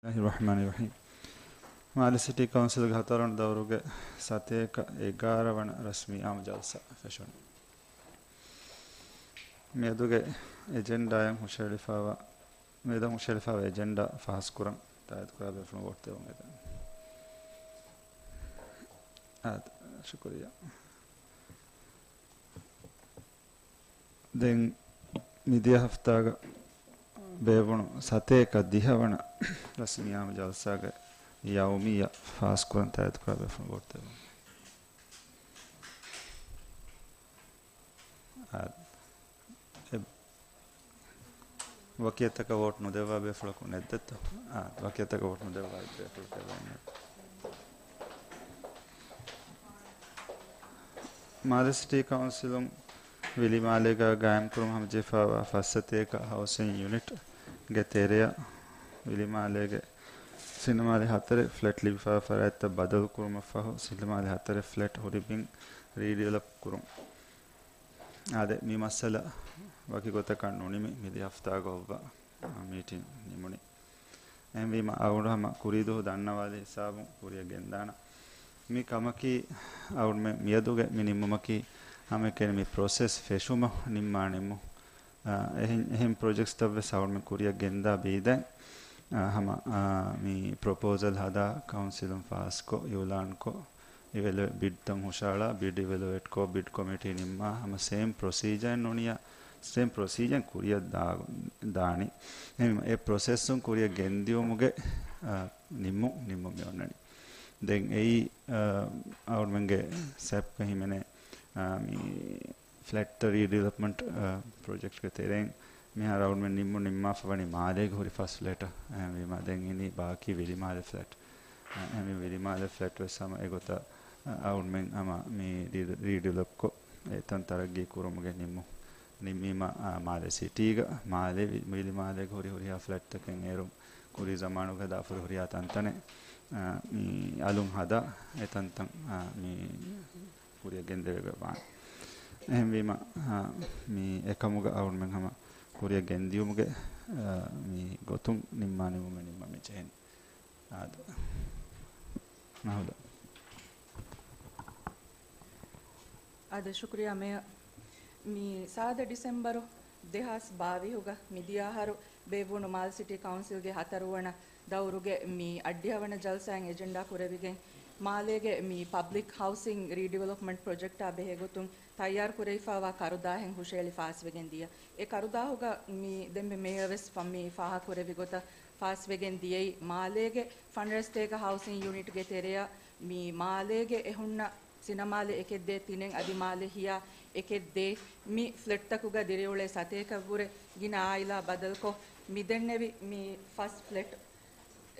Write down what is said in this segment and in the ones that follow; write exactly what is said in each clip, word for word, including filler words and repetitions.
بسم الله الرحمن الرحيم. މާލެ ސިޓީ ކައުންސިލްގެ ހަތަރުވަނަ ދައުރުގެ ސަތޭކަ އެގާރަ ވަނަ ރަސްމީ އާއްމު ޖަލްސާ ފެށުނު. މިއަދުގެ އެޖެންޑާއަށް ހުށަހެޅިފައިވާ، މިއަދު ހުށަހެޅިފައިވާ އެޖެންޑާ ފަހަސްކުރަން ތާއީދުކުރާ ބޭފުޅުން ވޯޓް ދެއްވުން އެދެން. އާދެ، ޝުކުރިއްޔާ. ދެން މިދިޔަ ހަފްތާގަ ބޭއްވުނު ސަތޭކަ ދިހަ ވަނަ ރަސްމީ އާއްމު ޖަލްސާގެ ޔައުމިއްޔާ ފާސްކުރަން ތާއީދުކުރާ ބޭފުޅުން ވޯޓް ދެއްވުން. އާ، އެ، ވަކިއަށްތަކަށް ވޯޓް ނުދެއްވާ ބޭފުޅަކު ނެތްދެއްތޯ؟ އާ، ވަކިއަށްތަކަށް ވޯޓް ނުދެއްވާ ބޭފުޅަކު އެބައިން. މާލެ ސިޓީ ކައުންސިލުން ވިލިމާލޭގަ ގާއިމްކުރުމަށް ހަމަޖެހިފައިވާ ފަސްސަތޭކަ ހައުސިން ޔުނިޓްގެ ތެރެއަށް ވިލިމާލޭގެ ސިނަމާލެ ހަތަރެއް ފްލެޓް ލިބިފައި ފަރާތްތައް ބަދަލުކުރުމަށްފަހު، ސިނަމާލެ ހަތަރެއް ފްލެޓް ހުރި ބިން ރީޑިވެލޮޕް ކުރުން. އާދެ، މި މައްސަލަ ވަކި ގޮތަކަށް ނުނިމި، މިދިޔަ ހަފްތާގަ އޮއްވާ މީޓިން ނިމުނީ. އެހެންވީމަ، އަޅުގަނޑު ހަމަ ކުރީދުވަހު ދަންނަވާލި ހިސާބުން ކުރިއަށް ގެންދާނަން. މި ކަމަކީ އަޅުގަނޑުމެން މިއަދުގެ މި ނިންމުމަކީ ހަމައެކަނި މި ޕްރޮސެސް ފެށުމަށް ނިންމާ ނިންމުން. އާ، އެހެން، އެހެން ޕްރޮޖެކްޓްސްތައްވެސް އަޅުގަނޑުމެން ކުރިއަށް ގެންދާ ބީދެން، އާ، ހަމަ، އާ، މި ޕްރޮޕޯސަލް ހަދާ ކައުންސިލުން ފާސްކޮށް، އިއުލާންކޮށް، އިވެލު-، ބިޑްތައް ހުށަހަޅާ، ބިޑް އިވެލުއޭޓްކޮށް، ބިޑް ކޮމިޓީ ނިންމާ، ހަމަ ސޭމް ޕްރޮސީޖަރެއް ނޫނިއްޔާ، ސޭމް ޕްރޮސީޖަރެއް ކުރިއަށް ދާ-، ދާނީ. އެހެންވީމަ، އެ ޕްރޮސެސްއުން ކުރިއަށް ގެންދިޔުމުގެ، އާ، ނިންމުން، ނިންމުން މި އޮންނަނީ. ދެން އެއީ، އާ، އަޅުގަނޑުމެންގެ ސެޕްގަ ހިމެނޭ، އާ، މި ފްލެޓްތައް ރީޑިވެލޮޕްމަންޓް، އާ، ޕްރޮޖެކްޓްގެ ތެރެއިން މިހާރު އަޅުގަނޑުމެން ނިންމުން ނިންމާފަ ވަނީ މާލޭގެ ހުރި ފަސް ފްލެޓަށް. އެހެންވީމަ، ދެން އިނީ ބާކީ ވިލިމާލެ ފްލެޓް. އެހެންވީމަ، ވިލިމާލެ ފްލެޓް ވެސް ހަމަ އެގޮތަށް، އަ، އަޅުގަނޑުމެން ހަމަ މި ރީ-، ރީޑިވެލޮޕްކޮށް، އެތަން ތަރައްގީ ކުރުމުގެ ނިންމު-، ނިންމީމަ، އާ، މާލެ ސިޓީގަ، މާލެ ވި-، ވިލިމާލޭގެ ހުރި ހުރިހާ ފްލެޓްތަކެއް އޭރުން ކުރީ ޒަމާނުގަ ހަދާފަ ހުރި ހުރިހާ ތަންތަނެއް، އާ، މި އަލުން ހަދާ އެ ތަންތަން، އާ، މި ކުރިއަށް ގެންދެވޭގޮތް ވާނެ. އެހެންވީމަ، އާ، މި އެކަމުގަ އަޅުގަނޑުމެން ހަމަ ކުރިއަށް ގެންދިޔުމުގެ، އާ، މި ގޮތުން ނިންމާ ނިންމުމެއް ނިންމަމެއް ޖެހެނީ. އާދެ. ނަހުލަ. އާދެ، ޝުކުރިއްޔާ މޭޔަރ. މި ސާދަ ޑިސެމްބަރު ދެހާސް ބާވީހުގަ މިދިޔަ އަހަރު ބޭއްވުނު މާލެ ސިޓީ ކައުންސިލްގެ ހަތަރުވަނަ ދައުރުގެ މި އަށްޑިހަވަނަ ޖަލްސާއިން އެޖެންޑާ ކުރެވިގެން، މާލޭގެ މި ޕަބްލިކް ހައުސިން ރީޑިވެލޮޕްމަންޓް ޕްރޮޖެކްޓާ ބެހޭގޮތުން ތައްޔާރު ކުރެވިފައިވާ ކަރުދާހެއް ހުށައެޅި ފާސްވެގެން ދިޔަ. އެ ކަރުދާހުގަ މި ދެންމެ މޭޔަރ ވެސް ފަ-، މި ފާހަގަ ކުރެއްވި ގޮތަށް ފާސްވެގެން ދިޔައީ، މާލޭގެ ފަނަރަ ސަތޭކަ ހައުސިން ޔުނިޓްގެ ތެރެއަށް މި މާލޭގެ އެ ހުންނަ ސިނަމާލެ އެކެއް ދޭ ތިނެއް އަދި މާލެ ހިޔާ އެކެއް ދޭ މި ފްލެޓްތަކުގަ ދިރިއުޅޭ ސަތޭކައަށްވުރެ ގިނަ އާއިލާ ބަދަލުކޮށް، މި ދެންނެވި މި ފަސް ފްލެޓް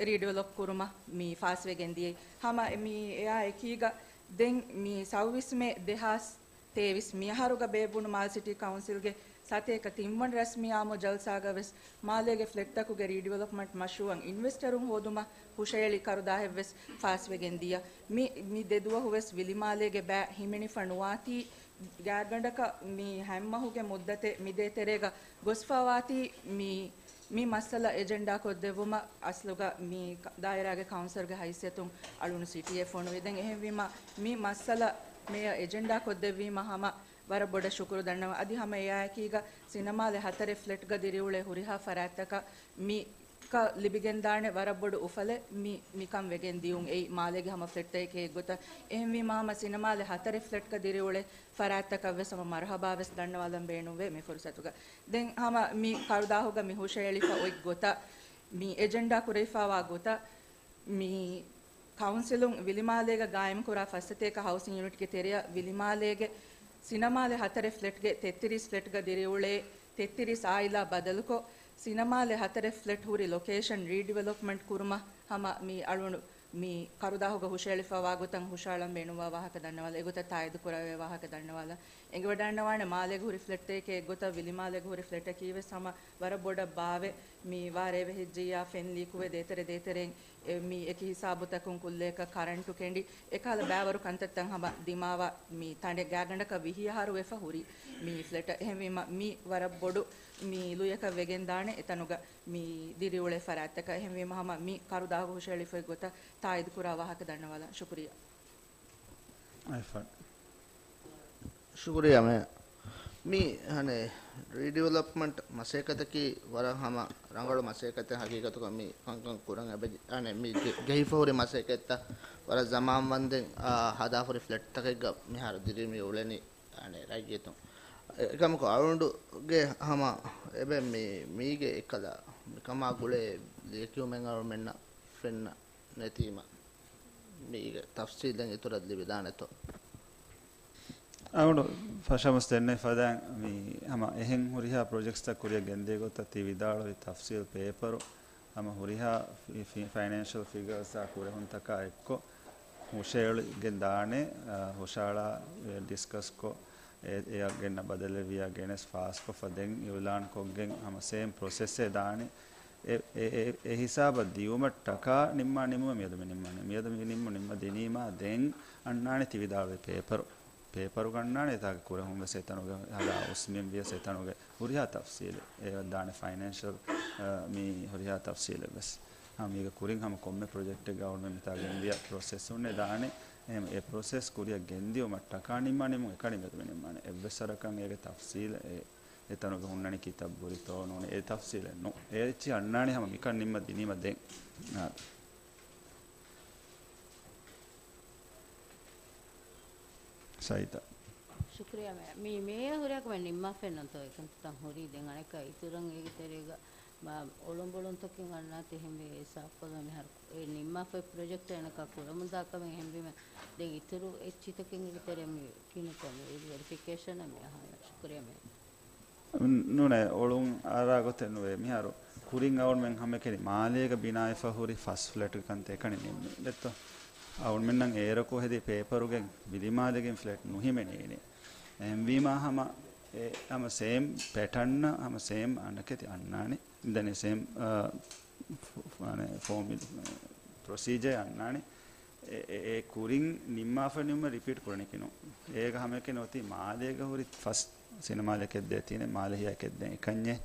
ރީޑިވެލޮޕް ކުރުމަށް މި ފާސްވެގެން ދިޔައީ. ހަމަ މި އެއާ އެކީގަ ދެން މި ސައުވީސް މޭ ދެހާސް ތޭވީސް މިއަހަރުގަ ބޭއްވުނު މާލެ ސިޓީ ކައުންސިލްގެ ސަތޭކަ ތިންވަނަ ރަސްމީ އާއްމު ޖަލްސާގަ ވެސް މާލޭގެ ފްލެޓްތަކުގެ ރީޑިވެލޮޕްމަންޓް މަޝްރޫއަށް އިންވެސްޓަރުން ހޯދުމަށް ހުށައެޅި ކަރުދާހެއް ވެސް ފާސްވެގެން ދިޔަ. މި، މި ދެ ދުވަހު ވެސް ވިލިމާލޭގެ ބައި ހިމެނިފަ ނުވާތީ ގާތްގަނޑަކަށް މި ހަތް މަހުގެ މުއްދަތެއް މި ދޭތެރޭގަ ގޮސްފަވާތީ މި، މި މައްސަލަ އެޖެންޑާ ކޮށްދެއްވުމަށް އަސްލުގަ މި ކަ-، ދާއިރާގެ ކައުންސިލްގެ ހައިސިއްޔަތުން އަޅުނު ސިޓީއެއް ފޮނުވި. ދެން އެހެންވީމަ މި މައްސަލަ މޭޔަ އެޖެންޑާ ކޮށްދެއްވީމަ ހަމަ ވަރަށް ބޮޑަށް ޝުކުރު ދަންނަވަން. އަދި ހަމަ އެއާއެކީގަ ސިނަމާލެ ހަތަރެއް ފްލެޓްގަ ދިރިއުޅޭ ހުރިހާ ފަރާތްތަކަށް މި ކަށް ލިބިގެންދާނެ ވަރަށް ބޮޑު އުފަލެއް މި، މިކަން ވެގެން ދިޔުން އެއީ މާލޭގެ ހަމަ ފްލެޓްތަކެއް އެއްގޮތަށް. އެހެންވީމާ ހަމަ ސިނަމާލެ ހަތަރެއް ފްލެޓްގަ ދިރިއުޅޭ ފަރާތްތަކަށް ވެސް ހަމަ މަރުހަބާ ވެސް ދަންނަވާލަން ބޭނުންވޭ މި ފުރުސަތުގަ. ދެން ހަމަ މި ކަރުދާހުގަ މި ހުށައެޅިފަ އޮތް ގޮތަށް، މި އެޖެންޑާ ކުރެވިފައިވާ ގޮތަށް، މި ކައުންސިލުން ވިލިމާލޭގަ ގާއިމްކުރާ ފަސްސަތޭކަ ހައުސިން ޔުނިޓްގެ ތެރެއަށް ވިލިމާލޭގެ ސިނަމާލެ ހަތަރެއް ފްލެޓްގެ ތެއްތިރީސް ފްލެޓްގަ ދިރިއުޅޭ ތެއްތިރީސް އާއިލާ ބަދަލުކޮށް، ސިނަމާލެ ހަތަރެއް ފްލެޓް ހުރި ލޮކޭޝަން ރީޑިވެލޮޕްމަންޓް ކުރުމަށް ހަމަ މި އަޅުގަނޑު މި ކަރުދާހުގަ ހުށައެޅިފައިވާ ގޮތަށް ހުށައަޅަން ބޭނުންވާ ވާހަކަ ދަންނަވާލަ، އެގޮތަށް ތާއީދު ކުރެވޭ ވާހަކަ ދަންނަވާލަ. އެނގިވަޑައިގަންނަވާނެ މާލޭގެ ހުރި ފްލެޓްތަކެއް އެއްގޮތަށް ވިލިމާލޭގެ ހުރި ފްލެޓަކީ ވެސް ހަމަ ވަރަށް ބޮޑަށް ބާވެ، މި ވާރޭ ވެހިއްޖިއްޔާ ފެން ލީކުވެ ދޭތެރެ ދޭތެރެއިން އެ، މި އެކި ހިސާބުތަކުން ކުއްލޭކަށް ކަރަންޓު ކެނޑި، އެކަހަލަ ބައިވަރު ކަންތައްތައް ހަމަ ދިމާވާ މި ތަނޑެއް ގާތްގަނޑަކަށް ވިހި އަހަރު ވެފަ ހުރި މި ފްލެޓަށް. އެހެންވީމަ މި ވަރަށް ބޮޑު މި ލުޔަކަށް ވެގެން ދާނެ އެތަނުގަ މި ދިރިއުޅޭ ފަރާތްތަކަށް. އެހެންވީމަ ހަމަ މި ކަރުދާހު ހުށައެޅިފައި ގޮތަށް ތާއީދު ކުރާ ވާހަކަ ދަންނަވާލަން. ޝުކުރިއްޔާ. އައިފަން. ޝުކުރިއްޔާ މޭ. މި ހަނެ ރީޑިވެލޮޕްމަންޓް މަސައްކަތަކީ ވަރަށް ހަމަ ރަނގަޅު މަސައްކަތެއް ހަގީގަތުގަ މި ކަންކަން ކުރަން އެބަ، އަނެ މި ޖެ-، ޖެހިފަ ހުރި މަސައްކަތްތައް ވަރަށް ޒަމާން ވަންދެން، އާ، ހަދާފަ ހުރި ފްލެޓްތަކެއްގަ މިހާރު ދިރި މި އުޅެނީ، އަނެ ރައްޔިތުން. އެ-، އެކަމަކު އަޅުގަނޑުގެ ހަމަ އެބެ މި، މީގެ އެއްކަލަ މިކަމާ ގުޅޭ ލިޔެކިޔުމެއް އަޅުމެންނަށް ފެންނަ ނެތީމަ. މީގެ ތަފްސީލެއް އިތުރަށް ލިބިދާނެތޯ؟ އަޅުގަނޑު ފަށަމަސް ދެންނެވި ފަދައިން މި ހަމަ އެހެން ހުރިހާ ޕްރޮޖެކްޓްސްތައް ކުރިއަށް ގެންދިޔަ ގޮތަށް ތި ވިދާޅުވި ތަފްސީލް ޕޭޕަރު ހަމަ ހުރިހާ ފި-، ފި-، ފައިނޭންޝަލް ފިގަރސްއާ ކުރެހުންތަކާ އެއްކޮށް ހުށައެޅިގެން ދާނެ، އާ، ހުށައަޅާ، އެ، ޑިސްކަސްކޮށް، އެ، އެއަށް ގެންނަ ބަދަލެއްވިޔާ ގެނެސް ފާސްކޮށްފަ ދެން އިއުލާންކޮށްގެން ހަމަ ސޭމް ޕްރޮސެސްއެއް ދާނެ. އެ، އެ، އެ، އެ ހިސާބަށް ދިޔުމަށްޓަކާ ނިންމާ ނިންމުމެއް މިއަދު މި ނިންމަނީ. މިއަދު މި ނިންމު ނިންމަ ދިނީމާ ދެން އަންނާނެ ތި ވިދާޅުވި ޕޭޕަރު. ޕޭޕަރުގަ އަންނާނެ އެތާގެ ކުރެހުން ވެސް އެތަނުގެ ހަދާ އުސްމިން ވިޔަސް އެތަނުގެ ހުރިހާ ތަފްސީލެއް. އެ ދާނެ ފައިނޭންޝަލް، އަ، މި ހުރިހާ ތަފްސީލެއް ވެސް. ހަމަ މީގެ ކުރިން ހަމަ ކޮންމެ ޕްރޮޖެކްޓެއްގަ އަޅުމެން މިތާ ގެންދިޔަ ޕްރޮސެސް ހުންނެ ދާނެ. އެހެން އެ ޕްރޮސެސް ކުރިއަށް ގެންދިޔުމަށްޓަކާ ނިންމާ ނިންމުން އެކަނި މިއަދު މި ނިންމާނެ. އެއްވެސް ވަރަކަށް އޭގެ ތަފްސީލް އެ އެތަނުގަ ހުންނަނީ ކިތައް ބުރިތޯ ނޫނީ އެ ތަފްސީލެއް ނޫން. އޭ އެއްޗި އަންނާނީ ހަމަ މިކަން ނިންމަ ދިނީމަ ދެން. އާ. ސައިތަ. ޝުކުރިއްޔާ މޭ. މި މޭޔަ ހުރިހާ ކަމެއް ނިންމާފައެއް ނޫންތޯ އެކަންތައް ހުރީ. ދެން އަނެއްކާ އިތުރަށް އޭގެ ތެރޭގަ މާ އޮޅުނބޮޅުންތަކެއް އަންނާތީ އެހެންވެ އެ ސާފުކޮށްލަން މިހާރު އެ ނިންމާފައި ޕްރޮޖެކްޓް އަނެއްކާ ކުރަމުންދާ ކަމެއް އެހެންވީމަ ދެން އިތުރު އެއްޗިތަކެއް އޭގެ ތެރޭ މި ކިނުކޮށް މި ވެރިފިކޭޝަނަށް މި އަހާ. ޝުކުރިއްޔާ މޭ. ނޫނޭ، އޮޅުން އަރާ ގޮތެއް ނުވޭ. މިހާރު ކުރިން އަޅުމެން ހަމައެކަނި މާލޭގަ ބިނާވެފަ ހުރި ފަސް ފްލެޓްގެ ކަންތައް އެކަނި ނިންމީ. ދެއްތޯ؟ އަޅުމެންނަށް އޭރަކު ހެދި ޕޭޕަރުގެ ވިލިމާލޭގެ ފްލެޓް ނުހިމެނޭނެ. އެހެންވީމާ ހަމަ އެ ހަމަ ސޭމް ޕެޓަންނަށް ހަމަ ސޭމް އަނެކެތި އަންނާނެ. ދެން ސޭމް، އާ، ފު-، ފު-، އަނެ، ފޯމި-، ޕްރޮސީޖަރ އަންނާނެ. އެ، އެ، އެ ކުރިން ނިންމާފަ ނިންމުމަށް ރިޕީޓް ކުރަނީކީ ނޫން. އޭގަ ހަމައެކަނި އޮތީ މާލޭގަ ހުރި ފަސް ސިނަމާލެކެއް ދޭތީނެ، މާލެ ހިޔާކެއް ދޭން އެކަންޏެއް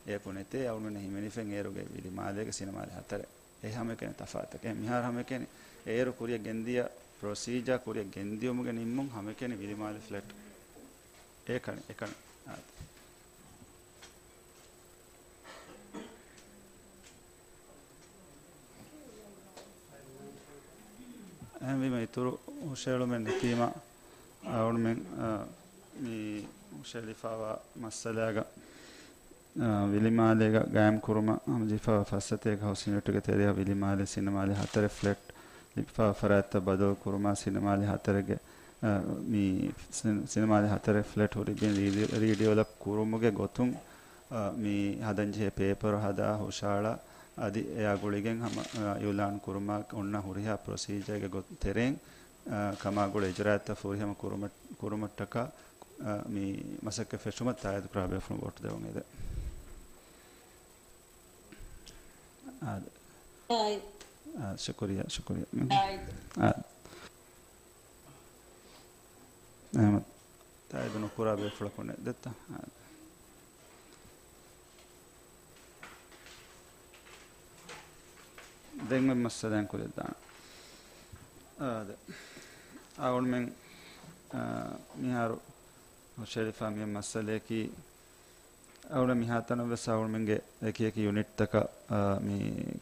އެޔަކު ނެތޭ. އަޅުގަނޑު ހިމެނިފެން އޭރުގެ ވިލިމާލޭގެ ސިނަމާލެ ހަތަރެއް. އެ ހަމައެކަނި ތަފާތަކެއް. މިހާރު ހަމައެކަނި އޭރު ކުރިއަށް ގެންދިޔަ ޕްރޮސީޖާ ކުރިއަށް ގެންދިޔުމުގެ ނިންމުން ހަމައެކަނި ވިލިމާލެ ފްލެޓް. އެކަނި، އެކަނި. އާދެ. އެހެންވީމަ އިތުރު ހުށައެޅުމެއް ނެތީމަ، އަޅުމެން، އާ، މި ހުށައެޅިފައިވާ މައްސަލާގަ، އާ، ވިލިމާލޭގަ ގާއިމް ކުރުމަށް ހަމަޖެހިފައިވާ ފަސް ސަތޭކަ ހައުސް ޔުނިޓުގެ ތެރެއަށް ވިލިމާލެ ސިނަމާލެ ހަތަރެއް ފްލެޓް ލިބިފައިވާ ފަރާތްތައް ބަދަލު ކުރުމާ، ސިނަމާލެ ހަތަރެއްގެ، އާ، މި ސިނަ-، ސިނަމާލެ ހަތަރެއް ފްލެޓް ހުރި ބިން ރީ-، ރީޑިވެލޮޕް ކުރުމުގެ ގޮތުން، އާ، މި ހަދަންޖެހޭ ޕޭޕަރު ހަދާ ހުށައަޅާ، އަދި އެއާ ގުޅިގެން ހަމަ، އާ، އިއުލާން ކުރުމާ އޮންނަ ހުރިހާ ޕްރޮސީޖަރގެ ގޮތް ތެރެއިން، އާ، ކަމާ ގުޅޭ އިޖުރާއަތްތައް ފުރިހަމަ ކުރުމަށް، ކުރުމަށްޓަކާ، އާ، މި މަސައްކަތް ފެށުމަށް ތާއީދު ކުރާ ބޭފުޅުން ވޯޓު ދެވަން އެދެން. އާދެ. އާދެ. އާ، ޝުކުރިއްޔާ، ޝުކުރިއްޔާ. އާދެ. އާދެ. ތާއީދު ނުކުރާ ބޭފުޅަކު ނެތް ދެއްތަ؟ އާދެ. ދެން މައްސަލައިން ކުރިއަށްދާނަން. އާދެ. އަޅުމެން، އާ، މިހާރު ހުށައެޅިފަ މި މައްސަލަޔަކީ، އަޅުމެން މިހާތަނަށް ވެސް އަޅުމެންގެ އެކި އެކި ޔުނިޓްތަކަށް، އާ، މި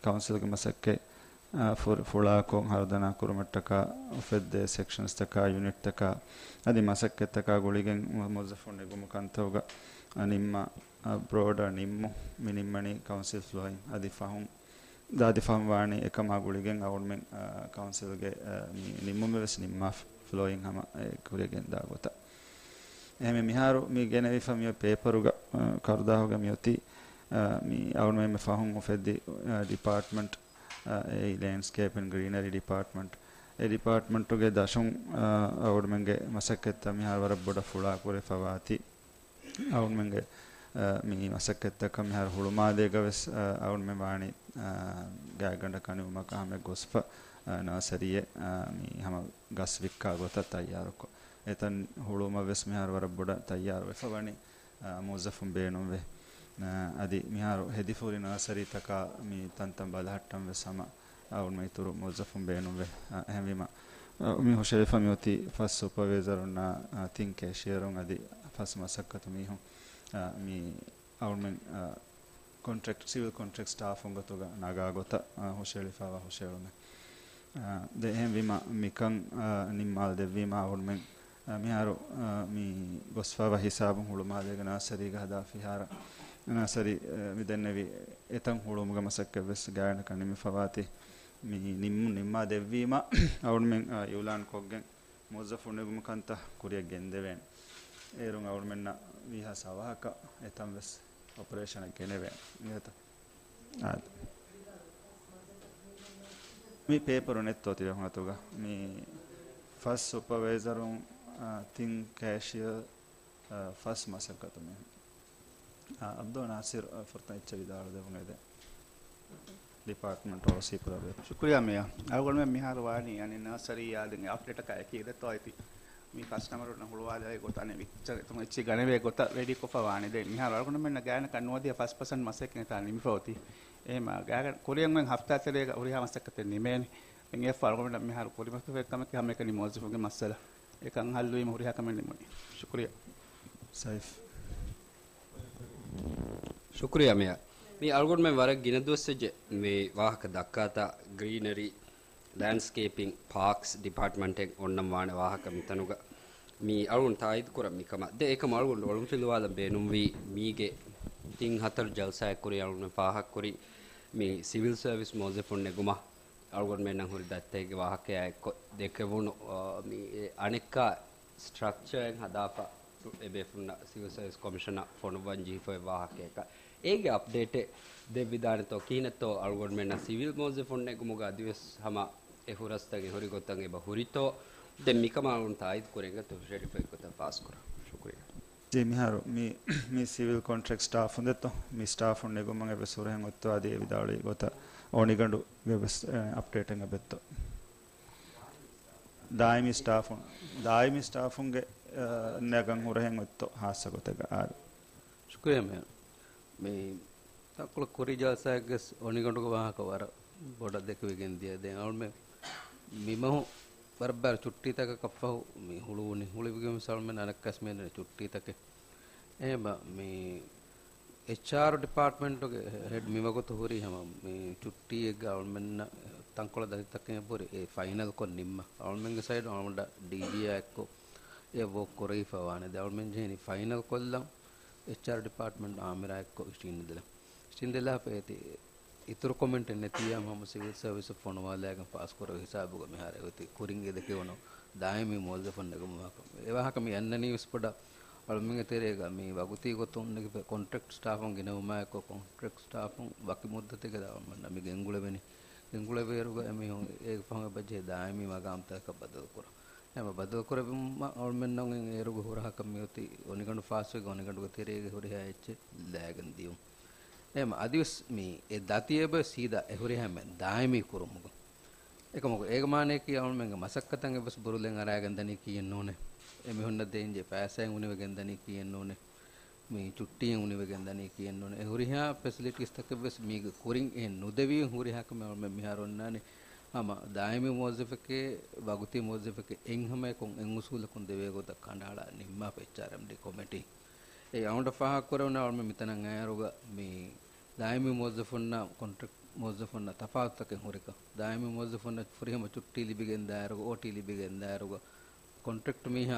ކައުންސިލްގެ މަސައްކަތް، އާ، ފު-، ފުޅާކޮށް ހަރުދަނާ ކުރުމަށްޓަކާ އުފެއްދޭ ސެކްޝަންސްތަކާ ޔުނިޓްތަކާ އަދި މަސައްކަތްތަކާ ގުޅިގެން މު-، މުވައްޒަފުން ނެގުމު ކަންތައްގަ، އާ، ނިންމާ، އާ، ބްރޯޑަރ ނިންމު މި ނިންމަނީ ކައުންސިލް ފްލޯއިން އަދި ފަހުން ދާދި ފަހުން ވާނީ އެކަމާ ގުޅިގެން އަޅުމެން، އާ، ކައުންސިލްގެ، އާ، މި ނިންމުމެއް ވެސް ނިންމާ ފް-، ފްލޯއިން ހަމަ އެ ކުރިއަށް ގެންދާ ގޮތަށް. އެހެންވެ މިހާރު މި ގެނެވިފަ މި ޕޭޕަރުގަ، އާ، ކަރުދާހުގަ މިއޮތީ، އާ، މި އަޅުމެން ފަހުން އުފެއްދި، އާ، ޑިޕާޓްމަންޓް، އާ، އެއީ ލޭންޑްސްކޭޕް އެންޑް ގްރީނަރީ ޑިޕާޓްމަންޓް. އެ ޑިޕާޓްމަންޓުގެ ދަށުން، އާ، އަޅުމެންގެ މަސައްކަތްތައް މިހާރު ވަރަށް ބޮޑަށް ފުޅާކުރެފަ ވާތީ. އަޅުމެންގެ، އަ، މި މަސައްކަތްތަކަށް މިހާރު ހުޅުމާލޭގަ ވެސް، އަ، އަޅުގަނޑުމެން ވާނީ، އަ، ގާތްގަނޑަކަށް ނިމުމަކަށް ހަމަ ގޮސްފަ، އަ، ނާސަރީއެއް، އަ، މި ހަމަ ގަސް ވިއްކާ ގޮތަށް ތައްޔާރުކޮށް، އެތަން ހުޅުވުމަށް ވެސް މިހާރު ވަރަށް ބޮޑަށް ތައްޔާރު ވެފަ ވަނީ، އަ، މުވައްޒަފުން ބޭނުންވޭ. އަ، އަދި މިހާރު ހެދިފުރި ނާސަރީތަކާ މި ތަންތަން ބަލަހައްޓަން ވެސް ހަމަ އަޅުގަނޑުމެން އިތުރު މުވައްޒަފުން ބޭނުންވޭ. އަ، އެހެންވީމަ، އަ، މި ހުށައެޅިފަ މިއޮތީ ފަސް ސުޕަވައިޒަރުންނާ، އަ، ތިން ކޭޝިއަރުން އަދި ފަސް މަސައްކަތު މީހުން، އަ، މި އަޅުމެން، އަ، ކޮންޓްރެކްޓް، ސިވިލް ކޮންޓްރެކްޓް ސްޓާފުން ގޮތުގަ ނަގާ ގޮތަށް، އަ، ހުށައެޅިފައިވާ ހުށައެޅުމެއް. އަ، ދެ އެހެންވީމަ މިކަން، އަ، ނިންމާލަ ދެއްވީމަ އަޅުމެން، އަ، މިހާރު، އަ، މި ގޮސްފައިވާ ހިސާބުން ހުޅުމާލޭގެ ނާސަރީގަ ހަދާ ފިހާރަ ނާސަރީ، އަ، މި ދެންނެވި އެތަން ހުޅުވުމުގެ މަސައްކަތް ވެސް ގާތްގަނޑަކަށް ނިމިފަވާތީ. މި ނިންމު-، ނިންމާ ދެއްވީމަ އަޅުމެން، އަ، އިއުލާން ކޮށްގެން މުވައްޒަފުން ނެގުމު ކަންތައް ކުރިއަށް ގެންދެވޭނެ. އޭރުން އަޅުމެންނަށް ވީހާ ސަވަހަކަށް އެތަން ވެސް އޮޕަރޭޝަނަށް ގެނެވޭނެ. އިނގޭތަ؟ އާދެ. މި ޕޭޕަރު ނެތްތޯ ތިބޭފުޅުން އަތުގަ؟ މި ފަސް ސުޕަވައިޒަރުން، އާ، ތިން ކޭޝިއަރ، އާ، ފަސް މަސައްކަތު މީހުން. އާ، އަބްދުލް ނާސިރު، އާ، ފުރަތަމަ އެއްޗެއް ވިދާޅުވެދެމުން އެދެން. ޑިޕާޓްމަންޓް އޯސީ ކުރެއްވި. ޝުކުރިއްޔާ މޭޔަރ. އަޅުގަނޑުމެން މިހާރު ވާނީ އަނެއް ނާސަރީ އާދެން އެ އަޕްޑޭޓަކާ އެކީ ދެއްތޯ އައިތި. މި ފަސް ނަމަރުން ހުޅުވާލެވޭ ގޮތަށް އަނެއް ވިއްޗަށް އެތުން އެއްޗިހި ގަނެވޭ ގޮތަށް ރެޑީކޮށްފަ ވާނެ. ދެން މިހާރު އަޅުގަނޑުމެންނަށް ގާތްގަނޑަކަށް ނުވަދިހަ ފަސް ޕަސެންޓް މަސައްކަތް އެތާ ނިމިފަ އޮތީ. އެހެންމަ ގާތްގަނޑަކަށް ކުރިއަށް އޮތް ހަފްތާ ތެރޭގަ ހުރިހާ މަސައްކަތެއް ނިމޭނެ. ދެން އެއަށްފަހު އަޅުގަނޑަށް މިހާރު ކުރިމަތިލަފަ ކަމަކީ ހަމައެކަނި މުވައްޒަފުންގެ މައްސަލަ. އެކަން ހައްލުވީމަ ހުރިހާ ކަމެއް ނިމުނީ. ޝުކުރިއްޔާ. ސައިފް. ޝުކުރިއްޔާ މޭޔަރ. މީ އަޅުގަނޑުމެން ވަރަށް ގިނަ ދުވަސްވެއްޖެ މި ވާހަކަ ދައްކާތާ ގްރީނަރީ، ލޭންޑްސްކޭޕިން، ޕާކްސް ޑިޕާޓްމަންޓެއް އޮންނަން ވާނެ ވާހަކަ މިތަނުގަ. މީ އަޅުގަނޑު ތާއީދު ކުރަން މިކަމަށް. ދެ އެކަމަށް އަޅުގަނޑު އޮޅުންފިލުވާލަން ބޭނުންވީ މީގެ ތިން ހަތަރު ޖަލްސާއެއް ކުރި އަޅުގަނޑު ފާހަގަ ކުރި މި ސިވިލް ސަރވިސް މުވައްޒަފުން ނެގުމަށް އަޅުގަނޑުމެންނަށް ހުރި ދަތިތަކެއްގެ ވާހަކައާ އެއްކޮށް ދެކެވުނު، އާ، މި އަނެއްކާ ސްޓްރަކްޗަރެއް ހަދާފަ އެބޭފުޅުންނަށް ސިވިލް ސަރވިސް ކޮމިޝަނަށް ފޮނުއްވަން ޖެހިފައި ވާހަކައަކަށް. އޭގެ އަޕްޑޭޓެއް ދެއްވިދާނެތޯ ކިހިނެއްތޯ އަޅުގަނޑުމެންނަށް ސިވިލް މުވައްޒަފުން ނެގުމުގަ އަދިވެސް ހަމަ އެ ހުރަސްތައް އެ ހުރި ގޮތަށް އެބަ ހުރިތޯ؟ ދެން މިކަމަށް އަޅުން ތާއީދު ކުރެންގެ ތުފްޝެރިފައި ގޮތަށް ފާސްކުރާ. ޝުކުރިއްޔާ. ޖީ، މިހާރު މި، މި ސިވިލް ކޮންޓްރެކްޓް ސްޓާފުން ދެއްތޯ؟ މި ސްޓާފުން ނެގުމަށް އެއްވެސް ހުރަހެއް އޮތްތޯ އަދި އެ ވިދާޅުވި ގޮތަށް އޮނިގަނޑުގެ ވެސް، އެ، އަޕްޑޭޓެއް އެބައޮތްތޯ؟ ދާއިމީ ސްޓާފުން، ދާއިމީ ސްޓާފުންގެ، އެ، ނެގަން ހުރަހެއް އޮތްތޯ ހާއްސަ ގޮތެއްގަ؟ އާދެ. ޝުކުރިއްޔާ މޭޔަރ. މި ތަންކޮޅެއް ކުރި ޖަލްސާއެއްގަސް އޮނިގަނޑުގެ ވާހަކަ ވަރަށް ބޮޑަށް ދެކެވިގެން ދިޔަ. ދެން އަޅުމެން މިމަހު ވަރަށް ބާރަށް ޗުއްޓީތަކަކަށްފަހު މި ހުޅުވުނީ. ހުޅުވިގެން ވެސް އަޅުމެން އަނެއްކާސް މިއަންނަނީ ޗުއްޓީތަކެއް. އެހެންމަ މި އެޗްއާރް ޑިޕާޓްމަންޓުގެ ހެޑް މިވަގުތު ހުރީ ހަމަ މި ޗުއްޓީއެއްގަ އަޅުމެންނަށް ތަންކޮޅެއް ދަތިތަކެއް ހުރި އެ ފައިނަލް ކޮށް ނިންމަ. އަޅުމެންގެ ސައިޑު އަޅުގަނޑަށް ޑީޖީއާ އެއްކޮށް އެ ވޯކް ކުރެވިފަ ވާނެ. ދެން އަޅުމެން ޖެހެނީ ފައިނަލް ކޮށްލަން އެޗްއާރް ޑިޕާޓްމަންޓް އާމިރާ އެއްކޮށް އިސްޓިން ދިލަ. އިސްޓިން ދިލާފަ އޭތި އިތުރު ކޮމެންޓެއް ނެތިއްޔާ ހަމަ ސިވިލް ސަރވިސް ފޮނުވާލާގެން ފާސްކުރެވި ހިސާބުގަ މިހާރު އެ އޮތީ ކުރިން އެ ދެކެވުނު ދާއިމީ މުވައްޒަފުން ނެގުމުގެ ވާހަކަ. އެ ވާހަކަ މި އަންނަނީ ވެސް ބޮޑަށް އަޅުމެންގެ ތެރޭގަ މި ވަގުތީ ގޮތުން ނެގިފައި ކޮންޓްރެކްޓް ސްޓާފުން ގިނަވުމާއެއްކޮށް، ކޮންޓްރެކްޓް ސްޓާފުން ވަކި މުއްދަތެއްގަ އަޅުމެންނަށް މި ގެންގުޅެވެނީ. ގެންގުޅެވޭއިރުގަ އެމީހުން އޭގެ ފަހުން އެބަޖެހޭ ދާއިމީ މަގާމްތަކަކަށް ބަދަލުކުރަން. އެހެން ބަދަލުކުރެއްވުމަށް އަޅުމެންނަށް އެނގޭ އޭރުގެ ހުރަހަކަށް މިއޮތީ އޮނިގަނޑު ފާސްވެގެން އޮނިގަނޑުގެ ތެރޭގަ ހުރިހާ އެއްޗެއް ލައިގެން ދިޔުން. އެހެން އަދިވެސް މި އެ ދަތި އެބަ ސީދާ އެ ހުރިހާ އެންމެން ދާއިމީ ކުރުމުގަ. އެކަމަކު އޭގެ މާނައަކީ އަޅުމެންގެ މަސައްކަތަށް އެއްވެސް ބުރުލެއް އަރާގެން ދަނީކީއެއް ނޫނޭ. އެމީހުންނަށް ދޭންޖެހޭ ފައިސާއެއް އުނިވެގެން ދަނީކީއެއް ނޫނޭ. މި ޗުއްޓީއެއް އުނިވެގެން ދަނީކީއެއް ނޫނޭ. އެ ހުރިހާ ފެސިލިޓީސްތަކެއްވެސް މީގެ ކުރިން އެ ނުދެވި ހުރިހާ ކަމެއް އަޅުމެން މިހާރު އޮންނާނީ. ހަމަ ދާއިމީ މުވައްޒަފެކޭ، ވަގުތީ މުވައްޒަފެކޭ އެއް ހަމައަކުން އެއް އުސޫލަކުން ދެވޭ ގޮތަށް ކަނޑައަޅާ ނިންމާފަ އެޗްއާރްއެމްޑީ ކޮމިޓީ. އެ އަޅުގަނޑަށް ފާހަގަކުރެވުނު އަޅުމެން މިތަނަށް އައިއިރުގަ މި ދާއިމީ މުވައްޒަފުންނާ ކޮންޓްރެކްޓް މުވައްޒަފުންނާ ތަފާތުތަކެއް ހުރިކަން. ދާއިމީ މުވައްޒަފުންނަށް ފުރިހަމަ ޗުއްޓީ ލިބިގެން ދާއިރުގަ، އޯޓީ ލިބިގެން ދާއިރުގަ، ކޮންޓްރެކްޓް މީހާ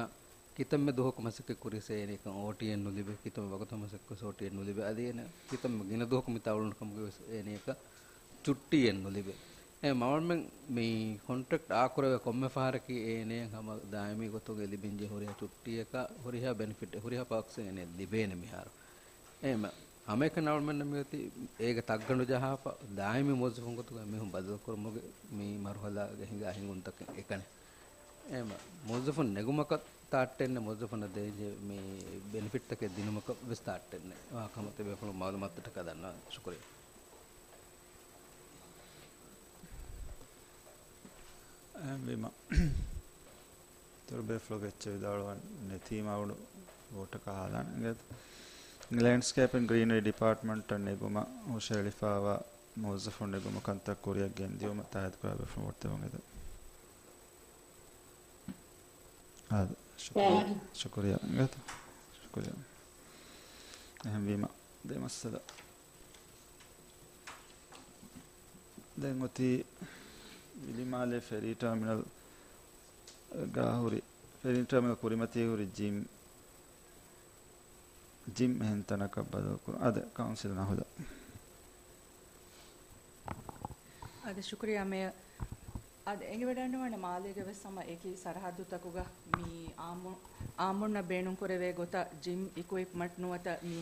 ކިތަންމެ ދުވަހަކު މަސައްކަތް ކުރިސް އޭނިއަކަށް އޯޓީއެއް ނުލިބޭ، ކިތަންމެ ވަގުތަކު މަސައްކަތް ކުރިސް އޯޓީއެއް ނުލިބޭ، އަދި އޭނަ ކިތަންމެ ގިނަ ދުވަހަކު މިތާ އުޅުނު ކަމުގައި ވެސް އޭނިއަކަށް ޗުއްޓީއެއް ނުލިބޭ. އެ އަޅުމެން މި ކޮންޓްރެކްޓް އާކުރެވޭ ކޮންމެ ފަހަރަކީ އޭނައަށް ހަމަ ދާއިމީ ގޮތުގައި ލިބެންޖެހޭ ހުރިހާ ޗުއްޓީއަކާ ހުރިހާ ބެނިފިޓް، ހުރިހާ ޕާކްސް އޭނައަށް ލިބޭނެ މިހާރު. އެހެންމަ ހަމައެކަނި އަޅުމެންނަށް މިއޮތީ އޭގެ ތައްގަނޑު ޖަހާފަ، ދާއިމީ މުވައްޒަފުން ގޮތުގައި މީހުން ބަދަލުކުރުމުގެ މި މަރުހަލާގެ ހިނގާ ހިނގުންތަކެއް އެކަނި. އެހެންމަ މުވައްޒަފުން ނެގުމަކަށް ތާއްޓެންނެ މުވައްޒަފުންނަށް ދޭންޖެހޭ މި ބެނިފިޓްތަކެއް ދިނުމަކަށް ވެސް ތާއްޓެންނެ ވާ ކަމަށް ތިބޭފުޅުން މައުލޫމާތުތަކަށް ދަންނަވަން. ޝުކުރިއްޔާ. އެހެންވީމަ، އިތުރު ބޭފުޅުގެ އެއްޗެއް ވިދާޅުވަން ނެތީމަ އަޅުގަނޑު ވޯޓަކަށް ހާލާން އިނގޭތަ؟ ލޭންޑްސްކޭޕް އެންޑް ގްރީންރީ ޑިޕާޓްމަންޓަށް ނެގުމަށް ހުށަހެޅިފައިވާ މުވައްޒަފުން ނެގުމަށް ކަންތައް ކުރިއަށް ގެންދިއުމަށް ތާއީދުކުރާ ބޭފުޅުން ވޯޓް ދެއްވަން އެދެން. އާދެ، ޝުކުރިއްޔާ. ޝުކުރިއްޔާ. ޝުކުރިއްޔާ. އެހެންވީމަ، ދެ މައްސަލަ. ދެން އޮތީ ވިލިމާލޭ ފެރީ ޓާމިނަލް ގާ ހުރި، ފެރީ ޓާމިނަލް ކުރިމަތީ ހުރި ޖިމް، ޖިމް އެހެން ތަނަކަށް ބަދަލުކުރުން. އާދެ، ކައުންސިލް ނަހުލަ. އާދެ، ޝުކުރިއްޔާ މޭޔަރ. އާދެ، އެނގިވަޑައިގަންނަވާނެ މާލޭގެ ވެސް ހަމަ އެކި ސަރަހައްދުތަކުގަ މި އާއްމު، އާއްމުންނަށް ބޭނުންކުރެވޭ ގޮތަށް ޖިމް އިކުއިޕްމަންޓް ނުވަތަ މި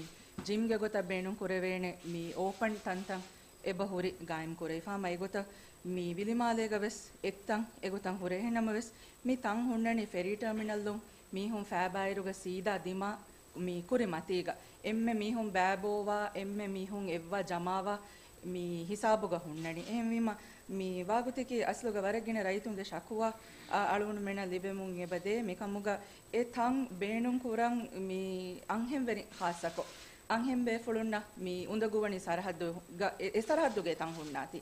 ޖިމްގެ ގޮތަށް ބޭނުންކުރެވޭނެ މި އޯޕަން ތަންތަން އެބަ ހުރި ގާއިމް ކުރެވިފަ. ހަމަ އެގޮތަށް މި ވިލިމާލޭގަ ވެސް އެއްތަން އެގޮތަށް ހުރޭ. އެހެންނަމަވެސް މި ތަން ހުންނަނީ ފެރީ ޓާމިނަލުން މީހުން ފައިބާއިރުގަ ސީދާ ދިމާ މި ކުރި މަތީގަ އެންމެ މީހުން ބައިބޯވާ، އެންމެ މީހުން އެއްވާ ޖަމާވާ މި ހިސާބުގަ ހުންނަނީ. އެހެންވީމަ، މި ވާގޮތަކީ އަސްލުގަ ވަރަށް ގިނަ ރައްޔިތުންގެ ޝަކުވާ އަ، އަޅުގަނޑުމެންނަށް ލިބެމުން އެބަދޭ. މިކަމުގަ އެ ތަން ބޭނުން ކުރަން މި އަންހެންވެރި ޚާއްޞަކޮށް، އަންހެން ބޭފުޅުންނަށް މި އުނދަގޫވަނީ ސަރަހައްދުގަ، އެ، އެ ސަރަހައްދުގަ އެ ތަން ހުންނާތީ.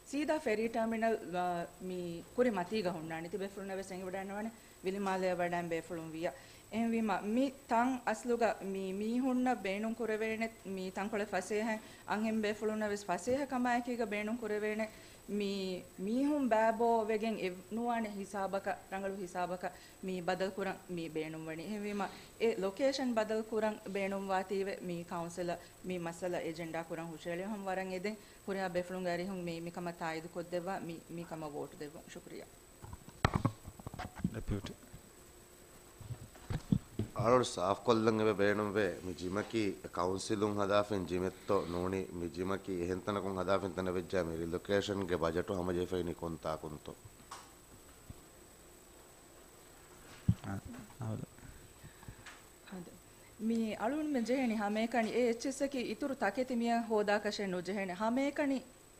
ސީދާ ފެރީ ޓާމިނަލް، އަ، މި ކުރި މަތީގަ ހުންނާނެ. ތިބޭފުޅުންނަށް ވެސް އެނގިވަޑައިގަންނަވާނެ. ވިލިމާލެއަށް ވަޑައިން ބޭފުޅުން ވިޔަ. އެހެންވީމަ، މި ތަން އަސްލުގަ މި މީހުންނަށް ބޭނުން ކުރެވޭނެ މި ތަންކޮޅެއް ފަސޭހައިން، އަންހެން ބޭފުޅުންނަށް ވެސް ފަސޭހަ ކަމާއެކީގަ ބޭނުން ކުރެވޭނެ މި މީހުން ބައިބޯ ވެގެން އެ ނުވާނެ ހިސާބަކަށް، ރަނގަޅު ހިސާބަކަށް މި ބަދަލު ކުރަން މި ބޭނުންވަނީ. އެހެންވީމަ، އެ ލޮކޭޝަން ބަދަލު ކުރަން ބޭނުންވާތީވެ މި ކައުންސިލަށް މި މައްސަލަ އެޖެންޑާ ކުރަން ހުށައެޅި ހަމަ ވަރަށް އެދެން ހުރިހާ ބޭފުޅުންގެ އަރިހުން މި، މިކަމަށް ތާއީދު ކޮށްދެއްވާ މި، މިކަމަށް ވޯޓު ދެއްވުން. ޝުކުރިއްޔާ. ޑެޕިއުޓީ. އަޅުގަނޑު ސާފުކޮށްލަން އެބަ ބޭނުންވޭ، މި ޖިމަކީ ކައުންސިލުން ހަދާފިން ޖިމެއްތޯ ނޫނީ، މި ޖިމަކީ އެހެން ތަނަކުން ހަދާފިން ތަނެއް ވެއްޖާ މި ރިލޮކޭޝަންގެ ބަޖެޓު ހަމަޖެހިފައިނީ ކޮންތާކުންތޯ؟ އާ، އާދެ. މި އަޅުގަނޑުމެން ޖެހޭނީ ހަމައެކަނި އެ އެއްޗިއްސަކީ އިތުރު ތަކެތި މިއަށް ހޯދާކަށެއް ނުޖެހޭނެ. ހަމައެކަނި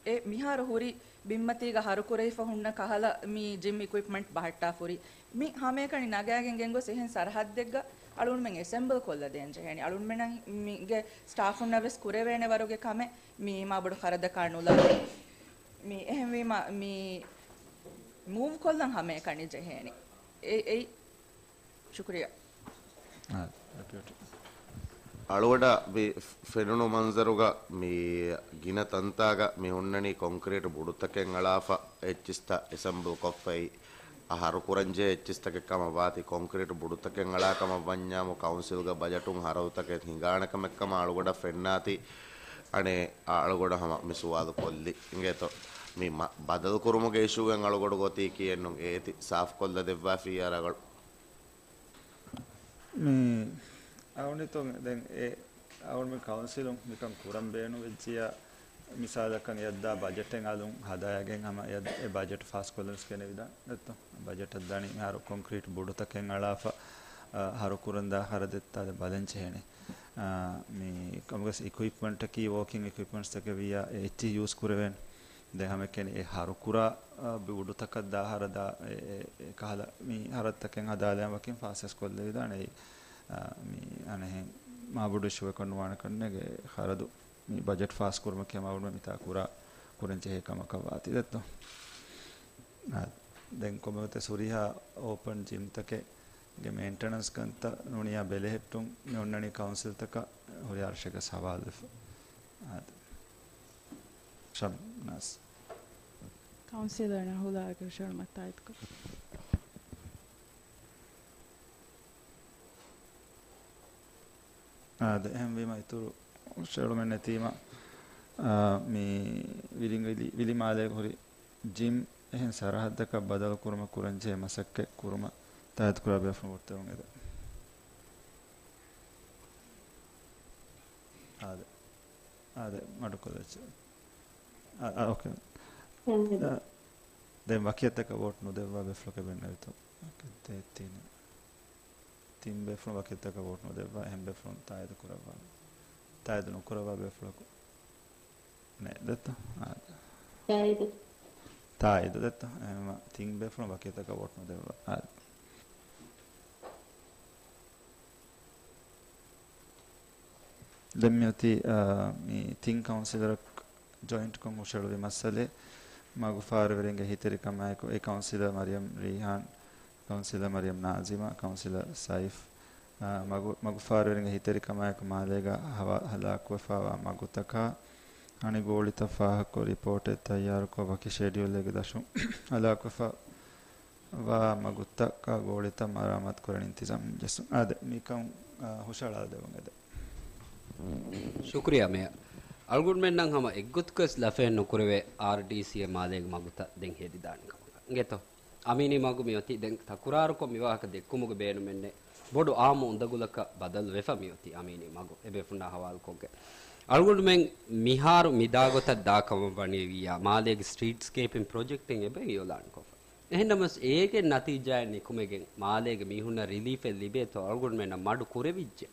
އެ މިހާރު ހުރި ބިންމަތީގަ ހަރުކުރެވިފަ ހުންނަ ކަހަލަ މި ޖިމް އިކުއިޕްމަންޓް ބަހައްޓާފަ ހުރި މި ހަމައެކަނި ނަގާގެން ގެންގޮސް އެހެން ސަރަހައްދެއްގަ އަޅުގަނޑުމެން އެސެމްބަލް ކޮށްލަދޭން ޖެހޭނެ. އަޅުގަނޑުމެންގެ ސްޓާފުންނަށް ވެސް ކުރެވޭނެ ވަރުގެ ކަމެއް މި މާބޮޑު ޚަރަދަކާ ނުލާ. މި އެހެންވީމަ މި މޫވް ކޮށްލަން ހަމައެކަނި ޖެހޭނެ. އެ، އެއް، ޝުކުރިއްޔާ. އާ، ޑެޕިއުޓީ. އަޅުގަޑަށް މި ފެނުނު މަންޒަރުގަ މި ގިނަ ތަންތާގަ މި ހުންނަނީ ކޮންކްރީޓު ބުޑުތަކެއް އަޅާފަ އެއްޗިސްތައް އެސެމްބަލް ކޮށްފައި އަ، ހަރުކުރަންޖެހޭ އެއްޗިސްތަކެއް ކަމަށް ވާތީ، ކޮންކްރީޓު ބުޑުތަކެއް އަޅާ ކަމަށް ވަންޏާމު ކައުންސިލްގަ ބަޖެޓުން ހަރަދުތަކެއް ހިނގާނެ ކަމެއް ކަމަށް އަޅުގަޑަށް ފެންނާތީ. އަނެއް އަޅުގަޑު ހަމަ މި ސުވާލު ކޮށްލި އިނގޭތޯ. މި މަ-، ބަދަލުކުރުމުގެ އިޝޫއެއް އަޅުގަޑު ގޮތީކީއެއްނު އޭތި ސާފުކޮށްލަ ދެއްވާފިއްޔާ ރަނގަޅު. މި އަޅުގަނޑު ދެން އެ އަޅުގަނޑު މި ކައުންސިލުން މިކަން ކުރަން ބޭނުންވެއްޖިޔާ، މިސާލަކަށް އެއަށްދާ ބަޖެޓެއް އަލުން ހަދާގެން ހަމަ އެ، އެ ބަޖެޓް ފާސްކޮށްލަން ސްކެނެވިދާނެ ދެއްތޯ. ބަޖެޓަށް ދާނީ މިހާރު ކޮންކްރީޓް ބުޑުތަކެއް އަޅާފަ، އަ، ހަރުކުރަންދާ ޚަރަދެއްތާ ދެ ބަލަން ޖެހޭނެ. އާ، މި ކަމުގަސް އިކުއިޕްމަންޓަކީ ވޯކިން އިކުއިޕްމަންޓްސްތަކެއް ވިއްޔާ އެ އެއްޗިހި ޔޫސް ކުރެވޭނެ. ދެން ހަމައެކަނި އެ ހަރުކުރާ، އަ، ބުޑުތަކަށް ދާ ހަރަދާ އެ، އެ، އެ ކަހަލަ މި ހަރަދުތަކެއް ހަދާލައި ވަކިން ފާސްވެސް ކޮށްލެވިދާނެ. އެއީ، އަ، މި އަނެއްހެން މާބޮޑު އިޝޫއެއް ކޮށް ނުވާނެ ކަންނޭނގެ ޚަރަދު މި ބަޖެޓް ފާސް ކުރުމަކީ ހަމަ އަޅުގަނޑު މިތާ ކުރާ، ކުރަން ޖެހޭ ކަމަކަށް ވާތީ ދެއްތޯ. އާ، ދެން ކޮންމެ ގޮތެއް ހުރިހާ އޯޕަން ޖިމްތަކެއްގެ މެއިންޓެނަންސް ކަންތައް ނޫނިޔާ ބެލެހެއްޓުން މި އޮންނަނީ ކައުންސިލްތަކަށް ހުރިހާ ރަށެއްގަ ސަވާލުވެފަ. އާ، ޝަމްނާސް. ކައުންސިލަރ ނަހުލާގެ ހުށަހެޅުމަށް ތާއީދުކުރުން. އާދެ، އެހެންވީމަ އިތުރު ހުށަހެޅުމެއް ނެތީމަ، އާ، މި ވިލި-، ވިލި-، ވިލިމާލޭގަ ހުރި ޖިމް އެހެން ސަރަހައްދަކަށް ބަދަލުކުރުމަށް ކުރަންޖެހޭ މަސައްކަތް ކުރުމަށް ތާއީދުކުރާ ބޭފުޅުން ވޯޓް ދެވުން އެދެން. އާދެ. އާދެ، މަޑުކޮށްލައްޗެ. އާ، އާ، އޯކޭ. އާ، ދެން ވަކިއެއްތަކަށް ވޯޓް ނުދެއްވާ ބޭފުޅަކަށް ބެންނެވިތޯ؟ އޯކޭ، ދޭތީނެ. ތިން ބޭފުޅުން ވަކިލުތަކަށް ވޯޓް ނުދެއްވާ، އެހެން ބޭފުޅުން ތާއީދު ކުރައްވާ. ތާއީދު ނުކުރައްވާ ބޭފުޅަކު ނެތް ދެއްތަ؟ އާ. ތާއީދު. ތާއީދު ދެއްތަ؟ އެހެންވީމަ ތިން ބޭފުޅުން ވަކިލުތަކަށް ވޯޓް ނުދެއްވާ. އާ. ދެން މިއޮތީ، އާ، މި ތިން ކައުންސިލަރަކު ޖޮއިންޓްކޮށް ހުށަހެޅުވި މައްސަލައެއް. މަގުފާރުވެރިންގެ ހިތެރިކަމާއެކު އެ ކައުންސިލަރ މަރިޔަމް ރީހާން، ކައުންސިލަރ މަރިޔަމް ނާޒިމާ، ކައުންސިލަރ ސައިފް، އާ، މަގު-، މަގުފާރުވެރިންގެ ހިތެރިކަމާއެކު މާލޭގަ ހަވާ-، ހަލާކުވެފައިވާ މަގުތަކާ ހަނި ގޯޅިތައް ފާހަގަކޮށް ރިޕޯޓެއް ތައްޔާރުކޮށް، ވަކި ޝެޑިއުލެއްގެ ދަށުން ހަލާކުވެފަ ވާ މަގުތަކާ ގޯޅިތައް މަރާމާތު ކުރަން އިންތިޒާމް ޖެއްސުން. އާދެ، މިކަން، އާ، ހުށަހަޅާލަދެވުން އެދެ. ޝުކުރިޔާ މޭޔަރ. އަޅުގަނޑުމެންނަށް ހަމަ އެއްގޮތަކަސް ލަފައެއް ނުކުރެވޭ އާރްޑީސީއެއް މާލޭގެ މަގުތައް ދެން ހެދިދާނެ ކަމަކަށް. އިނގޭތޯ؟ އަމީނީ މަގު މިއޮތީ ދެން ތަކުރާރުކޮށް މި ވާހަކަ ދެއްކުމުގެ ބޭނުމެއްނެއް. ބޮޑު އާއްމު އުނދަގުލަކަށް ބަދަލުވެފަ މިއޮތީ އަމީނީ މަގު. އެބޭފުންނާ ހަވާލުކޮށްގެން. އަޅުގަނޑުމެން މިހާރު މިދާގޮތަށް ދާ ކަމަށް ވަނީވިއްޔާ، މާލޭގެ ސްޓްރީޓްސްކޭޕިން ޕްރޮޖެކްޓެއް އެބަ އިއުލާންކޮށްފަ. އެހެންނަމަވެސް، އޭގެ ނަތީޖާއެއް ނިކުމެގެން މާލޭގެ މީހުންނަށް ރިލީފެއް ލިބޭތޯ އަޅުގަނޑުމެންނަށް މަޑު ކުރެވިއްޖެ.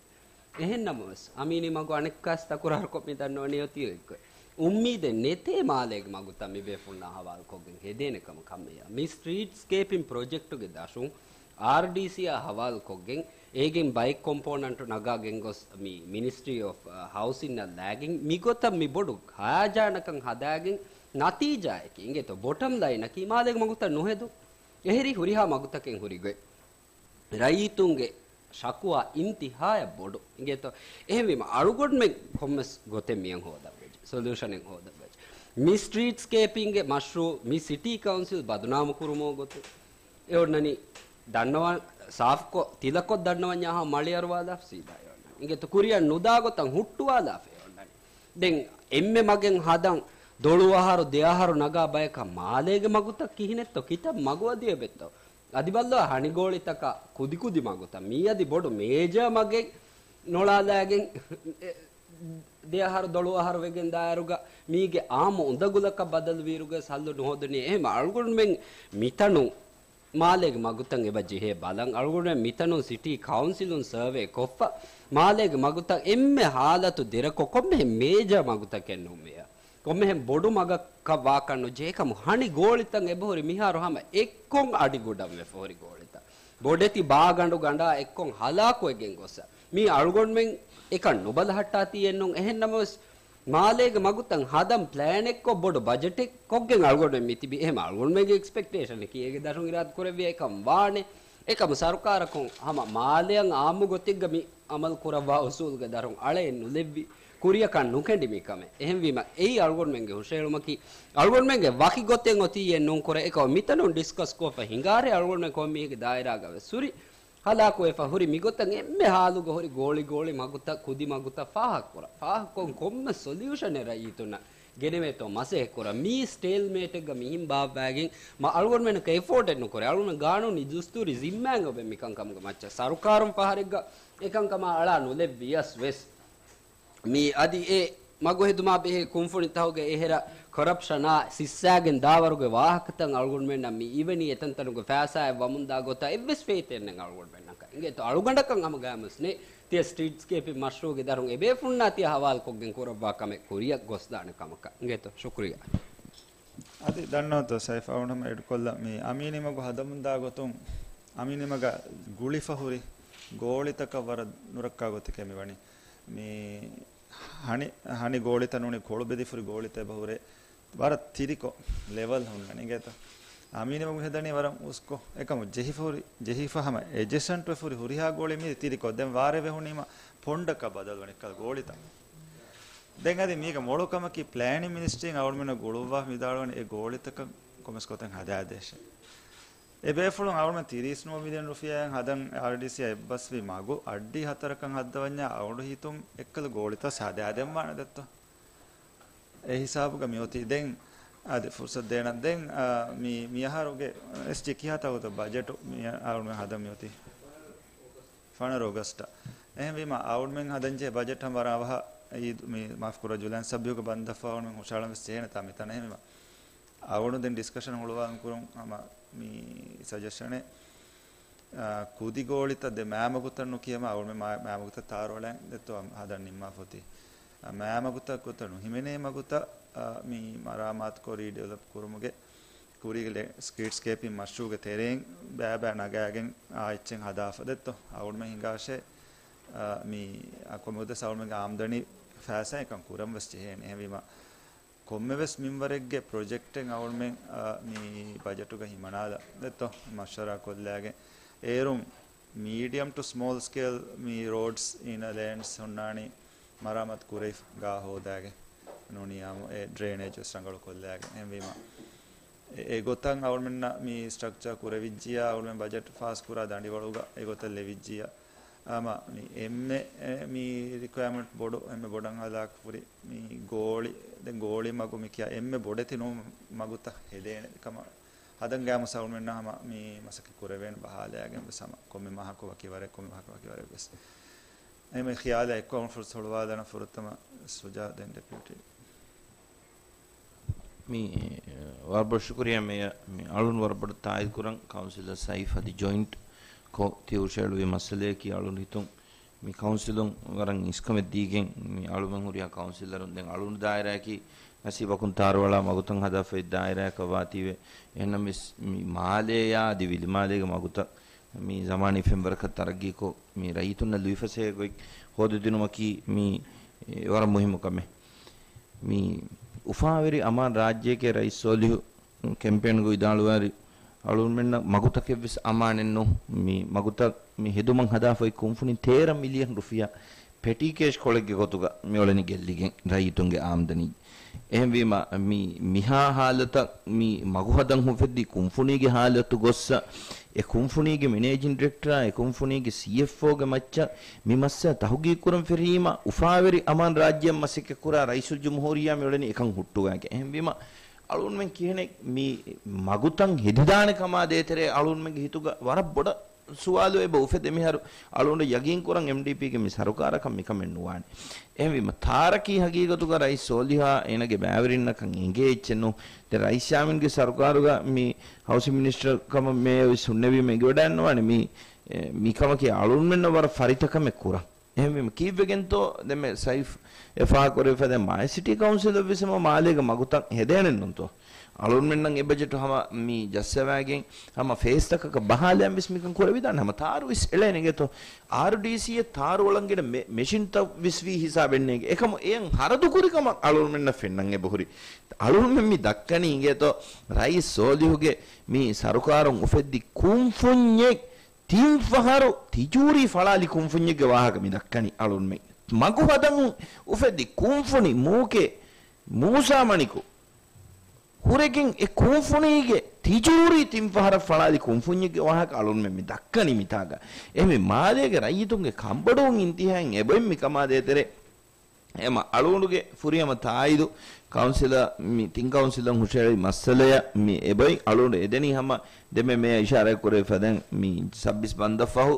އެހެންނަމަވެސް، އަމީނީ މަގު އަނެއްކާސް ތަކުރާރުކޮށް މި ދަންނަވަނީ އޮތީ އެއްގޮތް. އުއްމީދެއް ނެތޭ މާލޭގެ މަގުތައް މި ބޭފުންނާ ހަވާލުކޮށްގެން ހެދޭނެ ކަމަކަށް މެޔަރ. މި ސްޓްރީޓްސްކޭޕިން ޕްރޮޖެކްޓުގެ ދަށުން އާރްޑީސީއާ ހަވާލުކޮށްގެން، އޭގެން ބައެއް ކޮމްޕޯނަންޓު ނަގާގެން ގޮސް މި މިނިސްޓްރީ އޮފް، އަ، ހައުސިންއަށް ލާގެން މިގޮތަށް މި ބޮޑު ހަޔާޖާނަކަން ހަދާގެން ނަތީޖާއަކީ އިނގޭތޯ ބޮޓަމް ލައިނަކީ މާލޭގެ މަގުތައް ނުހެދުން. އެހެރީ ހުރިހާ މަގުތަކެއް ހުރި ގޮތް. ރައްޔިތުންގެ ޝަކުވާ އިންތިހާޔަށް ބޮޑު. އިނގޭތޯ؟ އެހެންވީމަ، އަޅުގަނޑުމެން ކޮންމެސް ގޮތެއް މިއަން ހޯދަން ވެއްޖެ. ސޮލިއުޝަނެއް ހޯދަން ވެއްޖެ. މި ސްޓްރީޓްސްކޭޕިންގެ މަޝްރޫއު މި ސިޓީ ކައުންސިލް ބަދުނާމު ކުރުމުގެ ގޮތުން އެ އޮންނަނީ ދަންނަވަން ސާފުކޮށް، ތިލަކޮށް ދަންނަވަންޏާ ހަމަ މަޅިއަރުވާލާފަ ސީދާ އެ އޮންނަނީ. އިނގޭތޯ؟ ކުރިއަށް ނުދާ ގޮތަށް ހުއްޓުވާލާފަ އެ އޮންނަނީ. ދެން އެންމެ މަގެއް ހަދަން ދޮޅު އަހަރު ދެ އަހަރު ނަގާ ބަޔަކަށް މާލޭގެ މަގުތައް ކިހިނެއްތޯ؟ ކިތައް މަގު އަދި އެބެއްތޯ؟ އަދި ބައްލަވާ ހަނި ގޯޅިތަކާ ކުދިކުދި މަގުތައް. މީ އަދި ބޮޑު މޭޖާ މަގެއް ނޮޅާލާގެން އެ، ދެ އަހަރު ދޮޅު އަހަރު ވެގެން ދާއިރުގަ މީގެ އާއްމު އުނދަގުލަކަށް ބަދަލުވިއިރުގަ ހައްލު ނުހޯދުނީ. އެހެން އަޅުގަނޑުމެން މިތަނުން މާލޭގެ މަގުތައް އެބަ ޖެހޭ ބަލަން. އަޅުގަނޑުމެން މިތަނުން ސިޓީ ކައުންސިލުން ސަރވޭ ކޮށްފަ، މާލޭގެ މަގުތައް އެންމެ ހާލަތު ދެރަކޮށް، ކޮންމެހެން މޭޖާ މަގުތަކެއް ނޫން މޭޔަރ. ކޮންމެހެން ބޮޑު މަގަކަށް ވާކަށް ނުޖެހޭ ކަމު ހަނި ގޯޅިތައް އެބަހުރި މިހާރު ހަމަ އެއްކޮށް އަޑިގުޑަން ވެފަ ހުރި ގޯޅިތައް. ބޮޑެތި ބާގަނޑު ގަނޑާ އެއްކޮށް ހަލާކުވެގެން ގޮސް. މީ އަޅުގަނޑުމެން އެކަން ނުބަލަހައްޓާތީއެއް ނޫން. އެހެން ނަމަވެސް، މާލޭގެ މަގުތައް ހަދަން ޕްލޭނެއްކޮށް، ބޮޑު ބަޖެޓެއް ކޮށްގެން އަޅުގަނޑުމެން މިތިބީ. އެހެމަ އަޅުގަނޑުމެންގެ އެކްސްޕެކްޓޭޝަނަކީ އޭގެ ދަށުން އިރާދަ ކުރެއްވިޔާ އެކަން ވާނެ. އެކަމު ސަރުކާރަކުން ހަމަ މާލެއަށް އާއްމު ގޮތެއްގަ މި އަމަލު ކުރައްވާ އުސޫލުގެ ދަށުން އަޅައެއް ނުލެއްވި، ކުރިއަކަށް ނުކެނޑި މިކަމެއް. އެހެންވީމަ، އެއީ އަޅުގަނޑުމެންގެ ހުށަހެޅުމަކީ، އަޅުގަނޑުމެންގެ ވަކި ގޮތެއް އޮތީއެއް ނޫންކުރެ، އެކަމު މިތަނުން ޑިސްކަސްކޮށްފަ ހިނގާރޭ އަޅުގަނޑުމެން ކޮންމީހެއްގެ ދާއިރާގަ ވެސް ހުރި. ހަލާކުވެފަ ހުރި މިގޮތަށް އެންމެ ހާލުގަ ހުރި ގޯޅި ގޯޅި މަގުތައް، ކުދި މަގުތައް ފާހަގަކުރަން. ފާހަގަކޮށް ކޮންމެ ސޮލިއުޝަނެއް ރައްޔިތުންނަށް ގެނެވޭތޯ މަސައްކަތްކުރަން. މީ ސްޓޭލްމޭޓެއްގަ މިހިން ބާއްވާގެން މަ އަޅުގަނޑުމެންނަކަށް އެފޯޑެއް ނުކުރޭ. އަޅުގަނޑުމެން ގާނޫނީ ދުސްތޫރީ ޒިންމާއިން އޮވެ މިކަން ކަމުގަ މައްޗަށް ސަރުކާރުން ފަހަރެއްގަ އެކަންކަމާ އަޅާ ނުލެއްވިޔަސް ވެސް. މީ އަދި އެ މަގު ހެދުމާ ބެހޭ ކުންފުނިތަކުގެ އެހެރަ ކޮރަޕްޝަނާ ސިއްސާގެން ދާވަރުގެ ވާހަކަތައް އަޅުގަނޑުމެންނަށް މި އިވެނީ އެތަންތަނުގެ ފައިސާއެއް ވަމުންދާ ގޮތަށް އެއްވެސް ފެއިތެއް ނެތް އަޅުގަނޑުމެންނަކަށް. އިނގޭތޯ އަޅުގަނޑަކަށް ހަމަ ގާމުސް ނެތް. ތިޔަ ސްޓްރީޓްސްކޭޕިން މަޝްރޫޢުގެ ދަށުން އެބޭފުންނާ ތިޔަ ހަވާލުކޮށްގެން ކުރައްވާ ކަމެއް ކުރިއަށް ގޮސްދާނެ ކަމަކަށް. އިނގޭތޯ؟ ޝުކުރިއްޔާ. އަދި ދަންނަވަތޯ ސައިފް އަޅުގަނޑު ހަމަ އެޑްކޮށްލަ މި އަމީނީ މަގު ހަދަމުންދާ ގޮތުން އަމީނީ މަގަށް ގުޅިފަ ހުރި ގޯޅިތަކަށް ވަރަށް ނުރައްކާ ގޮތެކޭ މި ވަނީ. މި ހަނި، ހަނި ގޯޅިތައް ނޫނީ ކޮޅު ބެދިފަ ހުރި ގޯޅިތައް އެބަ ހުރޭ. ވަރަށް ތިރިކޮށް ލެވަލް ހުންނަނީ އިނގޭތަ؟ އަމީނީ މަގު ހެދަނީ ވަރަށް އުސްކޮށް. އެކަމު ޖެހިފަ ހުރި، ޖެހިފަ ހަމަ އެޖެސަންޓް ވެފަ ހުރި ހުރިހާ ގޯޅި މީ ތިރިކޮށް. ދެން ވާރޭ ވެހުނީމަ ޕޮންޑަކަށް ބަދަލުވަނީ ކަލަ ގޯޅިތައް. ދެން އަދި މީގަ މޮޅު ކަމަކީ ޕްލޭނިން މިނިސްޓްރީން އަޅުގަނޑުމެންނަށް ގުޅުއްވާ މިދާޅުވަނީ އެ ގޯޅިތަކަށް ކޮންމެސް ގޮތެއް ހަދާދޭށޭ. އެ ބޭފުޅުން އަޅުގަނޑު ތިރީސް ނުވަ މިލިއަން ރުފިޔާއެއް ހަދަން އާރްޑީސީއާ އެއްބަސްވި މަގު އައްޑި ހަތަރަކަށް ހައްދަވަންޏާ އަޅުގަނޑު ހިތުން އެއްކަލަ ގޯޅިތައް ހަދާދެންވާނެ ދެއްތޯ؟ އެ ހިސާބުގަ މިއޮތީ. ދެން އަދި ފުރުސަތު ދޭނަން. ދެން، އާ، މި، މިއަހަރުގެ އެސްޖީ ކިހާ ތާކުތަ ބަޖެޓު މި އަޅުގަނޑު ހަދަން މިއޮތީ؟ ފަނަރަ އޮގަސްޓަށް. އެހެންވީމަ، އަޅުގަނޑުމެން ހަދަންޖެހޭ ބަޖެޓް ހަމަ ވަރަށް އަވަހަށް އީދު، މި، މާފު ކުރާ، ޖުލައިން ސައްބީހުގަ ބަންދަށްފަހު އަޅުގަނޑުމެން ހުށަހަޅަން ވެސް ޖެހޭނެތާ މިތަނަށް. އެހެންވީމަ، އަޅުގަނޑު ދެން ޑިސްކަޝަން ހުޅުވާލުން ކުރުން ހަމަ މި ސަޖެޝަނެއް. އާ، ކުދި ގޯޅިތައް ދެ މައިމަގުތައް ނުކިޔަމަ އަޅުމެ މަ-، މައިމަގުތައް ތާރޯޅައިން ދެއްތޯ ހަދަން ނިންމާފޮތީ. އާ، މައިމަގުތައް ގޮތަށް ނުހިމެނޭ މަގުތައް، އާ، މި މަރާމާތުކޮށް ރީޑިވެލޮޕް ކުރުމުގެ ކުރީގެ ލެ-، ސްޓްރީޓްސްކޭޕިން މަޝްރޫގެ ތެރެއިން ބައިބައި ނަގާގެން އާ އެއްޗެއް ހަދާފަ ދެއްތޯ. އަޅުމެ ހިނގާށޭ، އާ، މި އަ، ކޮންމެ ގޮތެއްސް އަޅުމެންގެ އާމްދަނީ ފައިސާ އެކަން ކުރަން ވެސް ޖެހޭނެ. އެހެންވީމަ، ކޮންމެވެސް މިންވަރެއްގެ ޕްރޮޖެކްޓެއް އަޅުމެން، އާ، މި ބަޖެޓުގަ ހިމަނާލަ ދެއްތޯ، މަޝްވަރާ ކޮށްލާގެން. އޭރުން މީޑިއަމް ޓު ސްމޯލް ސްކޭލް މި ރޯޑްސް އިނަ ލޭންސް ހުންނާނީ މަރާމާތު ކުރެވިފަ ގާ ހޯދާގެން. ނޫނީ އާމު އެ ޑްރޭނޭޖް ވެސް ރަނގަޅު ކޮށްލާގެން. އެހެންވީމަ، އެ، އެގޮތަށް އަޅުމެންނަށް މި ސްޓްރަކްޗާ ކުރެވިއްޖިޔާ، އަޅުމެން ބަޖެޓް ފާސް ކުރާ ދަނޑިވަޅުގަ އެގޮތަށް ލެވިއްޖިޔާ، އާމަ މި އެންމެ، އެ، މި ރިކުއަރމަންޓް ބޮޑު، އެންމެ ބޮޑަށް ހަލާކުފުރި މި ގޯޅި، ދެން ގޯޅި މަގު މި ކިޔާ އެންމެ ބޮޑެތި ނޫން މަގުތައް ހެދޭނެ ކަމަށް ހަދަން ގާމުސް އަޅުމެންނަށް ހަމަ މި މަސައްކަތް ކުރެވޭނެ ބަހާލައިގެން ވެސް ހަމަ ކޮންމެ މަހަކު ވަކި ވަރެއް، ކޮންމެ މަހަކު ވަކި ވަރެއް ވެސް. އެހެން ޚިޔާލާ އެއްކޮށް ފުރުސަތު ހުޅުވާލާނަ ފުރަތަމަ ސުޖާ ދެން ޑެޕިއުޓީ. މި، އެ، ވަރަށް ބޮޑަށް ޝުކުރިއްޔާ މޭޔަރ. މި އަޅުން ވަރަށް ބޮޑަށް ތާއީދު ކުރަން ކައުންސިލަރ ސައިފް އަދި ޖޮއިންޓް ކޮށް ތި ހުށައެޅުއްވި މައްސަލަޔަކީ އަޅުން ހިތުން މި ކައުންސިލުން ވަރަށް އިސްކަމެއް ދީގެން މި އަޅުމެން ހުރިހާ ކައުންސިލަރުން ދެން އަޅުން ދާއިރާއަކީ ނަސީބަކުން ތާރުއަޅާ މަގުތައް ހަދާފައި ދާއިރާއަކަށް ވާތީވެ. އެހެންނަމަވެސް މި މާލޭޔާ އަދި ވިލިމާލޭގެ މަގުތައް މި ޒަމާނީ ފެންވަރަކަށް ތަރައްގީކޮށް، މި ރައްޔިތުންނަށް ލުއިފަސޭހަ ގޮތް ހޯދިދިނުމަކީ މި، އެ، ވަރަށް މުހިއްމު ކަމެއް. މި އުފާވެރި އަމާން ރާއްޖެއެކޭ ރައީސް ސޯލިހު ކެމްޕޭންގަ ވިދާޅުވާއިރު، އަޅުންމެންނަށް މަގުތަކެއްވެސް އަމާނެއް ނޫން. މި މަގުތައް މި ހެދުމަށް ހަދާފައި ކުންފުނި ތޭރަ މިލިއަން ރުފިޔާ ޕެޓީ ކޭޝް ކޮޅެއްގެ ގޮތުގަ މިއުޅެނީ ގެއްލިގެން ރައްޔިތުންގެ އާމްދަނީ. އެހެންވީމަ، މި، މިހާ ހާލަތަށް މި މަގު ހަދަން އުފެއްދި ކުންފުނީގެ ހާލަތު ގޮއްސަ، އެ ކުންފުނީގެ މެނޭޖިން ޑިރެކްޓަރާ، އެ ކުންފުނީގެ ސީއެފްއޯގެ މައްޗަށް މި މައްސަލަ ތަހުގީގު ކުރަން ފެށީމަ، އުފާވެރި އަމާން ރާއްޖެއަށް މަސައްކަތް ކުރާ ރައީސުލްޖުމްހޫރިއްޔާ މިއުޅެނީ އެކަން ހުއްޓުވާގެން. އެހެންވީމަ، އަޅުންމެން ކިހިނެއް މި މަގުތައް ހެދިދާނެ ކަމާ ދޭތެރޭ އަޅުންމެންގެ ހިތުގަ ވަރަށް ބޮޑަށް ސުވާލު އެބަ އުފެދޭ. މިހާރު އަޅުގަނޑު ޔަގީން ކުރަން އެމްޑީޕީގެ މި ސަރުކާރަކަށް މިކަމެއް ނުވާނެ. އެހެންވީމަ، ތާރަކީ ހަގީގަތުގަ ރައީސް ސޯލިހާ އޭނަގެ ބައިވެރިންނަކަށް އެނގޭ އެއްޗެއް ނޫން. ދެން ރައީސް ޔާމީންގެ ސަރުކާރުގަ މި ހައުސިން މިނިސްޓަރ ކަމަށް މޭޔަރ ވެސް ހުންނެވީމަ އެނގިވަޑައެއް ނުވާނެ. މި، އެ، މިކަމަކީ އަޅުންމެންނަށް ވަރަށް ފަރިތަކަމެއް ކުރަން. އެހެންވީމަ ކީއްވެގެންތޯ ދެންމެ ސައިފް އެ ފާހަގަކުރެވިފަ ދެން މާލެ ސިޓީ ކައުންސިލަށް ވެސް ހަމަ މާލޭގެ މަގުތައް ހެދޭނެއްނުންތޯ؟ އަޅުންމެންނަށް އެ ބަޖެޓު ހަމަ މި ޖައްސަވާގެން ހަމަ ފޭސްތަކަކަށް ބަހާލައިން ވެސް މިކަން ކުރެވިދާނެ. ހަމަ ތާރު ވެސް އެޅޭނެގޭތޯ؟ އާރުޑީސީއަށް ތާރު އަޅަން ގެން މެ-، މެޝިންތައް ވެސް ވީ ހިސާބެއް ނޭނގެ. އެކަމު އެޔަށް ހަރަދު ކުރި ކަމަށް އަޅުންމެންނަށް ފެންނަން އެބަހުރި. އަޅުންމެން މި ދައްކަނީ އިނގޭތޯ؟ ރައީސް ސޯލިހުގެ މި ސަރުކާރުން އުފެއްދި ކުންފުންޏެއް ތިން ފަހަރު ތިޖޫރީ ފަޅާލި ކުންފުންޏެއްގެ ވާހަކަ މި ދައްކަނީ އަޅުންމެން. މަގު ހަދަން އުފެއްދި ކުންފުނި މޫކޭ މޫސާމަނިކު ހުރެގެން އެ ކުންފުނީގެ ތިޖޫރީ ތިން ފަހަރަށް ފަޅާލި ކުންފުންޏެއްގެ ވާހަކަ އަޅުންމެން މި ދައްކަނީ މިތާގަ. އެހެންވެ މާލޭގެ ރައްޔިތުންގެ ކަނބޮޑުވުން އިންތިހާއިން އެބައިން މިކަމާ ދޭތެރޭ އެމަ އަޅުގަނޑުގެ ފުރިހަމަ ތާއީދު ކައުންސިލަށް މި ތިން ކައުންސިލަށް ހުށަހެޅި މައްސަލަޔަށް މި އެބައި އަޅުގަނޑު އެދެނީ ހަމަ ދެންމެ މޭޔަރ އިޝާރާތް ކުރެވިފަދައިން މި ސައްބީސް ބަންދަށް ފަހު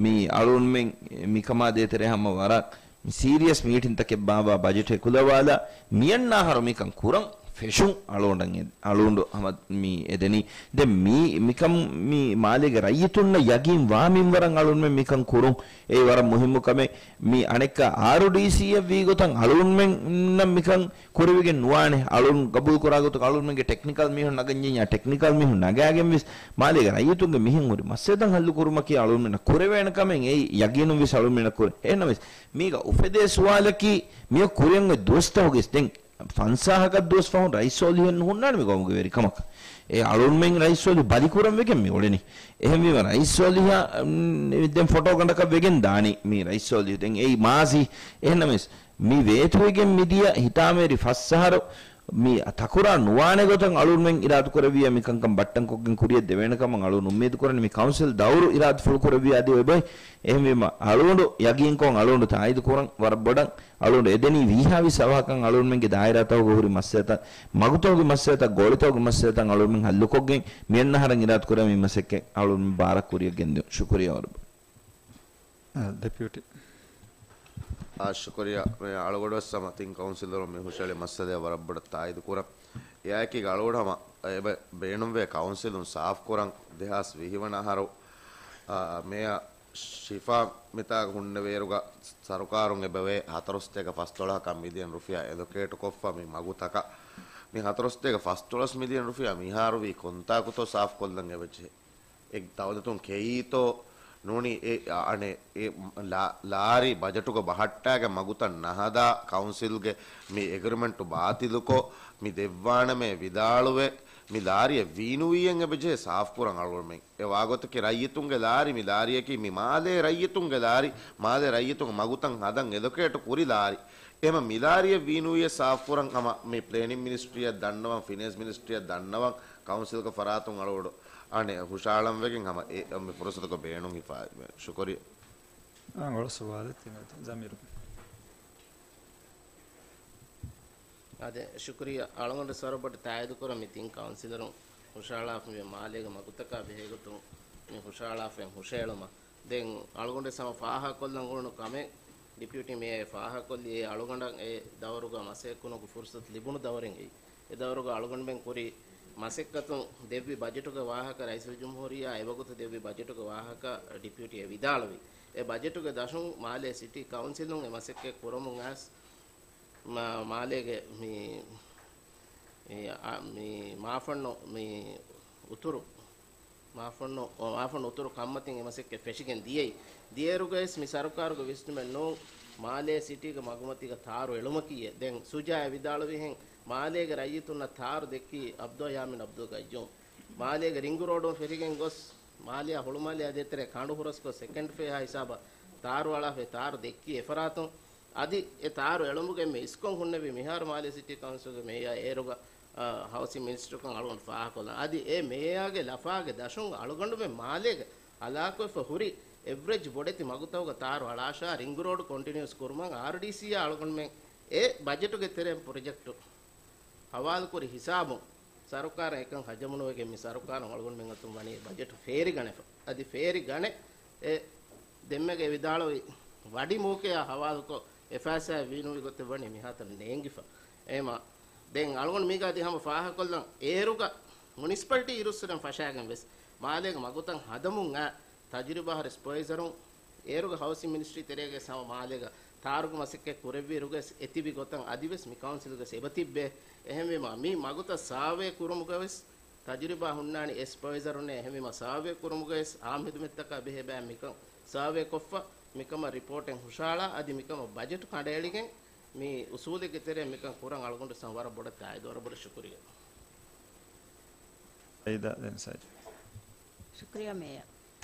މި އަޅުގަނޑުމެން މިކަމާ ދޭތެރޭ ހަމަ ވަރަށް މި ސީރިއަސް މީޓިންތަކެއް ބާއްވާ ބަޖެޓް ހެކުލަވާލާ މިއަންނަ އަހަރު މިކަން ކުރަން ފެށުން އަޅުގަނޑަށް އެ-، އަޅުގަނޑު ހަމަ މި އެދެނީ. ދެން މި، މިކަން މި މާލޭގެ ރައްޔިތުންނަށް ޔަގީން ވާ މިންވަރަށް އަޅުގަނޑުމެން މިކަން ކުރުން އެއީ ވަރަށް މުހިއްމު ކަމެއް. މި އަނެއްކާ އާރުޑީސީއަށް ވީ ގޮތަށް އަޅުގަނޑުމެންނަށް މިކަން ކުރެވިގެން ނުވާނެ. އަޅުން ގަބޫލު ކުރާ ގޮތަށް އަޅުންމެންގެ ޓެކްނިކަލް މީހުން ނަގަންޏެއްޔާ ޓެކްނިކަލް މީހުން ނަގާގެން ވެސް މާލޭގެ ރައްޔިތުންގެ މިހެން ހުރި މައްސަލަތައް ހައްލު ކުރުމަކީ އަޅުންމެންނަށް ކުރެވޭނެ ކަމެއް. އެއީ ޔަގީނުން ވެސް އަޅުންމެންނަށް ކުރޭ. އެހެންނަމަވެސް މީގަ އުފެދޭ ސުވާލަކީ މިއޮ ކުރިއަށް އޮތް ދުވަސްތަކުގެ ދެން ފަންސާހަކަށް ދުވަސް ފަހުން ރައީސް ސޯލިހެއް ނުހުންނާނެ މި ގައުމުގެ ވެރިކަމަކަށް. އެ އަޅުންމެން ރައީސް ސޯލިހު ބަލިކުރަން ވެގެން މި އުޅެނީ. އެހެންވީމަ ރައީސް ސޯލިހަށް، މް، ދެން ފޮޓޯ ގަނޑަކަށް ވެގެން ދާނީ މި ރައީސް ސޯލިހު. ދެން އެއީ މާޒީ. އެހެންނަމަވެސް މި ވޭތުވެގެން މިދިޔަ ހިތާމަވެރި ފަސް އަހަރު މި ތަކުރާރު ނުވާނެ ގޮތަށް އަޅުންމެން އިރާދަކުރެއްވިއްޔާ މިކަންކަން ބައްޓަންކޮށްގެން ކުރިއަށް ދެވޭނެ ކަމަށް އަޅުން އުއްމީދު ކުރަނީ. މި ކައުންސިލް ދައުރު އިރާދަފުޅު ކުރެއްވިއްޔާ އަދި އޮތް ބައި. އެހެންވީމަ އަޅުގަނޑު ޔަގީންކޮށް އަޅުގަނޑު ތާއީދު ކުރަން ވަރަށް ބޮޑަށް އަޅުގަނޑު އެދެނީ ވީހާވީސް އަވަހަކަށް އަޅުންމެންގެ ދާއިރާތަކުގަ ހުރި މައްސަލަތައް، މަގުތަކުގެ މައްސަލަތައް، ގޯޅިތަކުގެ މައްސަލަތައް އަޅުންމެން ހައްލުކޮށްގެން މިއަންނަ އަހަރަށް އިރާދަކުރެއްވި މަސައްކަތް އަޅުން ބާރަށް ކުރިއަށް ގެންދިއުން. ޝުކުރިއްޔާ ވަރަށް ބޮޑަށް. އަ، ޑެޕިއުޓީ. އާ، ޝުކުރިއްޔާ. މި އަޅުގަނޑު ވެސް ހަމަ ތިން ކައުންސިލަރުން މި ހުށަހެޅި މައްސަލައަށް ވަރަށް ބޮޑަށް ތާއީދު ކުރަން. އެއާއެކީގަ އަޅުގަނޑު ހަމަ އެބަ ބޭނުންވޭ ކައުންސިލުން ސާފް ކުރަން. ދެހާސް ވިހި ވަނަ އަހަރު އާ، މޭޔަ ޝިފާ މިތާގަ ހުންނެވޭއިރުގަ ސަރުކާރުން އެބަވޭ ހަތަރުސަތޭކަ ފަސްދޮޅަހަކަށް މިލިއަން ރުފިޔާ އެލޮކޭޓުކޮށްފަ މި މަގުތަކަށް. މި ހަތަރުސަތޭކަ ފަސްދޮޅަސް މިލިއަން ރުފިޔާ މިހާރު ވީ ކޮންތާކުތޯ ސާފުކޮށްލަން އެބަޖެހޭ؟ އެ ދައުލަތުން ކެއީތޯ ނޫނީ އެ، އަ، އަނެއް އެ ލާ-، ލާރި ބަޖެޓުގަ ބަހައްޓާގެ މަގުތައް ނަހަދާ ކައުންސިލްގެ މި އެގްރިމެންޓު ބާތިލުކޮށް މި ދެއްވާނަމޭ ވިދާޅުވެ، މި ލާރިއެއް ވީނުވީއެއް އެބަޖެހޭ ސާފުކުރަން އަޅުގަނޑުމެން. އެ ވާގޮތަކީ ރައްޔިތުންގެ ލާރި، މި ލާރިއަކީ މި މާލޭ ރައްޔިތުންގެ ލާރި، މާލޭ ރައްޔިތުން މަގުތައް ހަދަން އެލޮކޭޓު ކުރި ލާރި. އެހެމަ މި ލާރިއެއް ވީނުވީއެއް ސާފުކުރަން ހަމަ މި ޕްލޭނިން މިނިސްޓްރީއަށް ދަންނަވަން، ފިނޭންސް މިނިސްޓްރީއަށް ދަންނަވަން، ކައުންސިލްގެ ފަރާތުން އަޅުގަޑު އަނެއް ހުށަހަޅަން ވެގެން ހަމަ އެ، މި ފުރުސަތުގަ ބޭނުން ހިފާ. ޝުކުރިއްޔާ. އާ، ގޮޅު ސުވާލެއް ތިމަތި ޒަމީރު. އާދެ، ޝުކުރިއްޔާ. އަޅުގަނޑު ސަރުބަޑު ތާއީދު ކުރަން މި ތިން ކައުންސިލަރުން ހުށަހަޅާފަ މި މާލޭގެ މަގުތަކާ ބެހޭގޮތުން މި ހުށަހަޅާފައި ހުށައެޅުމަށް. ދެން އަޅުގަނޑު ހަމަ ފާހަގަކޮށްލަން އުޅުނު ކަމެއް ޑިޕިއުޓީ މޭޔަރ ފާހަގަކޮށްލި، އެ އަޅުގަނޑަށް އެ ދައުރުގަ މަސައްކަތް ކުރުމުގެ ފުރުސަތު ލިބުނު ދައުރެއް އެއީ. އެ ދައުރުގަ އަޅުގަނޑުމެން ކުރި މަސައްކަތުން ދެއްވި ބަޖެޓުގެ ވާހަކަ ރައީސުލްޖުމްހޫރިއްޔާ އެވަގުތު ދެއްވި ބަޖެޓުގެ ވާހަކަ ޑިޕިއުޓީ އެ ވިދާޅުވި. އެ ބަޖެޓުގެ ދަށުން މާލޭ ސިޓީ ކައުންސިލުން އެ މަސައްކަތް ކުރަމުން އައިސް މާ-، މާލޭގެ މި، މި، އާ، މި މާފަންނު މި އުތުރު، މާފަންނު، މާފަންނު އުތުރު ކަންމަތިން އެ މަސައްކަތް ފެށިގެން ދިޔައީ. ދިޔައިރުގައިސް މި ސަރުކާރުގެ ވިސްނުމެއް ނޫން މާލޭ ސިޓީގެ މަގުމަތީގަ ތާރު އެޅުމަކީއޭ. ދެން ސުޖާ އެ ވިދާޅުވިހެން މާލޭގެ ރައްޔިތުންނަށް ތާރު ދެއްކީ އަބްދުﷲ ޔާމީން އަބްދުލް ގައްޔޫމް. މާލޭގެ ރިންގު ރޯޑުން ފެށިގެން ގޮސް މާލެއާ ހުޅުމާލެއާ ދޭތެރޭ ކަނޑު ހުރަސްކޮށް ސެކަންޑް ފޭހާ ހިސާބަށް ތާރު އަޅާފައި ތާރު ދެއްކީ އެފަރާތުން. އަދި އެ ތާރު އެޅުމުގެ އެންމެ އިސްކޮށް ހުންނެވި މިހާރު މާލޭ ސިޓީ ކައުންސިލްގެ މޭޔާ އޭރުގަ، އާ، ހައުސިން މިނިސްޓަރުކަން އަޅުގަނޑު ފާހަގަކޮށްލަން. އަދި އެ މޭޔާގެ ލަފާގެ ދަށުން އަޅުގަނޑުމެން މާލޭގެ އަލާކުވެފަ ހުރި އެވްރެޖް ބޮޑެތި މަގުތަކުގަ ތާރު އަޅާށާ ރިންގް ރޯޑު ކޮންޓިނިއުސް ކުރުމަށް އާރްޑީސީއާ އަޅުގަނޑުމެން އެ ބަޖެޓުގެ ތެރެއިން ޕްރޮޖެކްޓު ހަވާލުކުރި ހިސާބުން ސަރުކާރަށް އެކަން ހަޖަމުނުވެގެން މި ސަރުކާރުން އަޅުގަނޑުމެން އަތުން ވަނީ ބަޖެޓު ފޭރިގަނެފަ. އަދި ފޭރިގަނެ އެ ދެންމެގެ ވިދާޅުވި ވަޑި މޫކެއާ ހަވާލުކޮށް އެ ފައިސާ ވީނުވި ގޮތެއް ވަނީ މިހާތަނަށް ނޭނގިފަ. އެހެމަ ދެން އަޅުގަނޑު މީގަ އަދި ހަމަ ފާހަގަކޮށްލަން އޭރުގަ މުނިސިޕަލިޓީ އިރުއްސުރެން ފަށާގެން ވެސް މާލޭގެ މަގުތައް ހަދަމުން އާ ތަޖުރިބާ ހުރި ސްޕަވައިޒަރުން އޭރުގެ ހައުސިން މިނިސްޓްރީ ތެރޭގައި ހަމަ މާލޭގަ ތާރުގެ މަސައްކަތް ކުރެއްވިއިރުގައި އެތިބި ގޮތަށް އަދިވެސް މި ކައުންސިލްގައި އެބަ ތިއްބޭ. އެހެންވީމަ މި މަގުތައް ސާވޭ ކުރުމުގަވެސް ތަޖުރިބާ ހުންނާނީ އެ ސްޕަވައިޒަރުންނޭ. އެހެންވީމަ ސާވޭ ކުރުމުގަވެސް އާއްމު ހިދުމަތްތަކާ ބެހޭ ބައެއް މިކަން ސާވޭ ކޮށްފަ، މިކަމަށް ރިޕޯޓެއް ހުށަހަޅާ އަދި މިކަމަށް ބަޖެޓު ކަނޑައެޅިގެން މި އުސޫލެއްގެ ތެރޭ މިކަން ކުރަން އަޅުގަނޑު ވަރަށް ބޮޑަށް ތާއީދު، ވަރަށް ބޮޑަށް ޝުކުރިއްޔާ. ސައިދާ، ދެން ސައިދު. ޝުކުރިއްޔާ މޭޔަރ.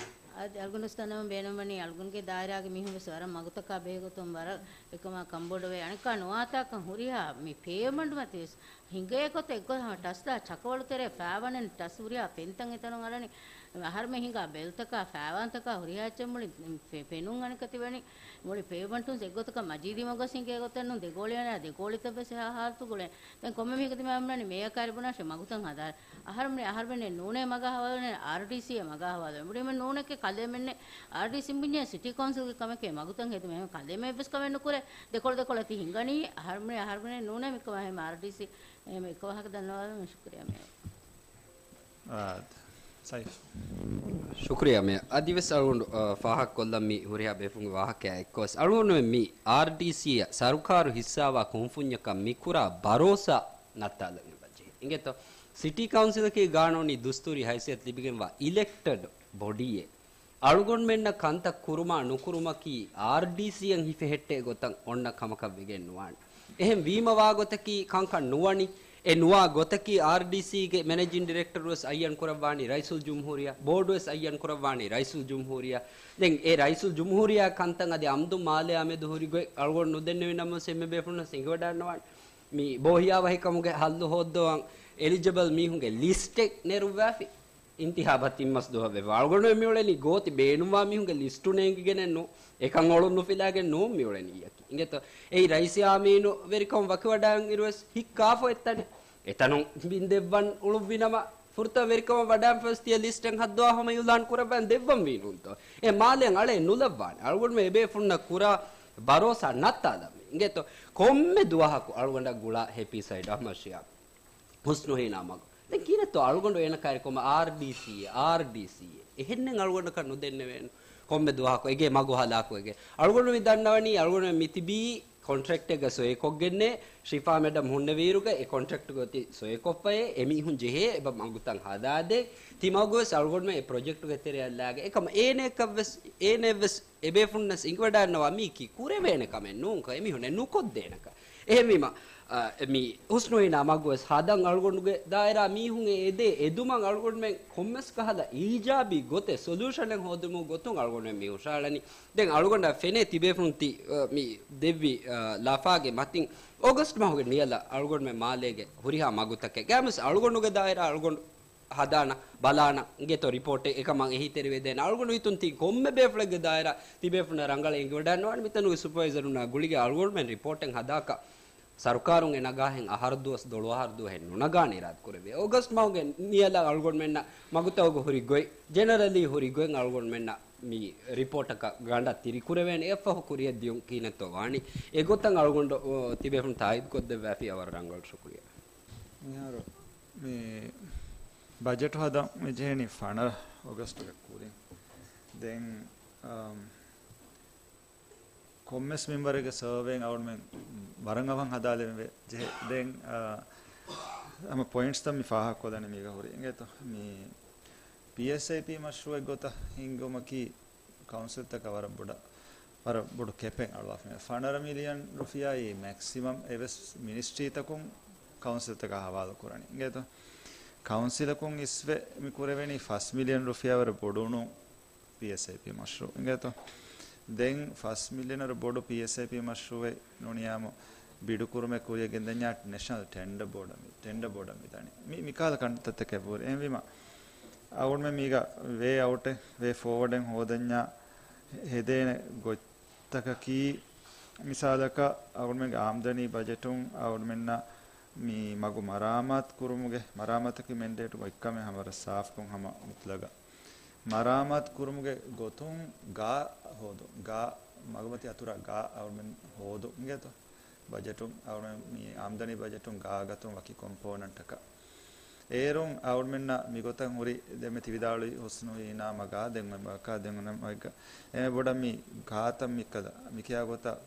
އަދި އަޅުގަނޑު ދަންނަވަން ބޭނުންވަނީ އަޅުގަނޑުގެ ދާއިރާގެ މީހުން ވެސް ވަރަށް މަގުތަކާ ބެހޭގޮތުން ވަރަށް އެކަމާ ކަންބޮޑުވޭ. އަނެއްކާ ނުވާތާކަން ހުރިހާ މި ޕޭމަންޓު މަތިވެސް ހިނގޭ ގޮތަށް އެއްގޮތަށް ހަމަ ޓަސްދާ ޗަކަވަޅު ތެރޭ ފާވަނެއް ޓަސް ހުރިހާ ފެންތައް އެތަނުން އަޅަނީ. އަހަރުމެން ހިނގާ ބެލްތަކާ ފާވާންތަކާ ހުރިހާ އެއްޗެއް މުޅި ފެ-، ފެނުން އަނެކަތި ވަނީ. މުޅި ޕޭމަންޓުން އެއްގޮތަކަށް މަޖީދީ މަގުވެސް ހިނގޭ ގޮތެއް ނޫން. ދެގޯޅި އަނާ ދެގޯޅިތައް ވެސް އެހާ ހާލަތު ގުޅޭ. ދެން ކޮންމެ މީހަކު ތިމާ އަމްނަނީ މޭޔަކާ ބުނާށޭ މަގުތައް ހަދާ. އަހަރުމެން އަހަރުމެން ނޫނޭ މަގާ ހަވާލު ނޫނޭ އާރްޑީސީއޭ މަގާ ހަވާލު. މުޅިމެން ނޫނެކޭ ކަލޭމެންނޭ. އާރްޑީސީ ބުންޏޭ ސިޓީ ކައުންސިލްގެ ކަމެކޭ މަގުތައް ހެދުމޭ. ކަލޭމެން ވެސް ކަމެއް ނުކުރޭ. ދެކޮޅު ދެކޮޅަށް ތި ހިނގަނީ. އަހަރުމެން އަހަރުމެން ނޫނޭ މިކަމާ ހެމަ އާރްޑީސީ އެ އެކަ ވާހަކަ ދަންނަވާލަމުން ޝުކުރިއްޔާ މޭޔަރ. އާ، ސައިފް. ޝުކުރިއްޔާ މޭޔަރ. އަދިވެސް އަޅުގަނޑު، އާ، ފާހަގަކޮށްލަން މި ހުރިހާ ބޭފުޅުންގެ ވާހަކައާ އެއްކޮށް އަޅުގަނޑުމެން މި އާރްޑީސީއަށް ސަރުކާރު ހިއްސާވާ ކުންފުންޏަކަށް މިކުރާ ބަރޯސާ ނައްތާލަން އެބަޖެހޭ. އިނގޭތޯ؟ ސިޓީ ކައުންސިލަކީ ގާނޫނީ ދުސްތޫރީ ހައިސިއްޔަތު ލިބިގެންވާ އިލެކްޓެޑް ބޮޑީއެއް. އަޅުގަނޑުމެންނަށް ކަންތައް ކުރުމާ ނުކުރުމަކީ އާރްޑީސީއަށް ހިފެހެއްޓޭ ގޮތަށް އޮންނަ ކަމަކަށް ވެގެން ނުވާނެ. އެހެން ވީމަ ވާގޮތަކީ ކަންކަން ނުވަނީ. އެ ނުވާ ގޮތަކީ އާރްޑީސީގެ މެނޭޖިން ޑިރެކްޓަރު ވެސް އައްޔަން ކުރައްވާނީ ރައީސުލްޖުމްހޫރިއްޔާ، ބޯޑު ވެސް އައްޔަން ކުރައްވާނީ ރައީސުލްޖުމްހޫރިއްޔާ. ދެން އެ ރައީސުލްޖުމްހޫރިއްޔާ ކަންތައް އަދި އަމްދު މާލެއާ މެދު ހުރި ގޮތް އަޅުގަނޑު ނުދެންނެވި ނަމަވެސް އެންމެ ބޭފުޅުންނަށް އެނގިވަޑައިގަންނަވާނެ. މި ބޯހިޔާވަހިކަމުގެ ހައްލު ހޯއްދަވަން އެލިޖަބަލް މީހުންގެ ލިސްޓެއް ނެރުއްވާފި. އިންތިހާބަށް ތިން މަސް ދުވަހަށް ވެފަ. އަޅުގަނޑުމެން މިއުޅެނީ ގޯތި ބޭނުންވާ މީހުންގެ ލިސްޓު ނޭނގިގެނެއް ނޫން. އެކަން އޮޅުން ނުފިލާގެން ނޫން މިއުޅެނީ އެއީ. އިނގޭތޯ؟ އެއީ ރައީސް އާމީނު ވެރިކަމަށް ވަކިވަޑައިގެން އިރުވެސް ހިއްކާފަ އޮތް ތަނެއް. އެތަނުން ބިން ދެއްވަން އުޅުއްވި ނަމަ، ފުރަތަމަ ވެރިކަމަށް ވަޑައިގެންފަ ވެސް ތިޔަ ލިސްޓެއް ހައްދަވާ ހަމަ އިއުލާން ކުރައްވަން ދެއްވަން ވީ ނޫންތޯ؟ އެ މާލެއަށް އަޅައެއް ނުލައްވާނެ. އަޅުގަނޑުމެން އެބޭފުޅުންނަށް ކުރާ ބަރޯސާ ނައްތާލަމެ. އިނގޭތޯ؟ ކޮންމެ ދުވަހަކު އަޅުގަނޑަށް ގުޅާ ހެޕީ ސައިޑް އަހްމަދު ޝިހާބް. ހުސްނު ހީނާ މަގު. ދެން ކިހިނެއްތޯ އަޅުގަނޑު އޭނަ ކައިރިކޮމަށް އާރްޑީސީއޭ، އާރްޑީސީއޭ. އެހެންނެއް އަޅުގަނޑަކަށް ނުދެންނެވޭނު. ކޮންމެ ދުވަހަކު އެގޭ މަގު ހަލާކުވެގެން. އަޅުގަނޑު މި ދަންނަވަނީ އަޅުގަނޑު މި ތިބީ ކޮންޓްރެކްޓެއްގަ ސޮއިކޮށްގެންނޭ. ޝިފާ މެޑަމް ހުންނެވިއިރުގަ އެ ކޮންޓްރެކްޓްގަ އޮތީ ސޮއިކޮށްފައޭ، އެމީހުން ޖެހޭ އެބަ މަގުތައް ހަދާދޭ. ތިމަގުވެސް އަޅުގަނޑުމެން އެ ޕްރޮޖެކްޓުގެ ތެރެއަށް ލާގެ. އެކަމަ އޭނައަކަށްވެސް، އޭނައެއްވެސް އެބޭފުންނަސް އިނގިވަޑާންނަވާ މީ ކީ ކުރެވޭނެ ކަމެއް ނޫންކަ، އެމީހުން އެ ނުކޮށްދޭނެކަ. އެހެންވީމަ، އަ، މި ހުސްނުހީނާ މަގުވެސް ހަދަން އަޅުގަނޑުގެ ދާއިރާ މީހުން އެ އެދޭ އެދުމަށް އަޅުގަނޑުމެން ކޮންމެސް ކަހަލަ އީޖާބީ ގޮތެއް ސޮލޫޝަނެއް ހޯދުމުގެ ގޮތުން އަޅުގަނޑުމެން މި ހުށަހަޅަނީ. ދެން އަޅުގަނޑަށް ފެނޭ ތިބޭފުން ތި، އަ، މި ދެއްވި، އަ، ލަފާގެ މަތިން އޮގަސްޓް މަހުގެ ނިޔަލަށް އަޅުގަނޑުމެން މާލޭގެ ހުރިހާ މަގުތަކެއް ގާމިސް އަޅުގަނޑުގެ ދާއިރާ އަޅުގަނޑު ހަދާނަ ބަލާނަ އިނގޭތޯ ރިޕޯޓެއް އެކަމަށް އެހީތެރިވެދޭނެ. އަޅުގަނޑު ހިތުން ތި ކޮންމެ ބޭފުޅެއްގެ ދާއިރާ ތިބޭފުންނަށް ރަނގަޅަށް އެނގިވަޑައިންނަވާނެ. މިތަނުގެ ސުޕަވައިޒަރުންނާ ގުޅިގެން އަޅުގަނޑުމެން ރިޕޯޓެއް ހަދާކަށް ސަރުކާރުން އެ ނަގާހެން އަހަރު ދުވަސް ދޮޅު އަހަރު ދުވަހެއް ނުނަގާނެ އިރާދަ ކުރެވޭ. އޮގަސްޓް މަހުގެ ނިޔަލަށް އަޅުގަނޑުމެންނަށް މަގުތަކުގެ ހުރި ގޮތް، ޖެނެރަލީ ހުރި ގޮތް އަޅުގަނޑުމެންނަށް މި ރިޕޯޓަކަށް ގަނޑަށް ތިރިކުރެވޭނެ. އެއަށްފަހު ކުރިއަށް ދިޔުން ކިހިނެއްތޯ ވާނީ. އެގޮތަށް އަޅުގަނޑު، އޮ، ތިބޭފުން ތާއީދުކޮށްދެއްވާފި އަވަރ ރަނގަޅު ޝުކުރިއްޔާ. މިހާރު މި ބަޖެޓު ހަދަން މި ޖެހެނީ ފަނަރަ އޮގަސްޓުގެ ކުރިން. ދެން، އަމް، ކޮންމެސް މިންވަރެއްގެ ސަރވޭއިން އަޅުމެން ވަރަށް އަވަހަށް ހަދާލެވެ ޖެހޭ. ދެން، އަ، ހަމަ ޕޮއިންޓްސްތައް މި ފާހަގަކޮށްލަނީ މީގަ ހުރި. އިނގޭތޯ؟ މި ޕީއެސްއައިޕީ މަޝްރޫއެއް ގޮތަށް ހިންގުމަކީ ކައުންސިލްތަކަށް ވަރަށް ބޮޑަށް، ވަރަށް ބޮޑު ކެޕެއް އަޅުވާފަ. ފަނަރަ މިލިއަން ރުފިޔާއީ މެކްސިމަމް އެވެސް މިނިސްޓްރީތަކުން ކައުންސިލްތަކަށް ހަވާލު ކުރަނީ. އިނގޭތޯ؟ ކައުންސިލަކުން އިސްވެ މި ކުރެވެނީ ފަސް މިލިއަން ރުފިޔާ ވަރަށް ބޮޑު ނޫން ޕީއެސްއައިޕީ މަޝްރޫއު. އިނގޭތޯ؟ ދެން ފަސް މިލިއަނަރު ބޮޑު ޕީއެސްއައިޕީ މަޝްރޫއެއް ނޫނިއްޔާމު ބިޑު ކުރުމެއް ކުރިއަށް ގެންދަންޏާ ނޭޝަނަލް ޓެންޑަ ބޯޑަށް މި، ޓެންޑަ ބޯޑަށް މިދަނީ. މި، މިކަހަލަ ކަންތައްތަކެއް ވުރެ. އެހެންވީމަ، އަޅުގަނޑުމެން މީގަ ވޭ އައުޓެއް، ވޭ ފޯވަޑެއް ހޯދަންޏާ ހެދޭނެ ގޮތްތަކަކީ، މިސާލަކަށް އަޅުގަނޑުމެންގެ އާމްދަނީ ބަޖެޓުން އަޅުގަނޑުމެންނަށް މި މަގު މަރާމާތު ކުރުމުގެ، މަރާމާތަކީ މެންޑޭޓު އޮތްކަމެއް ހަމަ ވަރަށް ސާފުކޮށް ހަމަ މުތްލަގަށް މަރާމާތު ކުރުމުގެ ގޮތުން ގާ ހޯދުން، ގާ މަގުމަތީ އަތުރާ ގާ އަޅުމެން ހޯދުން އިނގޭތޯ؟ ބަޖެޓުން އަޅުމެން މި އާމްދަނީ ބަޖެޓުން ގާ ގަތުން ވަކި ކޮމްޕޯނަންޓަކަށް. އޭރުން އަޅުމެންނަށް މިގޮތަށް ހުރި ދެންމެ ތިވިދާޅުވި ހުސްނުހީނާ މަގާ ދެން އޮތް މަގަކާ ދެން އޮންނަ މަގަކަށް އެންމެ ބޮޑަށް މި ގާތައް މިކަލަ މިކިޔާ ގޮތަށް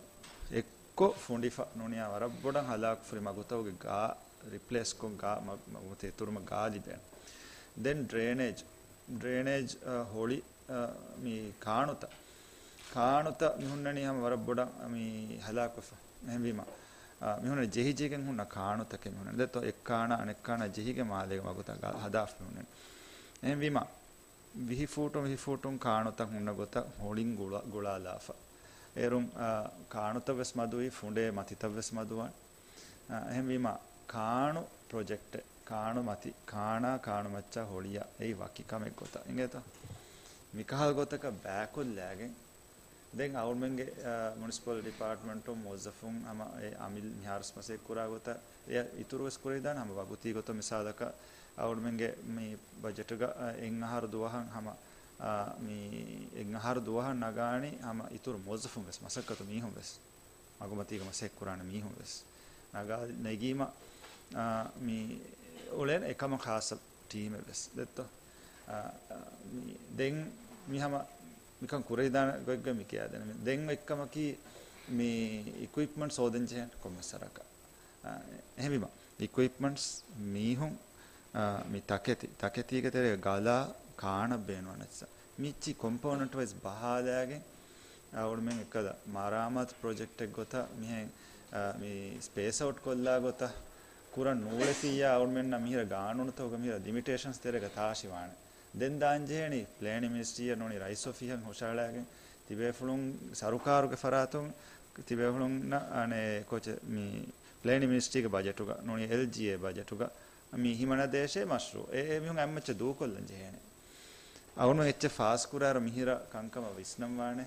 އެއްކޮށް ފުނޑިފަ ނޫނިއްޔާ ވަރަށް ބޮޑަށް ހަލާކުފުރި މަގުތަކުގެ ގާ ރިޕްލޭސްކޮށް ގާ މަ-، މަގުމަތީ އިތުރުމަށް ގާ ލިބޭނެ. ދެން ޑްރޭނޭޖް، ޑްރޭނޭޖް، އަ، ހޮޅި، އަ، މި ކާނުތައް، ކާނުތައް މި ހުންނަނީ ހަމަ ވަރަށް ބޮޑަށް މި ހަލާކުވެފަ. އެހެންވީމަ، އަ، މި ހުންނަނީ ޖެހިޖެހިގެން ހުންނަ ކާނުތަކެއް މި ހުންނަނީ. ދެއްތޯ އެއްކާނާ އަނެއްކާނާ ޖެހިގެން މާލޭގެ މަގުތައް ގާ ހަދާފަ މި ހުންނަނީ. އެހެންވީމަ، ވިހި ފޫޓުން ވިހި ފޫޓުން ކާނުތައް ހުންނަ ގޮތަށް ހޮޅިން ގުޅާ-، ގުޅާލާފަ. އޭރުން، އާ، ކާނުތައް ވެސް މަދުވީ، ފުނޑޭ މަތިތައް ވެސް މަދުވާން. އާ، އެހެންވީމަ، ކާނު ޕްރޮޖެކްޓެއް، ކާނު މަތި، ކާނާ ކާނު މައްޗާ ހޮޅިއަށް އެއީ ވަކި ކަމެއް ގޮތަށް އިނގޭތަ؟ މިކަހަލަ ގޮތަކަށް ބައިކޮށްލާގެން، ދެން އަޅުމެންގެ، އާ، މުނިސިޕަލް ޑިޕާޓްމަންޓުން މުވައްޒަފުން ހަމަ އެ އަމިއްލަ މިހާރު މަސައްކަތް ކުރާ ގޮތަށް އެ އިތުރު ވެސް ކުރެވިދާނެ ހަމަ ވަގުތީ ގޮތަށް. މިސާލަކަށް އަޅުމެންގެ މި ބަޖެޓުގަ، އަ، އެއް އަހަރު ދުވަހަށް ހަމަ، އަ، މި އެއް އަހަރު ދުވަހަށް ނަގާނީ ހަމަ އިތުރު މުވައްޒަފުން ވެސް، މަސައްކަތު މީހުން ވެސް، މަގުމަތީގަ މަސައްކަތް ކުރާނެ މީހުން ވެސް ނަގާ ނެގީމަ، އަ، މި އުޅޭނެ އެކަމަށް ޚާއްޞަ ޓީމެއް ވެސް ދެއްތޯ. އަ، އަ، މި ދެން މި ހަމަ މިކަން ކުރެވިދާނެ ގޮތްގަ މި ކިޔާދޭނެ. ދެން އެއްކަމަކީ މި އިކުއިޕްމަންޓްސް ހޯދަން ޖެހޭނެ ކޮންމެސް ވަރަކަށް. އާ، އެހެންވީމަ، އިކުއިޕްމަންޓްސް މީހުން، އާ، މި ތަކެތި، ތަކެތީގެ ތެރޭ ގަލާ ކާނަށް ބޭނުންވާނެ އެއްޗަށް. މިއްޗި ކޮމްޕޯނަންޓް ވައިޒް ބަހާލާގެން، އަޅުމެން އެކަލަ މަރާމާތު ޕްރޮޖެކްޓެއް ގޮތަށް މިހެން، އާ، މި ސްޕޭސް އައުޓް ކޮށްލާ ގޮތަށް ކުރަން ނޫޅެފިއްޔާ، އަޅުމެންނަށް މިހިރަ ގާނޫނުތަކުގަ މިހިރަ ލިމިޓޭޝަންސް ތެރޭގަ ތާށިވާނެ. ދެން ދާންޖެހޭނީ ޕްލޭނިން މިނިސްޓްރީއަށް ނޫނީ ރައީސް އޮފީހަށް ހުށަހަޅައިގެން ތިބޭފުޅުން ސަރުކާރުގެ ފަރާތުން ތިބޭފުޅުންނަށް އަނެއް ކޯޗެއް މި ޕްލޭނިން މިނިސްޓްރީގެ ބަޖެޓުގަ ނޫނީ އެލްޖީއޭ ބަޖެޓުގަ މި ހިމަނަދޭށޭ މަޝްރޫއު އެ، އެ މީހުން އެއްމައްޗަށް ދޫކޮށްލަން ޖެހޭނެ. އަޅުން އެއްޗެއް ފާސް ކުރާއިރު މިހިރަ ކަންކަމަށް ވިސްނަން ވާނެ.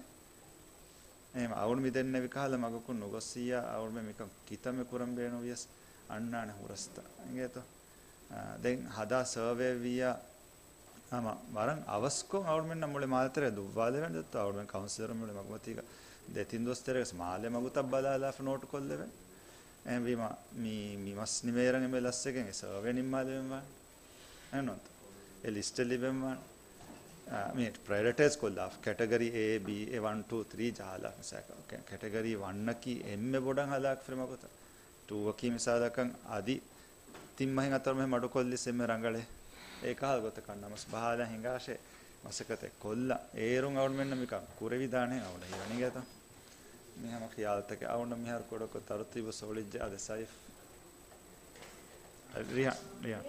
އެހެން އަޅުން މި ދެންނެވި ކަހަލަ މަގަކުން ނުގޮއްސިއްޔާ އަޅުމެން މިކަން ކިތަންމެ ކުރަން ބޭނުންވިޔަސް އަންނާނެ ހުރަސްތައް އިނގޭތޯ. އާ، ދެން ހަދާ ސަރވޭ ވިއްޔާ ހަމަ ވަރަށް އަވަސްކޮށް އަޅުމެންނަށް މުޅި މާލެ ތެރޭ ދުއްވާލެވެން ދެއްތޯ. އަޅުމެން ކައުންސިލަރުން މުޅި މަގުމަތީގަ ދެ ތިން ދުވަސް ތެރޭގަސް މާލެ މަގުތައް ބަލާލާފަ ނޯޓު ކޮށްލެވެން. އެހެންވީމަ މި، މި މަސް ނިމޭރަން އެންމެ ލަސްވެގެން އެ ސަރވޭ ނިންމާލެވެން ވާނެ. އެހެންނުންތަ؟ އެ ލިސްޓެއް ލިބެން ވާނެ. އާ، މި ޕްރައިރިޓައިޒް ކޮށްލާފަ ކެޓަގަރީ އޭ، ބީ، އެ ވަން، ޓޫ، ތްރީ ޖަހާލާ މިސާލަކަށް. ކެ-، ކެޓަގަރީ ވަންއަކީ އެންމެ ބޮޑަށް ހަލާކު ފިރިމަގުތައް. ޓޫއަކީ މިސާލަކަށް އަދި ތިން މަހެއް އަތޮޅު މެހެ މަޑުކޮށްލިސް އެންމެ ރަނގަޅޭ. އެ ކަހަލަ ގޮތަކަށް ނަމަސް ބަހާލަން ހިނގާށޭ މަސައްކަތެއް ކޮށްލަން. އޭރުން އަޅުމެންނަށް މިކަން ކުރެވިދާނެ އަޅުގަނޑަށް ހީވަނީ އިނގޭތަ؟ މި ހަމަ ޚިޔާލުތަކެއް އަޅުގަނޑަށް މިހާރު ކުޑަކޮށް ތަރުތީބު ސޮޅިއްޖެ އާދެ ސައިފް. ރިހާން، ރިހާން.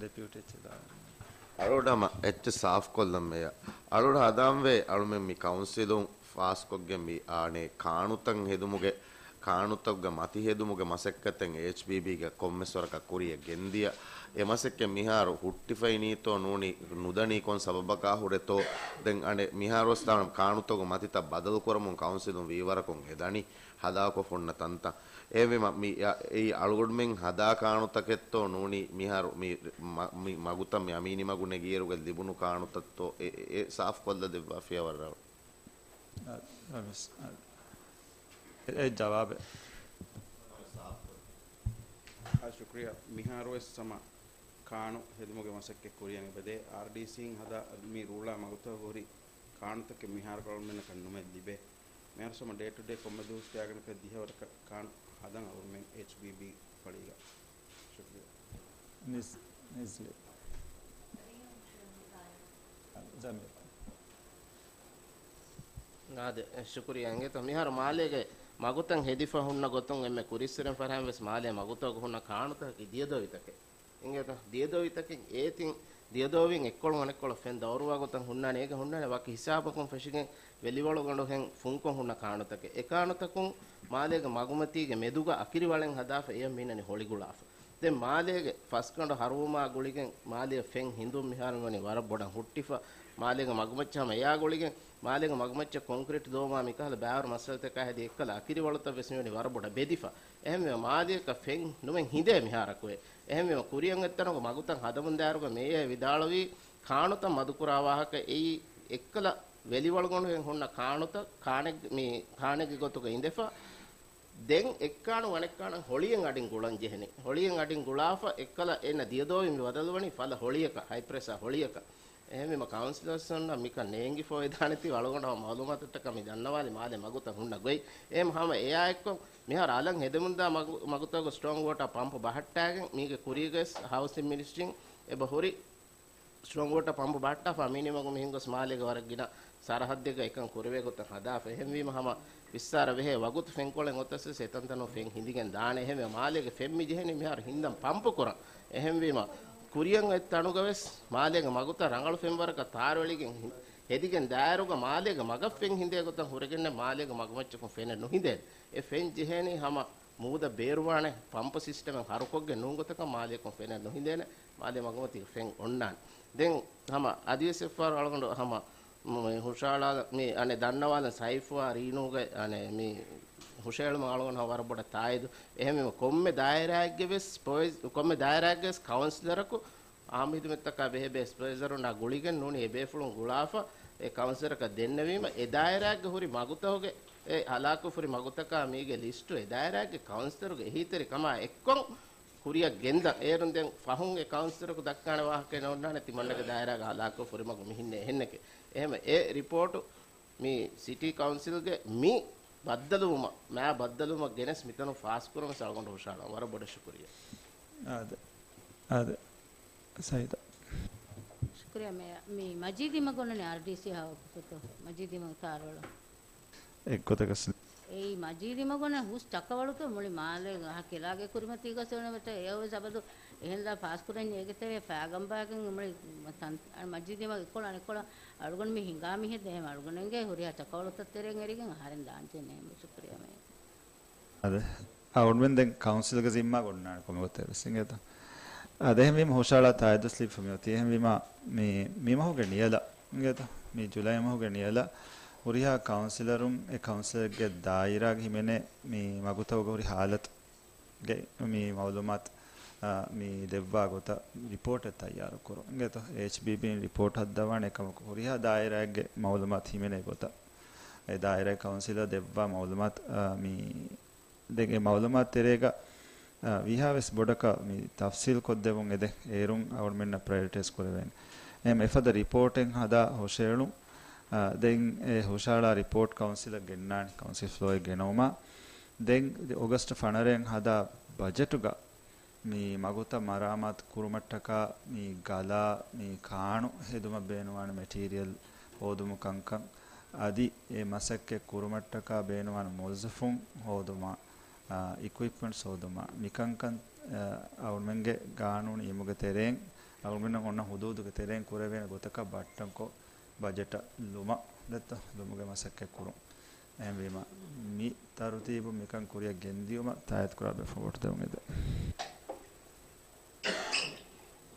ޑެޕިއުޓީ އެޗްއާރް. އަޅުގަނޑު ހަމަ އެއްޗެއް ސާފުކޮށްލަން މެޔަ. އަޅުގަނޑު ހަދާންވޭ އަޅުމެން މި ކައުންސިލުން ފާސްކޮށްގެން މި އާނެ ކާނުތައް ހެދުމުގެ، ކާނުތަކުގެ މަތި ހެދުމުގެ މަސައްކަތެއް އެޗްބީބީގެ ކޮންމެސް ވަރަކަށް ކުރިއަށް ގެންދިޔަ. އެ މަސައްކަތް މިހާރު ހުއްޓިފައި ނީތޯ ނޫނީ ނުދަނީ ކޮން ސަބަބަކާ ހުރެތޯ؟ ދެން އަނެއް މިހާރުވެސް ތާނަ ކާނުތަކުގެ މަތިތައް ބަދަލުކުރަމުން ކައުންސިލުން ވީވަރަކުން އެދަނީ ހަލާކުފަ ހުންނަ ތަންތަން. އެހެންވީމަ، މި، އެ، އެއީ އަޅުގަނޑުމެން ހަދާ ކާނުތަކެއްތޯ ނޫނީ މިހާރު މި، މަ، މި މަގުތައް މި އަމީނީ މަގު ނެގިއިރުގަ ލިބުނު ކާނުތައްތޯ އެ، އެ، އެ ސާފުކޮށްލަ ދެއްވާ ފިޔަވަރަށް. އަ، ރަމީސް، އަ، އެ، އެ ޖަވާބެއް. އަ، ޝުކުރިއްޔާ. މިހާރުވެސް ހަމަ ކާނު ހެދުމުގެ މަސައްކަތް ކުރިއަށް އެބަދޭ. އާރްޑީސީން ހަދާ މި ރޫޅާ މަގުތަކުގަ ހުރި ކާނުތަކެއް މިހާރު އަޅުގަނޑުމެންނަކަށް ނުމެ ލިބޭ. މިހާރު ހަމަ ޑޭ ޓު ޑޭ ކޮންމެ ދުވަސް ތިޔާގަނޑަކަށް ދިހަވަރަކަށް ކާނު ހަދަން އަޅުގަނޑުމެން އެޗްބީބީ ފަޅީގަ. ޝުކުރިއްޔާ. ނިޒް-، ނިޒްލީ. ޖަމީލް. އާދެ، ޝުކުރިއްޔާ. އިނގޭތޯ، މިހާރު މާލޭގެ މަގުތައް ހެދިފަ ހުންނަ ގޮތުން އެންމެ ކުރިއްސުރެން ފަރާތް ވެސް މާލޭ މަގުތަކުގަ ހުންނަ ކާނުތަކަކީ ދިޔަދޮވިތަކެއް. އިނގޭތޯ، ދިޔަދޮވިތަކެއް އޭތިން ދިޔަދޮވިން އެއްކޮޅު އަނެއްކޮޅަށް ފެން ދައުރުވާ ގޮތަށް ހުންނާނެ. އޭގަ ހުންނާނެ ވަކި ހިސާބަކުން ފެށިގެން ވެލިވަޅުގަނޑުހެން ފުންކޮށް ހުންނަ ކާނުތަކެއް. އެ ކާނުތަކުން މާލޭގެ މަގުމަތީގެ މެދުގަ އަކިރިވަޅެއް ހަދާފަ އެޔަށް މީނަނީ ހޮޅިގުޅާފަ. ދެން މާލޭގެ ފަސްގަނޑު ހަރުވުމާ ގުޅިގެން މާލޭ ފެން ހިނދުން މިހާރު ވަނީ ވަރަށް ބޮޑަށް ހުއްޓިފަ. މާލޭގެ މަގުމައްޗަށް ހަމަ އެޔާ ގުޅިގެން މާލޭގެ މަގުމައްޗަށް ކޮންކްރީޓް ދޮވުމާ މިކަހަލަ ބާރު މައްސަލަތަކާ ހެދި އެއްކަލަ އަކިރިވަޅުތައް ވެސް މިވަނީ ވަރަށް ބޮޑަށް ބެދިފަ. އެހެންވެ މާލޭއަކަށް ފެން ނުމެން ހިނދޭ މިހާރަކުއެއް. އެހެންވީމަ ކުރިއަށް އޮތްތަނުގަ މަގުތައް ހަދަމުން ދާއިރުގަ މޭޔަރ ވިދާޅުވީ ކާނުތައް މަދުކުރާ ވާހަކަ އެއީ އެއްކަލަ ވެލިވަޅުގަނޑުހެން ހުންނަ ކާނުތައް ކާނެ-، މި ކާނެގެ ގޮތުގަ އިނދެފަ. ދެން އެއްކާނު ވަނެއްކާނަށް ހޮޅިއެއް އަޑިން ގުޅަން ޖެހެނީ. ހޮޅިއެއް އަޑިން ގުޅާފަ އެއްކަލަ އޭނަ ދިޔަދޮވި މި ބަދަލުވަނީ ފަލަ ހޮޅިއަކަށް، ހައިޕްރެޝާ ހޮޅިއަކަށް. އެހެންވީމަ ކައުންސިލަރސް އޮންނަ މިކަން ނޭނގިފަ އޮވެދާނެތީ އަޅުގަނޑު ހަމަ މައުލޫމާތުތަކަށް މި ދަންނަވާލި މާލެ މަގުތައް ހުންނަ ގޮތް. އެހެން ހަމަ އެއާއެއްކޮށް މިހާރު އަލަށް ހެދެމުންދާ މަގު-، މަގުތަކުގަ ސްޓޯން ވޯޓާ ޕަމްޕު ބަހައްޓާގެން މީގެ ކުރީގަވެސް ހައުސިން މިނިސްޓްރީން އެބަ ހުރި ސްޓޯން ވޯޓާ ޕަމްޕު ބަހައްޓާފަ އަމީނީ މަގު މިހެން ގޮސް މާލޭގެ ވަރަށް ގިނަ ސަރަހައްދެއްގަ އެކަން ކުރެވޭ ގޮތަށް ހަދާފަ. އެހެންވީމަ ހަމަ ވިއްސާރަ ވެހޭ ވަގުތު ފެންކޮޅެއް އޮތަސް ވެސް އެތަންތަނުން ފެން ހިނދިގެން ދާނެ. އެހެންވެ މާލޭގެ ފެން މި ޖެހެނީ މިހާރު ހިންދަން ޕަމްޕު ކުރަން. އެހެންވީމަ ކުރިއަށް އޮތް ތަނުގަވެސް މާލޭގެ މަގުތައް ރަނގަޅު ފެންވަރަކަށް ތާރުއެޅިގެން ހި-، ހެދިގެން ދާއިރުގަ މާލޭގެ މަގަށް ފެން ހިނދޭ ގޮތަށް ހުރެގެންނެއް މާލޭގެ މަގުމައްޗަކުން ފެނެއް ނުހިނދޭނެ. އެ ފެން ޖެހޭނީ ހަމަ މޫދަށް ބޭރުވާނެ ޕަމްޕު ސިސްޓަމެއް ހަރުކޮށްގެން ނޫން ގޮތަކަށް މާލޭކުން ފެނެއް ނުހިނދޭނެ. މާލޭ މަގުމަތީގަ ފެން އޮންނާނެ. ދެން ހަމަ އަދިވެސް އެއްފަހަރު އަޅުގަނޑު ހަމަ މި ހުށަހަޅާލަ-، މި އަނެއް ދަންނަވާލަން ސައިފުއާ ރީނޫގެ އަނެއް މި ހުށަހެޅުމަށް އަޅުގަނޑު ހަމަ ވަރަށް ބޮޑަށް ތާއީދު. އެހެންވީމަ ކޮންމެ ދާއިރާއެއްގެ ވެސް ޕްރޮވައި-، ކޮންމެ ދާއިރާއެއްގެ ވެސް ކައުންސިލަރަކު އާއްމު ހިދުމަތްތަކާ ބެހޭ ސްޕަވައިޒަރުންނާ ގުޅިގެން ނޫނީ އެ ބޭފުޅުން ގުޅާފަ އެ ކައުންސިލަރަކަށް ދެންނެވީމަ، އެ ދާއިރާއެއްގެ ހުރި މަގުތަކުގެ އެ ހަލާކު ހުރި މަގުތަކާ މީގެ ލިސްޓު އެ ދާއިރާއެއްގެ ކައުންސިލަރުގެ އެހީތެރިކަމާ އެއްކޮށް ކުރިއަށް ގެންދަން. އޭރުން ދެން ފަހުން އެ ކައުންސިލަރަކު ދައްކާނެ ވާހަކައެއް ނޯންނާނެ ތިމަންނަގެ ދާއިރާގަ ހަލާކު ހުރި މަގު މިހެންނޭ އެހެންނެކޭ. އެހެންވެ އެ ރިޕޯޓު މި ސިޓީ ކައުންސިލްގެ މި ބައްދަލުވުމަށް، މާ ބައްދަލުވުމަށް ގެނެސް މިތަނުން ފާސްކުރަން ވެސް އަޅުގަނޑު ހުށަހަޅަން. ވަރަށް ބޮޑަށް ޝުކުރިއްޔާ. އާދެ. އާދެ. ސައީދާ. ޝުކުރިއްޔާ މޭޔަރ. މި މަޖީދީ މަގު އޮންނަނީ އާރްޑީސީ ހާއްސަކޮށް މަޖީދީ މަގު ތާރުއަޅާ. އެއްގޮތަކަށް ސި- އެއީ މަޖީދީ މަގު އޮންނަ ހުސް ޗަކަވަޅުތައް މުޅި މާލޭގަ ކެލާގެ ކުރިމަތީގަ ސެވެނެވެތަ އެއަށް ވެސް އަބަދު އެހެންދާ ފާސްކުރަން އޭގެ ތެރޭ ފާގަނބާގެން މުޅި ތަން-، މަޖީދީ މަގު އެއްކޮޅަށް އަނެއްކޮޅަށް އަޅުގަނޑު މި ހިނގާ މީހެއް ދޭ އަޅުގަނޑުގެ ހުރިހާ ޗަކަވަޅުތައް ތެރޭން އެރިގެން އަހަރެން ދާންޖެހޭ ނޭނގު. ޝުކުރިއްޔާ މޭޔަރ. އާދެ. އަޅުގަނޑުމެން ދެން ކައުންސިލްގެ ޒިންމާ އޮންނާނެ ކޮންމެ ގޮތެއް ވެސް އިނގޭތަ؟ އާދެ، އެހެންވީމަ ހުށަހަޅާ ތާއީދު ސްލިޕް މިއޮތީ. އެހެންވީމަ މި، މި މަހުގެ ނިޔަލަށް އިނގޭތަ؟ މި ޖުލައި މަހުގެ ނިޔަލަށް ހުރިހާ ކައުންސިލަރުން އެ ކައުންސިލަރެއްގެ ދާއިރާގަ ހިމެނޭ މި މަގުތަކުގެ ހުރި ހާލަތު ގެ މި މައުލޫމާތު، އާ، މި ދެއްވާ ގޮތަށް ރިޕޯޓެއް ތައްޔާރު ކުރުން. އިނގޭތޯ؟ އެޗްބީބީން ރިޕޯޓް ހައްދަވާނެ އެކަމަކު ހުރިހާ ދާއިރާއެއްގެ މައުލޫމާތު ހިމެނޭ ގޮތަށް. އެ ދާއިރާ ކައުންސިލަށް ދެއްވާ މައުލޫމާތު، އާ، މި ދެން އެ މައުލޫމާތު ތެރޭގަ، އާ، ވީހާވެސް ބޮޑަކަށް މި ތަފްސީލް ކޮށްދެވުން އެދެ، އޭރުން އަޅުމެންނަށް ޕްރަޔޮރިޓައިޒް ކުރެވޭނެ. އެހެން އެފަދަ ރިޕޯޓެއް ހަދާ ހުށައެޅުން. އާ، ދެން އެ ހުށައަޅާ ރިޕޯޓް ކައުންސިލަށް ގެންނާނެ، ކައުންސިލް ފްލޯއެއް ގެނައުމާ. ދެން އޮގަސްޓް ފަނަރައިން ހަދާ ބަޖެޓުގަ މި މަގުތައް މަރާމާތު ކުރުމަށްޓަކާ މި ގަލާ މި ކާނު ހެދުމަށް ބޭނުންވާނެ މެޓީރިއަލް ހޯދުމު ކަންކަން، އަދި އެ މަސައްކަތް ކުރުމަށްޓަކާ ބޭނުންވާނެ މުވައްޒަފުން ހޯދުމަށް، އާ، އިކުއިޕްމަންޓްސް ހޯދުމަށް، މިކަންކަން، އާ، އަޅުމެންގެ ގާނޫނު އިމުގެ ތެރެއިން، އަޅުމެންނަށް އޮންނަ ހުދޫދުގެ ތެރެއިން ކުރެވޭނެ ގޮތަކަށް ބައްޓަންކޮށް، ބަޖެޓަށް ލުމަށް ދެއްތޯ، ލުމުގެ މަސައްކަތް ކުރުން. އެހެންވީމަ، މި ތަރުތީބު މިކަން ކުރިއަށް ގެންދިޔުމަށް ތާއީދުކުރާ ބޭފުޅުން ވޯޓް ދެވުން އެދެ.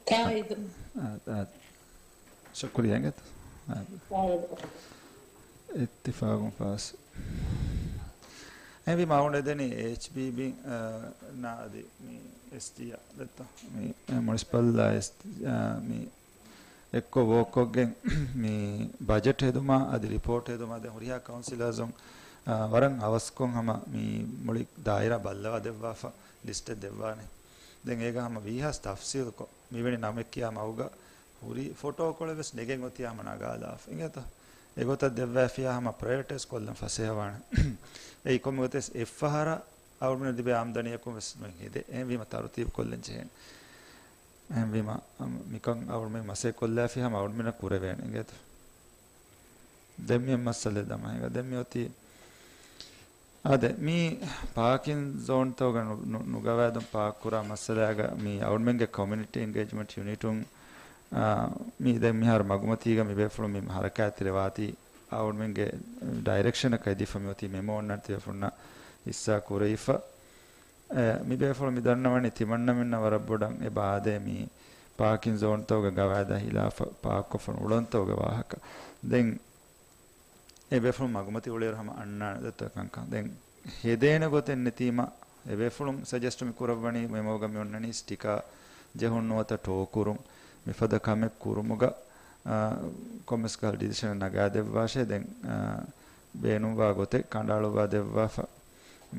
ތާއީދު. އާ، އާ، ޝުކުރިއްޔާ އިނގޭތަ؟ އާ. ތާއީދު. އިއްތިފާގުން ފާސް. އެހެންވީމަ އަޅުގަނޑު އެދެނީ އެޗްބީބީ، އާ، ނާ އަދި މި އެސްޖީއާ ދެއްތޯ؟ މި، އާ، މުނިސިޕަލް އާ، އާ، މި އެއްކޮށް ވޯކޮށްގެން މި ބަޖެޓް ހެދުމާ އަދި ރިޕޯޓް ހެދުމާ ދެން ހުރިހާ ކައުންސިލާޒުން، އާ، ވަރަށް އަވަސްކޮށް ހަމަ މި މުޅި ދާއިރާ ބައްލަވާ ދެއްވާފަ ލިސްޓެއް ދެއްވާނެ. ދެން އޭގަ ހަމަ ވީހާސް ތަފްސީލްކޮށް، މިވެނި ނަމެއް ކިޔާ މަގުގަ ހުރި ފޮޓޯ ކޮޅެއް ވެސް ނެގެން އޮތިޔާ ހަމަ ނަގާލާފަ. އިނގޭތަ؟ އެގޮތަށް ދެއްވާފިޔާ ހަމަ ޕްރަޔޮރިޓައިޒް ކޮށްލަން ފަސޭހަވާނެ. އެއީ ކޮންމެ ގޮތެއް އެއްފަހަރަށް އަޅުގަނޑު ލިބޭ އާމްދަނީއަކުން ވެސް ނުއެއް ހެދޭ. އެހެންވީމަ ތަރުތީބު ކޮށްލަން ޖެހޭނެ. އެހެންވީމަ، އަ، މިކަން އަޅުމެން މަސައްކަތް ކޮށްލާފި ހަމަ އަޅުމެންނަށް ކުރެވޭނެ އިނގޭތަ؟ ދެން މި މައްސަލަ ދަމާ ހިނގާ. ދެން މި އޮތީ، އާދެ، މި ޕާކިން ޒޯންތަކުގަ ނު-، ނު-، ނުގަވާދުން ޕާކް ކުރާ މައްސަލައިގަ މި އަޅުމެންގެ ކޮމިއުނިޓީ އެންގޭޖްމަންޓް ޔުނިޓުން، އާ، މި ދެން މިހާރު މަގުމަތީގަ މި ބޭފުޅުން މި ހަރަކާތްތެރި ވާތީ އަޅުމެންގެ ޑައިރެކްޝަނަކަށް އެދިފަ މި އޮތީ މެމޯ އޮންނާނެ ތިބޭފުޅުންނަށް ހިއްސާ ކުރެވިފަ. އެ، މި ބޭފުޅުން މި ދަންނަވަނީ ތިމަންނަމެންނަށް ވަރަށް ބޮޑަށް އެބަ އާދޭ މި ޕާކިން ޒޯންތަކުގެ ގަވާއިދާ ހިލާފަށް ޕާކްކޮށްފަ އުޅުންތަކުގެ ވާހަކަ. ދެން އެ ބޭފުޅުން މަގުމަތި އުޅޭއިރު ހަމަ އަންނާނެ ދެއްތޯ ކަންކަން. ދެން ހެދޭނެ ގޮތެއް ނެތީމަ، އެ ބޭފުޅުން ސަޖެސްޓް މި ކުރައްވަނީ މެމޯގަ މި އޮންނަނީ ސްޓިކާ ޖެހުން ނުވަތަ ޓޯ ކުރުން. މިފަދަ ކަމެއް ކުރުމުގަ، އާ، ކޮންމެސް ކަހަލަ ޑިސިޝަނެއް ނަގާ ދެއްވާށޭ. ދެން، އާ، ބޭނުންވާ ގޮތެއް ކަނޑައަޅުއްވާ ދެއްވާފަ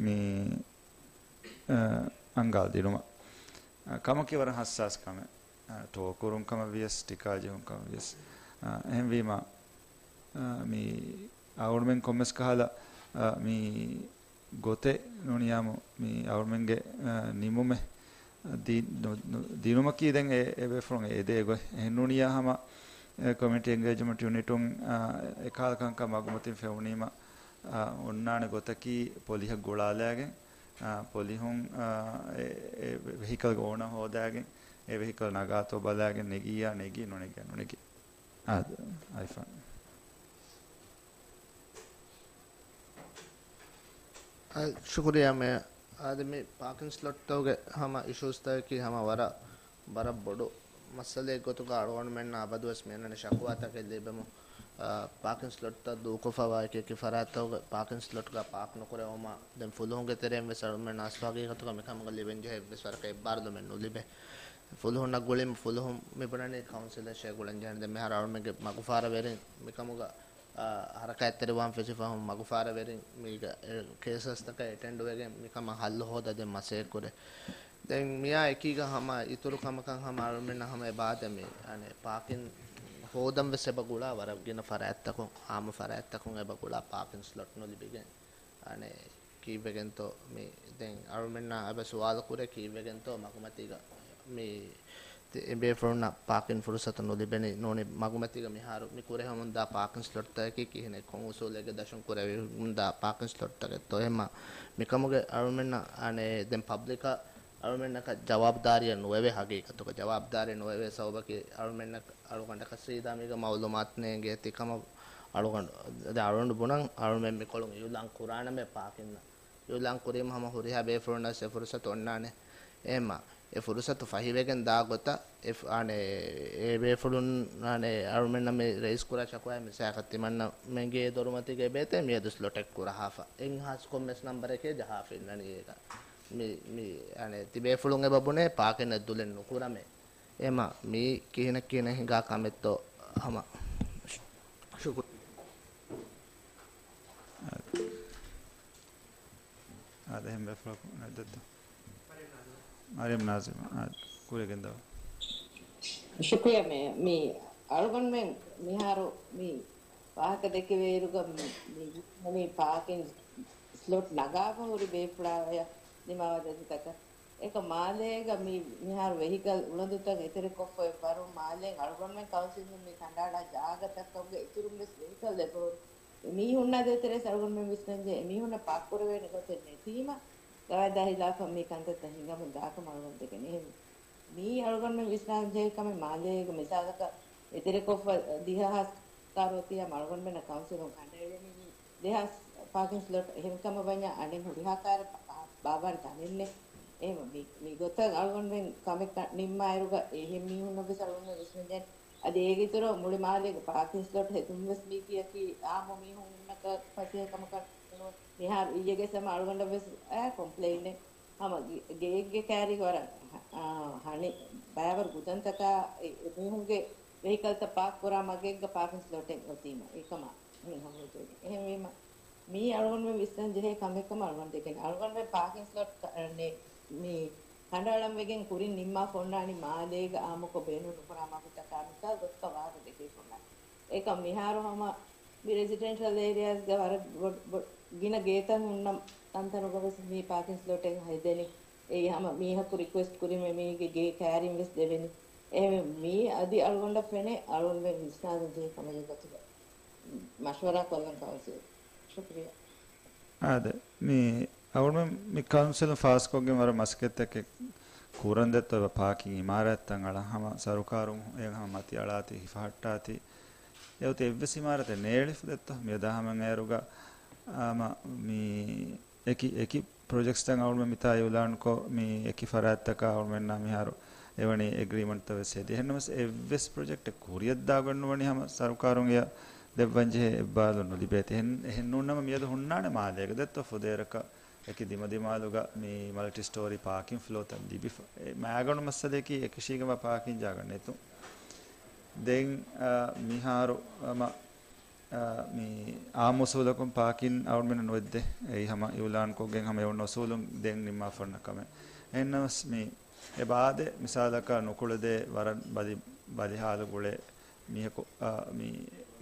މި އަނގާ ދިނުމަށް. އަ، ކަމަކީ ވަރަށް ހައްސާސް ކަމެއް. އަ، ޓޯ ކުރުން ކަމަށް ވިޔަސް، ޓިކާ ޖެހުން ކަމަށް ވިޔަސް. އަ، އެހެންވީމަ، އަ، މި އަޅުގަނޑުމެން ކޮންމެސް ކަހަލަ، އަ، މި ގޮތެއް ނޫނިއްޔާމު މި އަޅުގަނޑުމެންގެ، އަ، ނިމުމެއް ދި-، ނު-، ނު-، ދިނުމަކީ ދެން އެ، އެ ބޭފުޅުން އެދޭ ގޮތް. އެހެން ނޫނިއްޔާ ހަމަ، އެ، ކޮމިއުނިޓީ އެންގޭޖްމަންޓް ޔުނިޓުން، އަ، އެކަހަލަ ކަންކަން މަގުމަތިން ފެނުނީމަ، އަ، އޮންނާނެ ގޮތަކީ ޕޮލިހަށް ގުޅާލާގެން، އާ، ޕޮލިހުން، އާ، އެ، އެ ވެހިކަލްގެ އޯނަ ހޯދާގެން، އެ ވެހިކަލް ނަގާތޯ ބަލާގެން ނެގިއްޔާ ނެގި، ނުނެގިއްޔާ ނުނެގި. އާ، އައިފާން. އާ، ޝުކުރިއްޔާ މޭޔަރ. އާދެ، މި ޕާކިން ސްލޮޓްތަކުގެ ހަމަ އިޝޫސްތަކަކީ ހަމަ ވަރަށް ވަރަށް ބޮޑު މައްސަލައެއް ގޮތުގަ އަޅުގަނޑުމެންނަށް އަބަދުވެސް މިއަންނަނީ ޝަކުވާތަކެއް ލިބެމު، އާ، ޕާކިން ސްލޮޓްތައް ދޫކޮށްފަވާ އެކި ފަރާތްތަކުގަ ޕާކިން ސްލޮޓްގަ ޕާކް ނުކުރެވުމާ، ދެން ފުލުހުންގެ ތެރެއިން ވެސް އަޅުމެން އަސްލު ހަގީގަތުގަ މިކަމުގަ ލިބެންޖެހޭ އެއްވެސް ވަރަކަށް އެއްބާރުލުމެއް ނުލިބޭ. ފުލުހުންނަށް ގުޅިން ފުލުހުން މިބުނަނީ ކައުންސިލަށޭ ގުޅަންޖެހޭނެ. ދެން މިހާރު އަޅުމެންގެ މަގުފާރަވެރިން މިކަމުގަ އާ، ހަރަކާތްތެރިވާން ފެށިފަހުން މަގުފާރަވެރިން މީގަ، އެ، ކޭސަސްތަކަށް އެޓެންޑް ވެގެން މިކަމަށް ހައްލު ހޯދާ ދޭން މަސައްކަތް ކުރޭ. ދެން މިއާ އެކީގަ ހަމަ އިތުރު ކަމަކަށް ހަމަ އަޅުމެންނަށް ހަމަ އެބަ އާދޭ މި، އަނެއް، ޕާކިން ހޯދަން ވެސް އެބަ ގުޅާ ވަރަށް ގިނަ ފަރާތްތަކުން، އާއްމު ފަރާތްތަކުން އެބަ ގުޅާ ޕާކިން ސްލޮޓް ނުލިބިގެން. އަނެއް، ކީއްވެގެންތޯ މި ދެން އަޅުމެންނާ އެބަ ސުވާލު ކުރޭ ކީއްވެގެންތޯ މަގުމަތީގަ މި ތި-، އެ ބޭފުޅުންނަށް ޕާކިން ފުރުސަތު ނުލިބެނީ ނޫނީ މަގުމަތީގަ މިހާރު މި ކުރެވެމުންދާ ޕާކިން ސްލޮޓްތަކަކީ ކިހިނެއް ކޮން އުސޫލެއްގެ ދަށުން ކުރެވެމުންދާ ޕާކިން ސްލޮޓްތަކެއްތޯ؟ އެހެންމަ މިކަމުގެ އަޅުމެންނަށް އަނެއް ދެން ޕަބްލިކަށް އަޅުމެންނަކަށް ޖަވާބުދާރީއެއް ނުވެވޭ ހަގީގަތުގަ. ޖަވާބުދާރީ ނުވެވޭ ސަބަބަކީ އަޅުމެންނަށް އަޅުގަނޑަކަށް ސީދާ މީގަ މައުލޫމާތު ނޭނގޭ ތިކަމަށް އަޅުގަނޑު، ދެ އަޅުގަނޑު ބުނަން އަޅުމެން މިކޮޅުން އިއުލާން ކުރާނަމޭ ޕާކިންނަށް. އިއުލާން ކުރީމަ ހަމަ ހުރިހާ ބޭފުޅުންނަށް އެ ފުރުސަތު އޮންނާނެ. އެހެންމަ އެ ފުރުސަތު ފަހިވެގެން ދާ ގޮތަށް އެ ފު-، އާނެ، އެ ބޭފުޅުން، އާނެ، އަޅުމެންނަށް މި ރައީސް ކުރާ ޝަކުވާއެއް މިސާލަކަށް ތިމަންނަމެންގެ ދޮރުމަތީގަ އެބޭތޭ މިއަދު ސްލޮޓެއް ކުރަހާފަ. އެއްހާސް ކޮންމެސް ނަންބަރެކޭ ޖަހާފަ އިންނަނީ އޭގަ. މި، މި، އާނެ، ތިބޭފުޅުން އެބަ ބުނޭ ޕާކިން އެއްދުލެއް ނުކުރަމޭ. އެމަ މީ ކިހިނެއް ކިހިނެއް ހިނގާ ކަމެއްތޯ ހަމަ. ޝު-، ޝުކުރު. އެހެން ބޭފުޅަކު ނެތް ދެއްތޯ؟ މަރިޔަމް ނާޒިމާ، އާ، ކުރިޔަށް ގެންދަވާ. ޝުކުރިޔާ މޭ، މި އަޅުގަނޑުމެން މިހާރު މި ވާހަކަ ދެކެވޭއިރުގަ މި، މި، މި ޕާކިން ސްލޮޓް ނަގާފަ ހުރި ބޭފުޅާޔަށް ދިމާވާ ދަތިތަކަށް. އެކަ މާލޭގަ މި މިހާރު ވެހިކަލް އުޅަނދުތައް އެތެރެކޮށްފަ އެއްވަރު މާލޭން އަޅުގަނޑުމެން ކައުންސިލުން މި ކަނޑައަޅާ ޖާގަތަކަށް އިތުރުން ވެސް ވެހިކަލް އެބަހުރި. މީހުންނާ ދޭތެރޭ އަޅުގަނޑުމެން ވިސްނަންޖެހޭ އެމީހުންނަށް ޕާކްކުރެވޭނެ ގޮތެއް ނެތީމަ، ގަވާއިދާ ހިލާފަށް މި ކަންތައްތައް ހިނގަމުން ދާކަމަށް އަޅުގަނޑު ދެކެނީ. އެހެން މީ އަޅުގަނޑުމެން ވިސްނާންޖެހޭ ކަމެއް މާލޭގެ މިސާލަކަށް އެތެރެކޮށްފަ ދިހަ ހާސް ކާރޯތިއާ އަޅުގަނޑުމެންނަށް ކައުންސިލުން ކަނޑައެޅެނީ މި ދެހާސް ޕާކިން ސްލޮޓް އެހެން ކަމަށް ވަންޏާ އަނެއް ހުރިހާ ކާރެއް ބާ-، ބާއްވާން ތަނެއްނެއް. އެހެން މި، މި ގޮތަށް އަޅުގަނޑުމެން ކަމެއް ކަ-، ނިންމާއިރުގަ އެހެން މީހުންނަށް ވެސް އަޅުގަނޑުމެން ވިސްނަންޖެހޭ. އަދި އޭގެ އިތުރަށް މުޅި މާލޭގެ ޕާކިން ސްލޮޓް ހެދުން ވެސް މީކީއަކީ އާއްމު މީހުންނަކަށް ފަސޭހަ ކަމަކަށް ނޫން. މިހާރު އިއްޔެގެ ސަމަ އަޅުގަނޑަށް ވެސް އައި ކޮމްޕްލެއިނެއް. ހަމަ ގެ-، ގެއެއްގެ ކައިރީގަ ވަރަށް، އާ، ހަނި ބައިވަރު ގުދަންތަކާ އެ-، އެމީހުންގެ ވެހިކަލްތައް ޕާކް ކުރާ މަގެއްގަ ޕާކިން ސްލޮޓެއް އޮތީމަ އެކަމާ މި ހަމަ ހުއްޖައެއް. އެހެންވީމަ، މީ އަޅުގަނޑުމެން ވިސްނަން ޖެހޭ ކަމެއް ކަމަށް އަޅުގަނޑު ދެކެން. އަޅުގަނޑުމެން ޕާކިން ސްލޮޓް ކަ-، ނެ-، މި ކަނޑައަޅަން ވެގެން ކުރިން ނިންމާފަ އޮންނާނީ މާލޭގަ އާއްމުކޮށް ބޭނުން ނުކުރާ މަގުތަކާ މިސާލް ގޮތަކަށް ވާހަކަ ދެކެވިފަ އޮންނާނީ. އެކަމް މިހާރު ހަމަ މި ރެސިޑެންޝަލް އޭރިއާސްގަ ވަރަށް ބޮ-، ބޮ-، ގިނަ ގޭތައް ހުންނަ ތަންތަނުގަ ވެސް މި ޕާކިން ސްލޮޓެއް ހެދެނީ. އެއީ ހަމަ މީހަކު ރިކުއެސްޓް ކުރީމަ މީގެ ގޭ ކައިރިން ވެސް ދެވެނީ. އެހެންވެ މީ އަދި އަޅުގަނޑަށް ފެނޭ އަޅުގަނޑުމެން ވިސްނާލަން ޖެހޭ ކަމެއްގެ ގޮތުގަ މަޝްވަރާ ކޮށްލަން ކައުންސިލް. ޝުކުރިއްޔާ. އާދެ، މި އަޅުގަނޑުމެން މި ކައުންސިލުން ފާސްކޮށްގެން ވަރަށް މަސައްކަތްތަކެއް ކުރަން ދެއްތޯ އެބަ ޕާކިން އިމާރާތްތައް އަޅާ ހަމަ ސަރުކާރުން އެ ހަމަ މަތި އަޅާތީ ހިފަހައްޓާތީ. އެ އޮތީ އެއްވެސް އިމާރާތެއް ނޭޅިފަ ދެއްތޯ؟ މިއަދާ ހަމަ އޭރުގަ އާ، މަ-، މި އެކި، އެކި ޕްރޮޖެކްޓްސްތައް އަޅުމެން މިތާ އިއުލާންކޮށް، މި އެކި ފަރާތްތަކާ އަޅުމެންނާ މިހާރު އެވަނީ އެގްރީމަންޓްތައް ވެސް ހެދި. އެހެންނަމަސް އެއްވެސް ޕްރޮޖެކްޓެއް ކުރިއަށް ދާގޮތް ނުވަނީ ހަމަ ސަރުކާރުން އެޔަށް ދެއްވަން ޖެހޭ އެއްބާލު ނުލިބޭތި. އެހެން، އެހެން ނޫންނަމަ މިއަދު ހުންނާނެ މާލޭގަ ދެއްތޯ ފުދޭވަރަކަށް އެކި ދިމަދިމާލުގަ މި މަލްޓި ސްޓޯރީ ޕާކިން ފްލޯތައް ލިބިފަ. އެ މައިގަނޑު މައްސަލަޔަކީ އެކަށީގެންވާ ޕާކިން ޖާގަ ނެތުން. ދެން، އާ، މިހާރު، އަ، މަ-، އާ، މި އާއްމު އުސޫލަކުން ޕާކިން އަޅުމެންނަށް ނުވެއްދޭ. އެއީ ހަމަ އިއުލާންކޮށްގެން ހަމަ އެ އޮންނަ އުސޫލުން ދެން ނިންމާފަ އޮންނަ ކަމެއް. އެހެންނަމަސް މި އެބަ އާދޭ، މިސާލަކަށް ނުކުޅެދޭ ވަރަށް ބަލި، ބަލި ހާލު ގުޅޭ މީހަކު، އާ، މި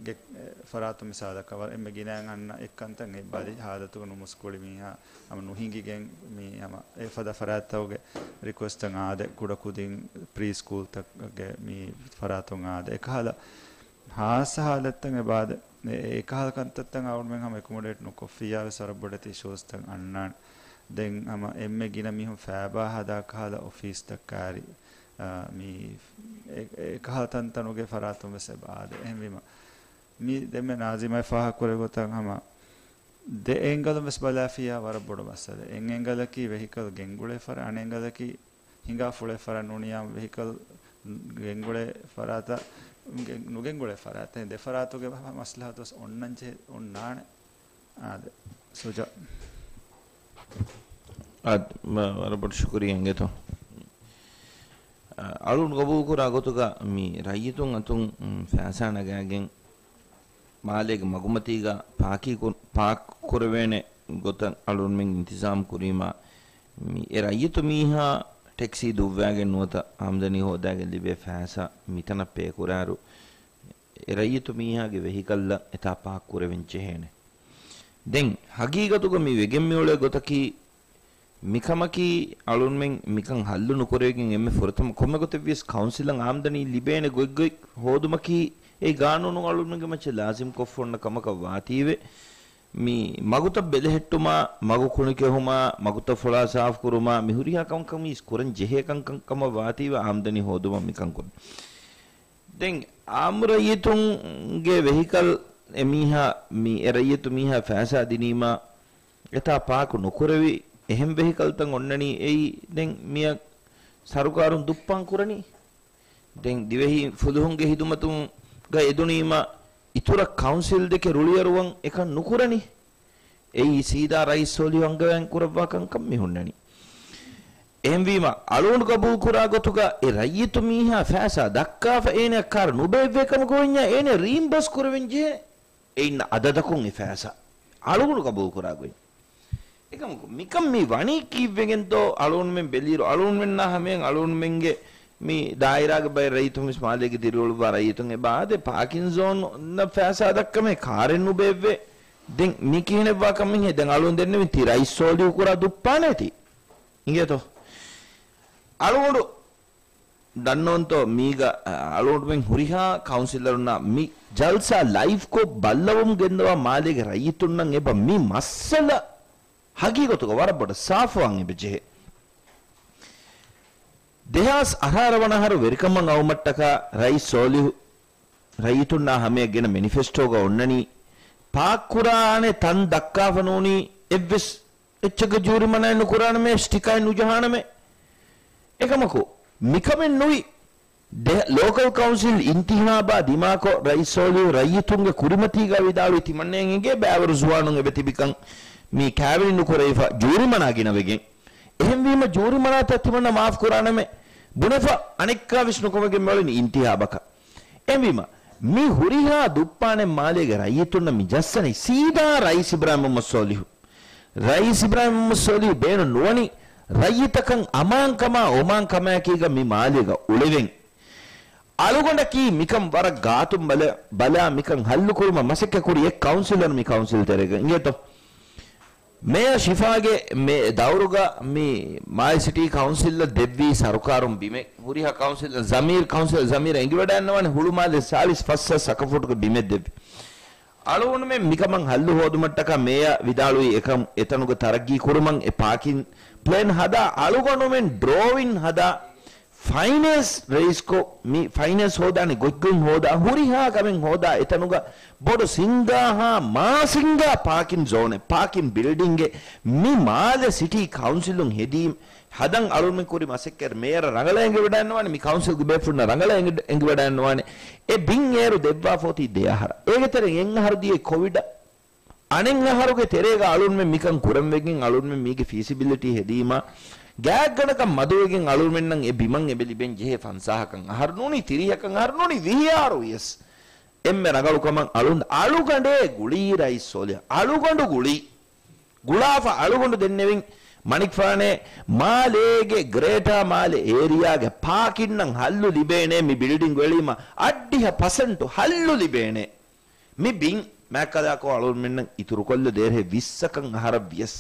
ގެ-، އެ ފަރާތު މިސާލަކަށް ވަރަށް އެންމެ ގިނައިން އަންނަ އެއްކަންތައް އެ ބަލި ހާލަތުގަ ނުމުސްކުޅި މީހާ ހަމަ ނުހިނގިގެން މި ހަމަ އެފަދަ ފަރާތްތަކުގެ ރިކުއެސްޓްތައް އާދޭ، ކުޑަކުދިން ޕްރީ ސްކޫލްތަކުގެ މި ފަރާތުން އާދޭ. އެކަހަލަ ހާއްސަ ހާލަތްތައް އެބަ އާދޭ. އެ-، އެކަހަލަ ކަންތައްތައް އަޅުމެން ހަމަ އެކޮމޮޑޭޓް ނުކޮށްފިއްޔާ ވެސް ވަރަށް ބޮޑެތި އިޝޫސްތައް އަންނާނެ. ދެން ހަމަ އެންމެ ގިނަ މީހުން ފައިބާ ހަދާ ކަހަލަ އޮފީސްތައް ކާރި، އާ، މި އެ-، އެ-، އެކަހަލަ ތަންތަނުގެ ފަރާތުން ވެސް އެބަ އާދޭ. އެހެންވީމަ، މި ދެންމެ ނާޒިމާ ފާހަގަކުރެއްވި ގޮތަށް ހަމަ ދެ އެންގަލުން ވެސް ބަލާފިއްޔާ ވަރަށް ބޮޑު މައްސަލައެއް. އެއް އެންގަލަކީ ވެހިކަލް ގެންގުޅޭ ފަރާތް، އަނެއް އެންގަލަކީ ހިނގާ ފުޅޭ ފަރާތް ނޫނިއްޔާ ވެހިކަލް ގެންގުޅޭ ފަރާތަށް ގެ-، ނުގެންގުޅޭ ފަރާތަށް ދެ ފަރާތުގެ މަ-، މަސްލަހަތު ވެސް އޮންނަން ޖެހޭ، އޮންނާނެ. އާދެ، ސުޖާ. އާދެ، މަ-، ވަރަށް ބޮޑު ޝުކުރިއްޔާ އިނގޭތޯ. އަ-، އަޅުން ގަބޫލުކުރާ ގޮތުގަ މި ރައްޔިތުން އަތުން، މް، ފައިސާ ނަގާގެން މާލޭގެ މަގުމަތީގަ ޕާކީ ކު-، ޕާކް ކުރެވޭނެ ގޮތަށް އަޅުންމެން އިންތިޒާމް ކުރީމާ، މި އެ ރައްޔިތު މީހާ ޓެކްސީ ދުއްވާގެން ނުވަތަ އާމްދަނީ ހޯދާގެން ލިބޭ ފައިސާ މިތަނަށް ޕޭ ކުރާއިރު، އެ ރައްޔިތު މީހާގެ ވެހިކަލްއަށް އެތާ ޕާކް ކުރެވެން ޖެހޭނެ. ދެން ހަގީގަތުގަ މި ވެގެން މިއުޅޭ ގޮތަކީ، މިކަމަކީ އަޅުންމެން މިކަން ހައްލު ނުކުރެވިގެން އެންމެ ފުރަތަމަ ކޮންމެ ގޮތެއްވިޔަސް ކައުންސިލަށް އާމްދަނީ ލިބޭނެ ގޮތްގޮތް ހޯދުމަކީ އެ ގާނޫނު އަޅުންމެންގެ މައްޗަށް ލާޒިމްކޮށްފަ އޮންނަ ކަމަކަށް ވާތީވެ. މި މަގުތައް ބެލެހެއްޓުމާ، މަގު ކުނިކެހުމާ، މަގުތައް ފުޅާ ސާފުކުރުމާ، މި ހުރިހާ ކަންކަން މީސް ކުރަން ޖެހޭ ކަންކަން ކަމަށް ވާތީވެ އާމްދަނީ ހޯދުމަށް މިކަން ކުރަން. ދެން އާއްމު ރައްޔިތުންގެ ވެހިކަލް އެމީހާ، މި އެ ރައްޔިތު މީހާ ފައިސާ ދިނީމާ، އެތާ ޕާކު ނުކުރެވި އެހެން ވެހިކަލްތައް އޮންނަނީ އެއީ ދެން މިއަށް ސަރުކާރުން ދުއްޕާން ކުރަނީ. ދެން ދިވެހި ފުލުހުންގެ ހިދުމަތުގަ އެދުނީމަ އިތުރަށް ކައުންސިލް ދެކެ ރުޅިއަރުވަން އެކަން ނުކުރަނީ. އެއީ ސީދާ ރައީސް ސޯލިހު އަންގަވާން ކުރައްވާ ކަންކަން މި ހުންނަނީ. އެހެންވީމަ، އަޅުގަނޑު ގަބޫލުކުރާ ގޮތުގަ އެ ރައްޔިތު މީހާ ފައިސާ ދައްކާފަ އޭނަ ކާރު ނުބޭއްވޭ ކަމަކު ވަންޏާ އޭނަ ރީމްބަސް ކުރެވެން ޖެހޭ އެ އިންނަ އަދަދަކުން އެ ފައިސާ. އަޅުގަނޑު ގަބޫލުކުރާ ގޮތް. އެކަމަކު، މިކަން މި ވަނީ ކީއްވެގެންތޯ؟ އަޅުގަނޑުމެން ބެލިއިރު، އަޅުގަނޑުމެންނާ ހަމައިން އަޅުގަނޑުމެންގެ މި ދާއިރާގެ ބައެއް ރައްޔިތުން ވެސް މާލޭގެ ދިރިއުޅުއްވާ ރައްޔިތުން އެބަ އާދޭ، ޕާކިން ޒޯން ފައިސާ ދައްކަމޭ ކާރެއް ނުބޭއްވޭ. ދެން މި ކިހިނެއްވާ ކަމެއްހޭ؟ ދެން އަޅުގަނޑު ދެންނެވިން ތި ރައީސް ސޯލިހު ކުރާ ދުއްޕާނޭތީ. އިނގޭތޯ؟ އަޅުގަނޑު ދަންނަވަންތޯ މީގަ، އަ، އަޅުގަނޑުމެން ހުރިހާ ކައުންސިލަރުންނާ މި ޖަލްސާ ލައިވްކޮށް ބައްލަވަމުން ގެންދަވާ މާލޭގެ ރައްޔިތުންނަށް އެބަ މި މައްސަލަ ހަގީގަތުގަ ވަރަށް ބޮޑަށް ސާފުވާން އެބަ ޖެހޭ. ދެހާސް އަށާރަ ވަނަ އަހަރު ވެރިކަމަށް އައުމަށްޓަކާ ރައީސް ސޯލިހު ރައްޔިތުންނާ ހަމަޔަށް ގެނަ މެނިފެސްޓޯގަ އޮންނަނީ، ޕާކްކުރާނެ ތަން ދައްކާފަ ނޫނީ އެއްވެސް އެއްޗެއްގެ ޖޫރިމަނާއެއް ނުކުރާނަމޭ، ސްޓިކާއެއް ނުޖަހާނަމޭ. އެކަމަކު، މިކަމެއް ނުވި. ދެ-، ލޯކަލް ކައުންސިލް އިންތިހާބާ ދިމާކޮށް، ރައީސް ސޯލިހު ރައްޔިތުންގެ ކުރިމަތީގަ ވިދާޅުވި ތިމަންނައަށް އެނގޭ ބައިވަރު ޒުވާނުން އެބަތިބިކަން މި ކައިވެނި ނުކުރެވިފަ ޖޫރިމަނާ ގިނަވެގެން. އެހެންވީމަ ޖޫރިމަނާތައް ތިމަންނަ މާފް ކުރާނަމޭ ބުނެފަ އަނެއްކާވެސް ނުކުމެގެން މިއުޅެނީ އިންތިހާބަކަށް. އެހެންވީމަ، މި ހުރިހާ ދުއްޕާނެއް މާލޭގެ ރައްޔިތުންނަށް މި ޖައްސަނީ ސީދާ ރައީސް އިބްރާހިމް މުހައްމަދު ސޯލިހު. ރައީސް އިބްރާހިމް މުހައްމަދު ސޯލިހު ބޭނުން ނުވަނީ ރައްޔިތަކަށް އަމާންކަމާ އޮމާންކަމާއެކީ މި މާލޭގަ އުޅެވެން. އަޅުގަނޑަކީ މިކަން ވަރަށް ގާތުން ބަލަ-، ބަލާ މިކަން ހައްލުކުރުމަށް މަސައްކަތްކުރި އެއް ކައުންސިލަރު މި ކައުންސިލް ތެރޭގަ އިނގޭތޯ. މޭޔަ ޝިފާގެ މެ-، ދައުރުގަ މި މާލެ ސިޓީ ކައުންސިލަށް ދެއްވީ ސަރުކާރުން ބިމެއް. ހުރިހާ ކައުންސިލަރ ޒަމީރް، ކައުންސިލަރ ޒަމީރަށް އެނގިވަޑައިންނަވާނެ ހުޅުމާލެ ސާޅީސް ފަސް ސަތް ސަކަފުޓުގެ ބިމެއް ދެއްވި. އަޅުގަނޑުމެން މިކަމަށް ހައްލު ހޯދުމަށްޓަކާ މޭޔަ ވިދާޅުވީ އެކަން އެތަނުގެ ތަރައްގީ ކުރުމަށް އެ ޕާކިން ޕްލޭން ހަދާ، އަޅުގަނޑުމެން ޑްރޯއިން ހަދާ، ފައިނޭންސް ރައީސްކޮށް، މި ފައިނޭންސް ހޯދާނެ ގޮތްގޮތް ހޯދާ، ހުރިހާ ކަމެއް ހޯދާ، އެތަނުގަ ބޮޑު ސިންގާ ހާ މާ ސިންގާ ޕާކިން ޒޯނެއް، ޕާކިން ބިލްޑިންގެއް މި މާލެ ސިޓީ ކައުންސިލުން ހެދީ، ހަދަން އަޅުގަނޑުމެން ކުރި މަސައްކަތް މޭޔަރަށް ރަނގަޅަށް އެނގިވަޑައިންނަވާނެ، މި ކައުންސިލްގެ ބޭފުޅުންނަށް ރަނގަޅަށް އެނގި-، އެނގިވަޑައިންނަވާނެ. އެ ބިން އޭރު ދެއްވާފަ އޮތީ ދެ އަހަރަށް. އޭގެ ތެރެއިން އެއް އަހަރު ދިޔައީ ކޮވިޑަށް. އަނެއް އަހަރުގެ ތެރޭގަ އަޅުންމެން މިކަން ކުރަން ވެގެން އަޅުންމެން މީގެ ފީސިބިލިޓީ ހެދީމާ، ގާތްގަނޑަކަށް މަދުވެގެން އަޅުންމެންނަށް އެ ބިމަށް އެބަ ލިބެން ޖެހޭ ފަންސާހަކަށް އަހަރު ނޫނީ، ތިރީހަކަށް އަހަރު ނޫނީ، ވިހި އަހަރު ވިޔަސް. އެންމެ ރަނގަޅު ކަމަށް އަޅުން، އަޅުގަނޑޭ ގުޅީ ރައީސް ސޯލިހު. އަޅުގަނޑު ގުޅީ. ގުޅާފަ އަޅުގަނޑު ދެންނެވިން މަނިކުފާނޭ، މާލޭގެ ގްރޭޓާ މާލެ އޭރިއާގެ ޕާކިންނަށް ހައްލު ލިބޭނޭ، މި ބިލްޑިންގް އެޅީމަ އަށްޑިހަ ޕަސެންޓު ހައްލު ލިބޭނޭ. މި ބިން މާތްކަލާކޯ އަޅުންމެންނަށް އިތުރުކޮށްލަ ދޭރޭ ވިއްސަކަށް އަހަރަށް ވިޔަސް.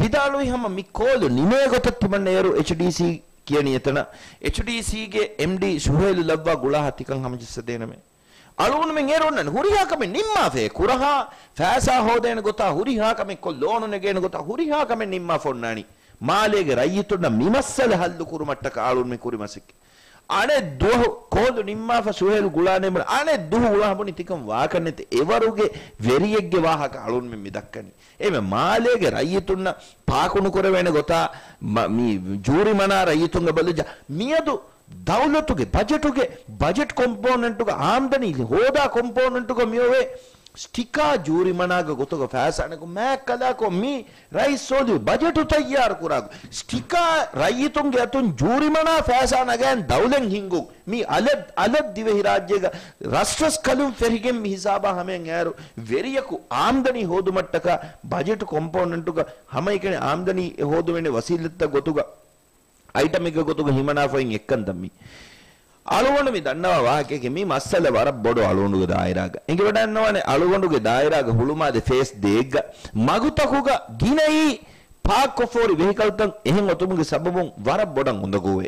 ވިދާޅުވި ހަމަ މި ކޯލު ނިމޭ ގޮތަށް ތިމަންނަ އޭރު އެޗްޑީސީ ކިޔަނީ އެތަނަށް. އެޗްޑީސީގެ އެމްޑީ ޝުހޭލު ލައްވާ ގުޅާހާ ތިކަން ހަމަޖައްސަދޭނަމޭ. އަޅުގަނޑުމެން އޭރު އޮންނަން ހުރިހާ ކަމެއް ނިންމާފައޭ. ކުރަހާ ފައިސާ ހޯދޭނެ ގޮތާ، ހުރިހާ ކަމެއް ކޮށް ލޯނު ނެގޭނެ ގޮތާ، ހުރިހާ ކަމެއް ނިންމާފަ އޮންނާނީ. މާލޭގެ ރައްޔިތުންނަށް މި މައްސަލަ ހައްލު ކުރުމަށްޓަކާ އަޅުން މި ކުރި މަސައްކަތް. އަނެއް ދުވަހު ކޯލު ނިންމާފަ ސުހޭލު ގުޅާނެ ބުނެ، އަނެއް ދުވަހު ގުޅާ ބުނި ތިކަން ވާކަށް ނެތި އެވަރުގެ ވެރިއެއްގެ ވާހަކަ އަޅުން މި މި ދައްކަނީ. އެމެ މާލޭގެ ރައްޔިތުންނަށް ޕާކު ނުކުރެވޭނެ ގޮތާ، މަ-، މި ޖޫރިމަނާ ރައްޔިތުންގެ ބަލިޖަ މިއަދު ދައުލަތުގެ ބަޖެޓުގެ، ބަޖެޓް ކޮމްޕޯނެންޓުގަ އާމްދަނީ ހޯދާ ކޮމްޕޯނެންޓުގަ މިއޮވޭ ސްޓިކާ ޖޫރިމަނާގެ ގޮތުގަ ފައިސާނެކު މާތްކަލާކޯ މި ރައީސް ސޯލިހު ބަޖެޓު ތައްޔާރު ކުރާގޮ ސްޓިކާ ރައްޔިތުންގެ އަތުން ޖޫރިމަނާ ފައިސާ ނަގައިން ދައުލަތް ހިންގުން މި އަލަށް، އަލަށް ދިވެހިރާއްޖޭގަ ރަސްރަސްކަލުން ފެށިގެން މި ހިސާބާ ހަމަޔަށް އައިރު ވެރިޔަކު އާމްދަނީ ހޯދުމަށްޓަކާ ބަޖެޓު ކޮމްޕޯނެންޓުގަ ހަމައެކަނި އާމްދަނީ ހޯދުވޭނެ ވަސީލަތްތައް ގޮތުގަ އައިޓަމެއްގެ ގޮތުގަ ހިމަނާފައިން އެއްކަންތައް މި. އަޅުގަނޑު މި ދަންނަވާ ވާހަކައެކޭ މި މައްސަލަ ވަރަށް ބޮޑު އަޅުގަނޑުގެ ދާއިރާގަ. އެނގިވަޑައިންނަވާނެ އަޅުގަނޑުގެ ދާއިރާގަ ހުޅުމާލެ ފޭސް ދޭއްގަ މަގުތަކުގަ ގިނައީ ޕާކްކޮށްފަހުރި ވެހިކަލްތައް އެހެން އޮތުމުގެ ސަބަބުން ވަރަށް ބޮޑަށް އުނދަގޫވޭ.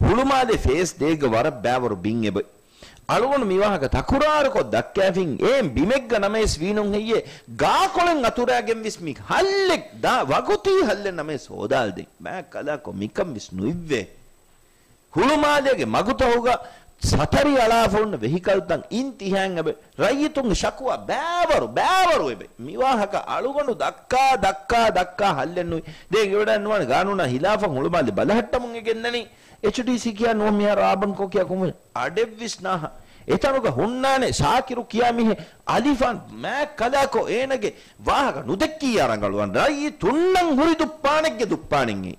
ހުޅުމާލެ ފޭސް ދޭއްގަ ވަރަށް ބައިވަރު ބިން އެބަ އަޅުގަނޑު މިވާހަކަ ތަކުރާރުކޮށް ދައްކައިފިން އެ ބިމެއްގަ ނަމަވެސް ވީނުން ހެއްޔޭ، ގާކޮޅެއް އަތުރައިގެންވެސް މި ހައްލެއް ދާ ވަގުތީ ހައްލެއް ނަމަވެސް ހޯދާލަދޭ. މާތްކަލާކޯ މިކަންވެސް ނުއިއްވޭ. ހުޅުމާލޭގެ މަގުތަހުގަ ސަތަރި އަޅާފަ އޮންނަ ވެހިކަލްތައް އިންތިހާއިން އެބަ ރައްޔިތުންގެ ޝަކުވާ ބައިވަރު، ބައިވަރު އެބެ. މިވާހަކަ އަޅުގަނޑު ދައްކާ، ދައްކާ، ދައްކާ ހައްލެއް ނުވި. ދެން އެވަޑައިންނަވާނެ ގާނޫނާ ހިލާފަށް ހުޅުމާލެ ބަލަހައްޓަމުން އެ ގެންނަނީ. އެޗްޑީސީ ކިޔާ ނުވަ މިހާރު އާބަންކޯ ކިޔާ ކުމެ އަޑެއްވިސް ނާހަ. އެތަނުގަ ހުންނާނެ ޝާކިރު ކިޔާ މީހެއް އަލިފާން މާތްކަލާކޯ އޭނަގެ ވާހަކަ ނުދެއްކިއްޔާ ރަނގަޅުވާން. ރައްޔިތުންނަށް ހުރި ދުއްޕާނެއްގެ ދުއްޕާނެއް އެ.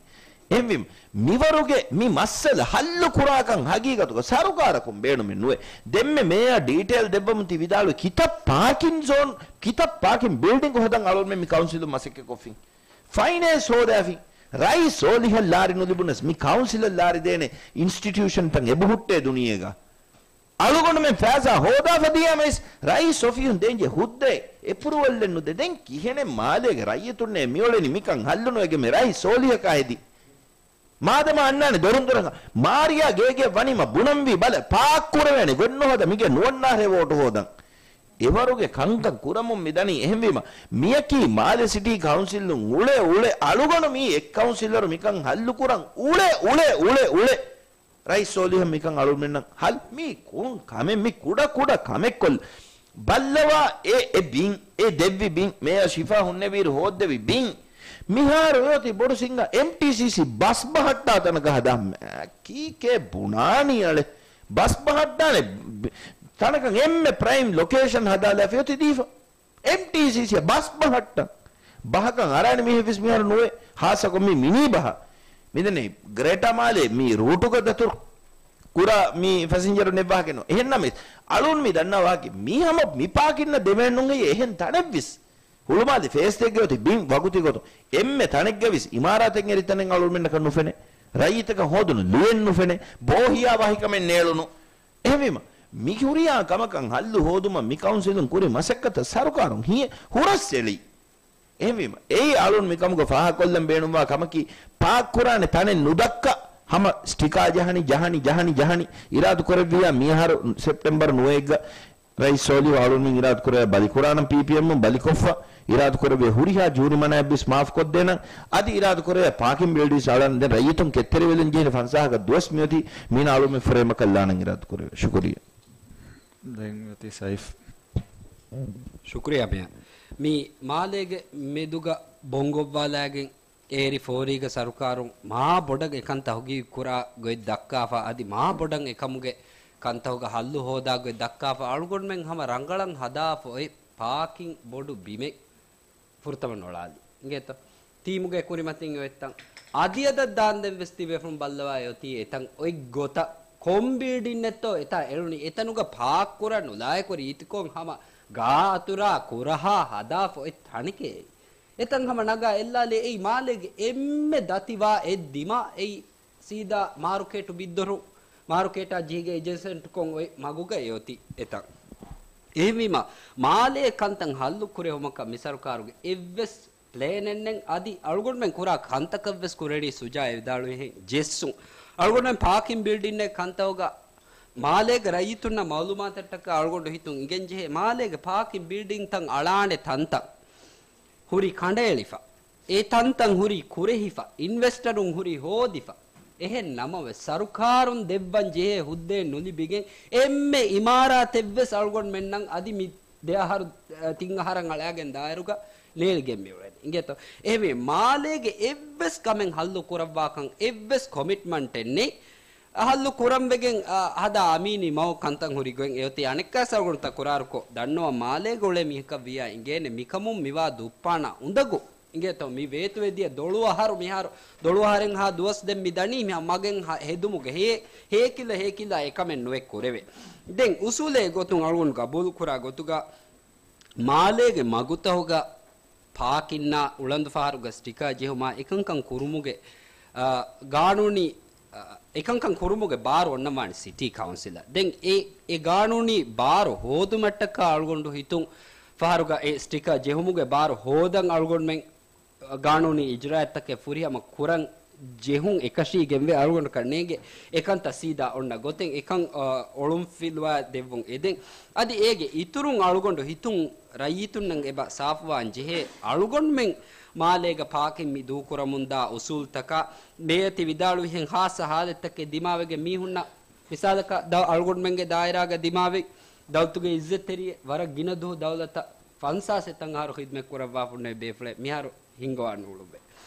އެހެންވީމަ، މިވަރުގެ މި މައްސަލަ ހައްލު ކުރާކަން ހަގީގަތުގަ ސަރުކާރަކުން ބޭނުމެއް ނުވޭ. ދެންމެ މޭޔާ ޑީޓެއިލް ދެއްވަމުން ތި ވިދާޅުވި ކިތައް ޕާކިން ޒޯން، ކިތައް ޕާކިން ބިލްޑިންގް ހަދަން އަޅުންމެ މި ކައުންސިލުން މަސައްކަތް ކޮށްފިން. ފައިނޭންސް ހޯދާފި. ރައީސް ސޯލިހަށް ލާރި ނުލިބުނަސް މި ކައުންސިލަށް ލާރި ދޭނެ އިންސްޓިޓިއުޝަންތައް އެބަހުއްޓޭ ދުނިޔޭގަ. އަޅުގަނޑުމެން ފައިސާ ހޯދާފަ ދިޔަމައިސް ރައީސް އޮފީހުން ދޭންޖެ ހުއްދައެއް އެޕްރޫވަލްއެއް ނުދޭ. ދެން ކިހެނެއް މާލޭގެ ރައްޔިތުންނޭ މިއުޅެނީ މިކަން ހައްލުނުވެގެން މި ރައީސް ސޯލިހަކާ ހެދި؟ މާދަމާ އަންނާނެ ދޮރުން ދޮރަކަށް މާރިޔާ ގޭގެ ވަނީމަ ބުނަންވީ ބަލަ ޕާކް ކުރެވޭނެ ގޮތް ނުހަދަ މިގެ ނުވަންނާހެ ވޯޓު ހޯދަން. އެވަރުގެ ކަންކަން ކުރަމުން މިދަނީ. އެހެންވީމަ މިޔަކީ މާލެ ސިޓީ ކައުންސިލުން އުޅެ އުޅެ އަޅުގަނޑު މީ އެއް ކައުންސިލަރު މިކަން ހައްލު ކުރަން އުޅެ އުޅެ އުޅެ އުޅެ ރައީސް ސޯލިހަށް މިކަން އަޅުމެންނަށް ހަލް މީ ކޮން ކަމެއް؟ މި ކުޑަ ކުޑަ ކަމެއްކޮށް ބައްލަވާ އެ، އެ ބިން، އެ ދެއްވި ބިން، މޭޔަ ޝިފާ ހުންނެވިއިރު ހޯއްދެވި ބިން. މިހާރު އޮތީ ބޮޑު ސިންގާ އެމްޓީސީސީ ބަސް ބަހައްޓާ ތަނަކަށް ހަދާ. ކީކޭ ބުނާނީ އަޅެ؟ ބަސް ބަހައްޓާނެ ތަނަކަށް އެންމެ ޕްރައިމް ލޮކޭޝަން ހަދާލާފި އޮތީ ދީފަ. އެމްޓީސީސީ ބަސް ބަހައްޓަން. ބަހަކަށް އަރާނެ މީހެއްވެސް މިހާރު ނުވޭ. ހާއްސަކޮށް މި މިނީ ބަހަށް. މިދަނީ ގްރޭޓާ މާލޭ މި ރޫޓުގަ ދަތުރު ކުރާ މި ފެސެންޖަރު ނެއްވާކެއް ނޫން. އެހެންނަމަވެސް އަޅުން މި ދަންނަވާކި މީ ހަމަ މި ޕާކިންނަށް ދެވޭން ނޫން އެހެން ތަނެއްވެސް. ހުޅުމާލެ ފޭސް ދޭއްގެ އޮތީ ބިން ވަގުތީ ގޮތުން. އެންމެ ތަނެއްގަވެސް އިމާރާތެއް އެރި ތަނެއް އަޅުމެންނަކަށް ނުފެނޭ. ރައްޔިތަކަށް ހޯދުނު ލުޔެއް ނުފެނޭ. ބޯހިޔާ ވަހިކަމެއް ނޭޅުނު. އެހެންވީމަ، މި ހުރިހާ ކަމަކަށް ހައްލު ހޯދުމަށް މި ކައުންސިލުން ކުރި މަސައްކަތަށް ސަރުކާރުން ހިޔެއް ހުރަސްއެޅި. އެހެންވީމަ، އެއީ އަޅުން މިކަމުގަ ފާހަގަކޮށްލަން ބޭނުންވާ ކަމަކީ، ޕާކް ކުރާނެ ތަނެއް ނުދައްކާ ހަމަ ސްޓިކާ ޖަހަނި، ޖަހަނި، ޖަހަނި، ޖަހަނި. އިރާދަ ކުރެއްވިއްޔާ މިއަހަރު ސެޕްޓެމްބަރު ނުވައެއްގަ ރައީސް ސޯލިހު އަޅުން މި އިރާދަ ކުރެއްވިއްޔާ ބަލިކުރާނަން ޕީޕީއެމުން ބަލިކޮށްފަ، އިރާދަ ކުރެއްވިއްޔާ ހުރިހާ ޖޫރިމަނާއެއްވެސް މާފުކޮށްދޭނަން. އަދި އިރާދަ ކުރެއްވިއްޔާ ޕާކިން ބިލްޑިންސް އަޅަން. ދެން ރައްޔިތުން ކެތްތެރިވެލަން ޖެހޭ ފަންސާހަކަށް ދުވަސް މިއޮތީ މީނަ އަޅުމެން ފްރޭމަކަށް ލާނަން އިރާދަ ކުރެވޭ. ޝުކުރިއްޔާ. ދެން އޮތީ ސައިފް. ޝުކުރިއްޔާ މޭޔަރ. މި މާލޭގެ މެދުގަ ބޮންގޮއްވާލާގެން އޭރި ފޯރީގަ ސަރުކާރުން މާ ބޮޑަށް އެކަންތައް ހޮގީ ކުރާ ގޮތް ދައްކާފަ، އަދި މާ ބޮޑަށް އެކަމުގެ ކަންތަހުގަ ހައްލު ހޯދާ ގޮތް ދައްކާފަ، އަޅުގަނޑުމެން ހަމަ ރަނގަޅަށް ހަދާފަ އޮތް ޕާކިން ބޮޑު ބިމެއް ފުރަތަމަ ނޮޅާލި. އިނގޭތޯ؟ ޓީމުގެ ކުރިމަތިން އޮތްތަން އަދިއަދަށް ދާންދެން ވެސް ތިބޭފުޅުން ބައްލަވާ އޮތީ އެތަން އޮތް ގޮތަށް. ކޮން ބިލްޑިންއެއްތޯ އެތާ އެޅުނީ؟ އެތަނުގަ ޕާކް ކުރަން ނުލާއި ކުރި އިތުކޮން ހަމަ ގާ އަތުރާ ކުރަހާ ހަދާފަ އޮތް ތަނެކޭ. އެތަން ހަމަ ނަގާ އެއްލާލޭ. އެއީ މާލޭގެ އެންމެ ދަތިވާ އެއް ދިމާ. އެއީ ސީދާ މާރުކޭޓު ބިއްދޮރު، މާރުކޭޓާ ޖެހިގެން އެޖަސެންޓްކޮށް އޮތް މަގުގަ އެ އޮތީ އެތަން. އެހެންވީމަ، މާލޭ ކަންތައް ހައްލު ކުރެވުމަކަށް މި ސަރުކާރުގެ އެއްވެސް ޕްލޭނެއް ނެތް. އަދި އަޅުގަނޑުމެން ކުރާ ކަންތަކަށްވެސް ކުރެނީ ސުޖާ އެ ވިދާޅުވިހެން ޖެއްސުން. އަޅުގަނޑުމެން ޕާކިން ބިލްޑިންއެއް ކަންތަކުގަ މާލޭގެ ރައްޔިތުންނަށް މައުލޫމާތަށްޓަކާ އަޅުގަނޑު ހިތުން އިނގެންޖެހޭ، މާލޭގެ ޕާކިން ބިލްޑިންތައް އަޅާނެ ތަންތައް ހުރީ ކަނޑައެޅިފަ. އެ ތަންތަން ހުރީ ކުރެހިފަ، އިންވެސްޓަރުން ހުރީ ހޯދިފަ. އެހެން ނަމަވެސް، ސަރުކާރުން ދެއްވަން ޖެހޭ ހުއްދައެއް ނުލިބިގެން، އެންމެ އިމާރާތެއްވެސް އަޅުގަނޑުމެންނަށް އަދި މި ދެ އަހަރު، ތިން އަހަރަށް އަޅާގެން ދާއިރުގަ ނޭޅިގެން މިއުޅެނީ. އިނގޭތޯ؟ އެހެންވެ، މާލޭގެ އެއްވެސް ކަމެއް ހައްލު ކުރައްވާކަން އެއްވެސް ކޮމިޓްމަންޓެއް ނެތް. އަހައްލު ކުރަންވެގެން، އާ، ހަދާ އަމީނީ މައު ކަންތައް ހުރި ގޮތް އެއޮތީ. އަނެއްކާ ސަރުގުނުތައް ކުރާރުކޮށް ދަންނަވަން މާލޭގަ އުޅޭ މީހަކަށް ވިޔާ އިނގޭނެ މިކަމުން މިވާ ދުއްޕާނާ އުނދަގޫ. އިނގޭތޯ މި ވޭތުވެދިޔަ ދޮޅު އަހަރު މިހާރު، ދޮޅު އަހަރެއްހާ ދުވަސް ދެން މި ދަނީ މި މަގެއް ހެދުމުގެ ހޭ، ހޭކިލަ ހޭކިލަ އެކަމެއް ނުވެ ކުރެވޭ. ދެން އުސޫލެއް ގޮތުން އަޅުގަނޑު ގަބޫލު ކުރާ ގޮތުގަ މާލޭގެ މަގުތަހުގަ ޕާކިންނާ އުޅަނދު ފަހަރުގަ ސްޓިކާ ޖެހުމާ އެކަންކަން ކުރުމުގެ، އާ، ގާނޫނީ، އާ، އެކަންކަން ކުރުމުގެ ބާރު އޮންނަވާނެ ސިޓީ ކައުންސިލަށް. ދެން އެ، އެ ގާނޫނީ ބާރު ހޯދުމަށްޓަކާ އަޅުގަނޑު ހިތުން ފަހަރުގަ އެ ސްޓިކާ ޖެހުމުގެ ބާރު ހޯދަން އަޅުގަނޑުމެން ގާނޫނީ އިޖްރާއަތްތަކެއް ފުރިހަމަ ކުރަން ޖެހުން އެކަށީގެންވެ އަޅުގަނޑަކަށް ނޭނގެ އެކަންތައް ސީދާ އޮންނަ ގޮތެއް އެކަން، އަ، އޮޅުންފިލުވާ ދެއްވުން އެދެން. އަދި އޭގެ އިތުރުން އަޅުގަނޑު ހިތުން ރައްޔިތުންނަށް އެބަ ސާފުވާން ޖެހޭ އަޅުގަނޑުމެން މާލޭގަ ޕާކިން މި ދޫކުރަމުންދާ އުސޫލްތަކާ މޭޔަ ތި ވިދާޅުވިހެން ހާއްސަ ހާލަތްތަކެއް ދިމާވެގެން މީހުންނަށް މިސާލަކަށް ދަ-، އަޅުގަނޑުމެންގެ ދާއިރާގަ ދިމާވެ ދައުލަތުގެ އިއްޒަތްތެރިއެއް ވަރަށް ގިނަ ދުވަހު ދައުލަތަށް ފަންސާސް އެތަން އަހަރު ޚިދްމަތް ކުރައްވާފަ ހުންނެވި ބޭފުޅެއް މިހާރު ހިންގަވާން އުޅުއްވޭ.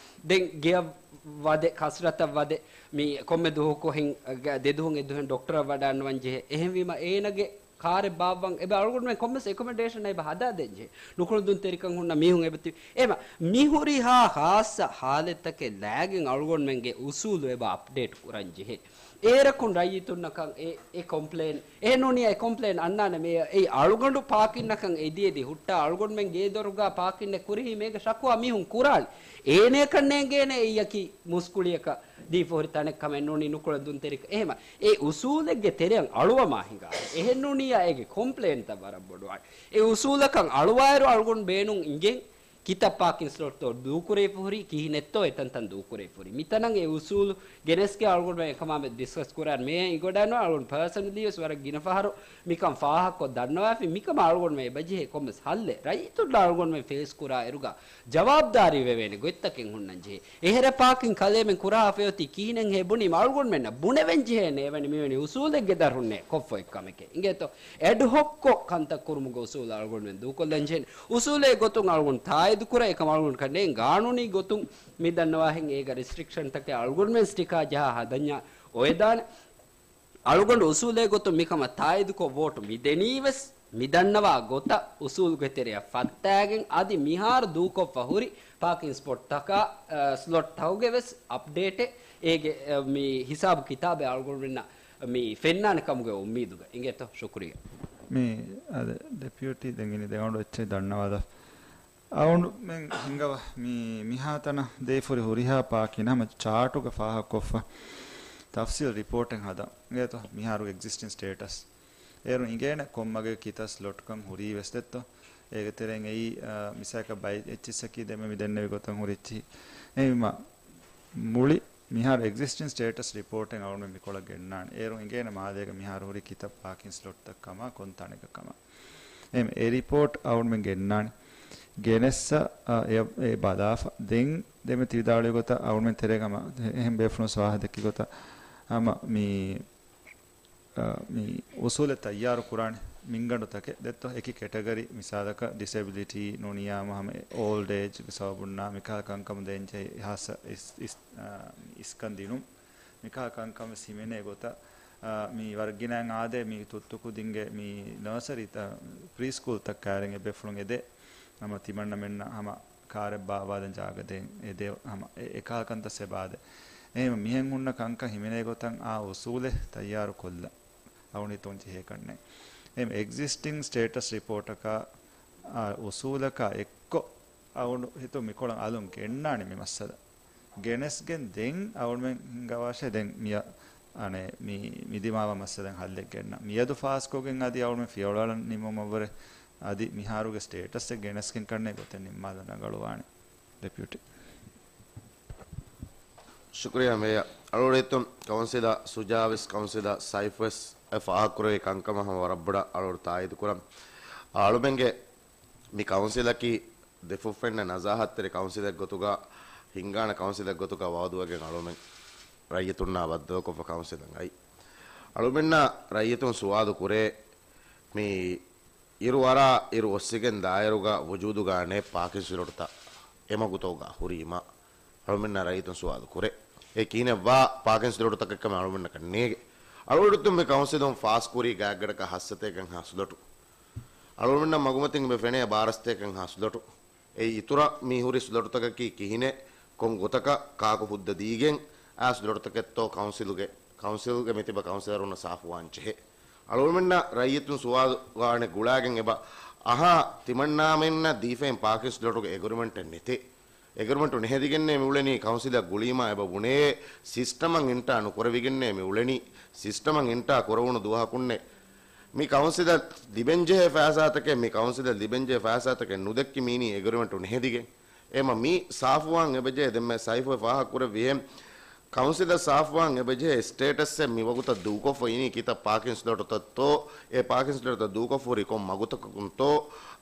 ދެން ގެޔަށް ވަދެ، ކަސްރަތަށް ވަދެ، މި ކޮންމެ ދުވަހަކު ހެން، ގ-، ދެ ދުވަހުން އެއް ދުވަހެން ޑޮކްޓަރަށް ވަޑައިގަންނަވަން ޖެހޭ. އެހެންވީމަ އޭނަގެ ކާރެއް ބާއްވަން އެބަ އަޅުގަނޑުމެން ކޮންމެސް އެކޮމެޑޭޝަން އެބަ ހަދާ ދޭންޖެހޭ. ނުކުޅަދުންތެރިކަން ހުންނަ މީހުން އެބަ ތި-، އެމަ މިހުރިހާ ޚާއްޞަ ހާލަތްތަކެއް ލާގެން އަޅުގަނޑުމެންގެ އުސޫލު އެބަ އަޕްޑޭޓް ކުރަން ޖެހޭ. އޭރަކުން ރައްޔިތުންނަކަށް އެ، އެ ކޮމްޕްލޭން، އެހެންނޫނީ އެ ކޮމްޕްލޭން އަންނާނެ މޭޔަ، އެއީ އަޅުގަނޑު ޕާކިންނަކަށް އެދި އެދި ހުއްޓާ އަޅުގަނޑުމެން ގޭދޮރުގަ ޕާކިންއެއް ކުރިހީ މޭގަ ޝަކުވާ މީހުން ކުރާނީ. އޭނަޔަކަށް ނޭނގޭނެ އެއްޔަކީ މުސްކުޅިޔަކަށް ދީފަ ހުރި ތަނެއް ކަމެއް ނޫނީ ނުކުޅަދުންތެރިކަން. އެހެމަ އެ އުސޫލެއްގެ ތެރެއަށް އަޅުވަމާ ހިނގާ. އެހެންނޫނިއްޔާ އޭގެ ކޮމްޕްލޭންތައް ވަރަށް ބޮޑުވާނެ. އެ އުސޫލަކަށް އަޅުވާއިރު އަޅުގަނޑު ބޭނުން އިނގެން ކިތައް ޕާކިން ސްލޮޓްތޯ ދޫކުރެވިފަ ހުރީ، ކިހިނެއްތޯ އެތަންތަން ދޫކުރެވިފަ ހުރީ. މިތަނަށް އެ އުސޫލު ގެނެސްގެ އަޅުގަނޑުމެން އެކަމާމެދު ޑިސްކަސް ކުރާން މޭ އިނގޮޑާނު އަޅުގަނޑު ޕާސަނަލީ ވެސް ވަރަށް ގިނަ ފަހަރު މިކަން ފާހަގަކޮށް ދަންނަވާފި. މިކަމަށް އަޅުގަނޑުމެން އެބަޖެހޭ ކޮންމެސް ހައްލެއް. ރައްޔިތުންނަށް އަޅުގަނޑުމެން ފޭސް ކުރާ އިރުގަ ޖަވާބުދާރީ ވެވޭނެ ގޮތްތަކެއް ހުންނަން ޖެހޭ. އެހެރަ ޕާކިން ކަލޭމެން ކުރާފައި އޮތީ ކިހިނެއްހޭ ބުނީމަ އަޅުގަނޑުމެންނަށް ބުނެވެން ޖެހޭނެ އެވަނި މިވެނި އުސޫލެއްގެ ދަށް ހުންނޭ ކޮށްފަ އޮތް ކަމެކޭ. އިނގޭތޯ؟ އެޑްހޮކްކޮށް ކަންތައް ކުރުމުގެ އުސޫލު އަޅުގަނޑުމެން ދޫކޮށްލަން ޖެހޭނެ. އުސޫލެއް ގޮތުން އަޅުގަނޑު ތާއީދު ކުރަން އެކަމަށް އަޅުގަނޑަކަށް ނޭނގެ ގާނޫނީ ގޮތުން މި ދަންނަވާހެން އޭގަ ރެސްޓްރިކްޝަންތަކެއް އަޅުގަނޑުމެން ސްޓިކާ ޖަހާ ހަދަންޏާ އޮވެދާނެ. އަޅުގަނޑު އުސޫލެއް ގޮތުން މިކަމަށް ތާއީދުކޮށް ވޯޓު މިދެނީވެސް، މިދަންނަވާ ގޮތަށް އުސޫލުގެ ތެރެއަށް ފައްތާގެން އަދި މިހާރު ދޫކޮށްފަ ހުރި ޕާކިން ސްޕޮޓްތަކާ، އަ، ސްލޮޓްތަކުގެ ވެސް އަޕްޑޭޓެއް އޭގެ، އަ، މި ހިސާބު ކިތާބެއް އަޅުގަނޑުމެންނަށް މި ފެންނާނެ ކަމުގެ އުއްމީދުގަ އިނގޭތޯ. ޝުކުރިއްޔާ. މި އަދި ޑެޕިއުޓީ ދެން އިނީ ދެން އަޅުގަނޑު އެއްޗެއް ދަންނަވާލަ. އަޅުގަނޑުމެން ހިނގަވާ މި މިހާތަނަށް ދޭފަ ހުރި ހުރިހާ ޕާކިން ހަމަ ޗާޓުގަ ފާހަގަކޮށްފަ ތަފްސީލް ރިޕޯޓެއް ހަދަން. އިނގޭތޯ މިހާރުގެ އެގްޒިސްޓިން ސްޓޭޓަސް. އޭރު އިނގޭނެ ކޮންމަގެ ކިތައް ސްލޮޓްކަން ހުރީ ވެސް ދެއްތޯ. އޭގެ ތެރެއިން އެއީ، އަ، މިސާލަކަށް ބައެއް އެއްޗިއްސަކީ ދެންމެ މި ދެންނެވި ގޮތަށް ހުރި އެއްޗިހި. އެހެންވީމަ މުޅި މިހާރު އެގްޒިސްޓިން ސްޓޭޓަސް ރިޕޯޓެއް އަޅުގަނޑު މިކޮޅަށް ގެންނާނެ. އޭރު އިނގޭނެ މާލޭގަ މިހާރު ހުރި ކިތައް ޕާކިން ސްލޮޓްތައް ކަމާ ކޮން ތަނެއްގަ ކަމާ. އެހެން އެ ރިޕޯޓް އަޅުގަނޑުމެން ގެންނާނެ. ގެނެއްސަ، އަ، އެ، އެ ބަލާފަ. ދެން ދެންމެ ތި ވިދާޅުވި ގޮތަށް އަޅުގަނޑުމެން ތެރޭގަ ހަމަ އެހެން ބޭފުޅުން ސްވާހަ ދެއްކި ގޮތަށް ހަމަ މި އަ، މި އުސޫލެއް ތައްޔާރު ކުރާނެ މިންގަނޑުތަކެއް ދެއްތޯ. އެކި ކެޓަގަރީ މިސާލަކަށް ޑިސެބިލިޓީ ނޫނިއްޔާމަ ހަމަ އޯލްޑް އޭޖްގެ ސަބަބުންނާ މިކަހަލަ ކަންކަމުން ދޭންޖެހޭ ހާއްސަ އިސް، އިސް، އަ، އިސްކަން ދިނުން. މިކަހަލަ ކަންކަމެއް ހިމެނޭ ގޮތަށް، އަ، މި ވަރަށް ގިނައިން އާދޭ މި ތުއްތުކުދިންގެ މި ނަރސަރީތައް، ޕްރީ ސްކޫލްތައް ކައިރިން އެ ބޭފުޅުން އެދޭ. ހަމަ ތިމަންނަމެންނަށް ހަމަ ކާރެއް ބާއްވާދޭން ޖާގަ ދޭން އެދޭ ހަމަ އެ، އެކަހަލަ ކަންތައް ސެބާދޭ. އެހެން މިހެން ހުންނަ ކަންކަން ހިމެނޭ ގޮތަށް އާ އުސޫލެއް ތައްޔާރު ކޮށްލަން. އަޅުގަނޑު ހިތުން ޖެހޭ ކަންނޭ. އެހެން އެގްޒިސްޓިން ސްޓޭޓަސް ރިޕޯޓަކާ، އާ، އުސޫލަކާ އެއްކޮށް އަޅުގަނޑު ހިތުން މިކޮޅަށް އަލުން ގެންނާނެ މި މައްސަލަ. ގެނެސްގެން ދެން އަޅުމެން ހިނގަވާށޭ ދެން މިއަ، އަނެ، މި، މި ދިމާވާ މައްސަލައިން ހައްލެއް ގެންނަ. މިއަދު ފާސްކޮށްގެން އަދި އަޅުމެން ފިޔަވަޅު ނިމުމަށްވުރެ އަދި މިހާރުގެ ސްޓޭޓަސްއެއް ގެނެސްގެން ކަންނޭ ގޮތެއް ނިންމާލަން ރަނގަޅުވާނެ. ޑެޕިއުޓީ. ޝުކުރިއްޔާ މޭޔަރ. އަޅުގަނޑު ހިތުން ކައުންސިލަރ ސުޖާވެސް ކައުންސިލަރ ސައިފްވެސް އެ ފާހަގަކުރެއްވި ކަންކަމަށް ހަމަ ވަރަށް ބޮޑަށް އަޅުގަނޑު ތާއީދު ކުރަން. އަޅުމެންގެ މި ކައުންސިލަކީ ދެފުށްފެންނަ ނަޒާހަތްތެރި ކައުންސިލެއް ގޮތުގަ ހިންގާނެ ކައުންސިލެއް ގޮތުގަ ވައުދުވެގެން އަޅުމެން ރައްޔިތުންނާ ބައްދަލުކޮށްފަ ކައުންސިލަށް އައީ. އަޅުމެންނަށް ރައްޔިތުން ސުވާލު ކުރޭ މި އިރު އަރާ އިރު އޮއްސިގެން ދާއިރުގަ ވުޖޫދުގަ އަނެއް ޕާކިން ސްލޮޓުތައް އެމަގުތޯގަ ހުރީމަ އަޅުމެންނަށް ރައްޔިތުން ސުވާލު ކުރޭ. އެ ކިހިނެއްވާ ޕާކިން ސްލޮޓުތަކެއްކަމެއް އަޅުމެންނަކަށް ނޭގެ. އަޅުގަޑުތުން މި ކައުންސިލުން ފާސްކުރީ ގާތްގަޑަކަށް ހައްސަތޭކަ ހާ ސްލޮޓު. އަޅުގަނޑުމެންނަށް މަގުމަތިން އެބަ ފެނޭ ބާރަސަތޭކަ ހާ ސްލޮޓު. އެއީ އިތުރަށް މި ހުރި ސްލޮޓުތަކަކީ ކިހިނެއް، ކޮން ގޮތަކަށް ކާކު ހުއްދަ ދީގެން އާ ސްލޮޓުތަކެއްތޯ ކައުންސިލުގެ، ކައުންސިލްގެ މިތިބަ ކައުންސިލަރުންނަށް ސާފުވާން ޖެހޭ. އަޅުގަނޑުމެންނަށް ރައްޔިތުން ސުވާލު ވާނެ ގުޅާގެން އެބަ އަހާ ތިމަންނާމެންނަށް ދީފައިން ޕާކިން ސްލޮޓުގެ އެގްރިމެންޓެއް ނެތޭ. އެގްރިމެންޓު ނެހެދިގެންނޭ މިއުޅެނީ ކައުންސިލަށް ގުޅީމާ އެބަ ބުނޭ ސިސްޓަމަށް އިންޓާ ނުކުރެވިގެންނޭ މިއުޅެނީ. ސިސްޓަމަށް އިންޓާ ކުރެވުނު ދުވަހަކުންނޭ މި ކައުންސިލަށް ލިބެންޖެހޭ ފައިސާތަކެއް، މި ކައުންސިލަށް ލިބެންޖެހޭ ފައިސާތަކެއް ނުދެއްކި މީނީ އެގްރިމެންޓު ނެހެދިގެން. އެމަ މީ ސާފުވާން އެބަޖެހޭ ދެންމެ ސައިފު ފާހަގަކުރެއްވިހެން ކައުންސިލަށް ސާފުވާން އެބަޖެހޭ ސްޓޭޓަސްއެއް މިވަގުތަށް ދޫކޮށްފަ އިނީ ކިތައް ޕާކިން ސްލޮޓުތައްތޯ، އެ ޕާކިން ސްލޮޓުތައް ދޫކޮށްފަ ހުރީ ކޮން މަގުތަކަކުންތޯ،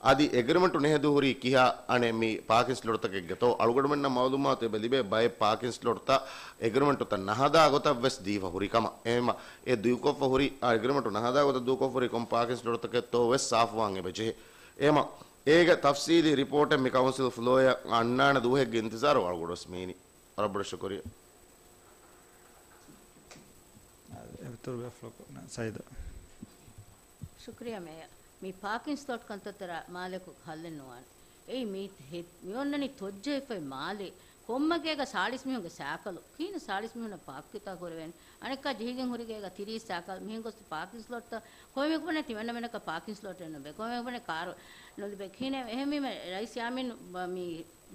އަދި އެގްރިމެންޓު ނެހެދި ހުރީ ކިހާ އަނެއް މި ޕާކިން ސްލޮޓުތަކެއްގެތޯ. އަޅުގަނޑުމެންނަށް މައުލޫމާތު އެބަ ލިބޭ ބައެއް ޕާކިން ސްލޮޓުތައް އެގްރިމެންޓުތައް ނަހަދާ ގޮތަށް ވެސް ދީފަ ހުރި ކަމަށް. އެހެމަ އެ ދޫކޮށްފަ ހުރި، އާ، އެގްރިމެންޓު ނަހަދާ ގޮތަށް ދޫކޮށްފަ ހުރި ކޮން ޕާކިން ސްލޮޓުތަކެއްތޯ ވެސް ސާފުވާން އެބަޖެހޭ. އެހެމަ އޭގެ ތަފްސީލީ ރިޕޯޓެއް މި ކައުންސިލް ފްލޯއަށް އަންނާނެ ދުވަހެއްގެ އިންތިޒާރު އަޅުގަޑު ވެސް މީނި. ވަރަށް ބޮޑަށް ޝުކުރިއްޔާ. އެ އިތުރު ބޭފުޅަކު ސައިދަ. ޝުކުރިއްޔާ މޭޔަރ. މި ޕާކިން ސްލޮޓް ކަންތައްތައް މާލެކު ހައްލެއް ނުވާނެ. އެއީ މީ ހެ-، މި އޮންނަނީ ތޮއްޖެހިފައި މާލެ. ކޮންމެ ގޭގަ ސާޅީސް މީހުންގެ ސައިކަލު. ކިހިނެއް ސާޅީސް މީހުންނަށް ޕާކް ކިތާ ކުރެވޭނެ؟ އަނެއްކާ ޖެހިގެން ހުރި ގޭގަ ތިރީސް ސައިކަލް. މިހެން ގޮސް ޕާކިން ސްލޮޓްތައް ކޮންމެ ކުބަނެ ތިމަންނަމެނަކަށް ޕާކިން ސްލޮޓެއް ނުބޭ. ކޮންމެ ކުބަނެ ކާރު ނުލިބޭ. ކިހިނެއް އެހެންވީމަ ރައީސް ޔާމީން މި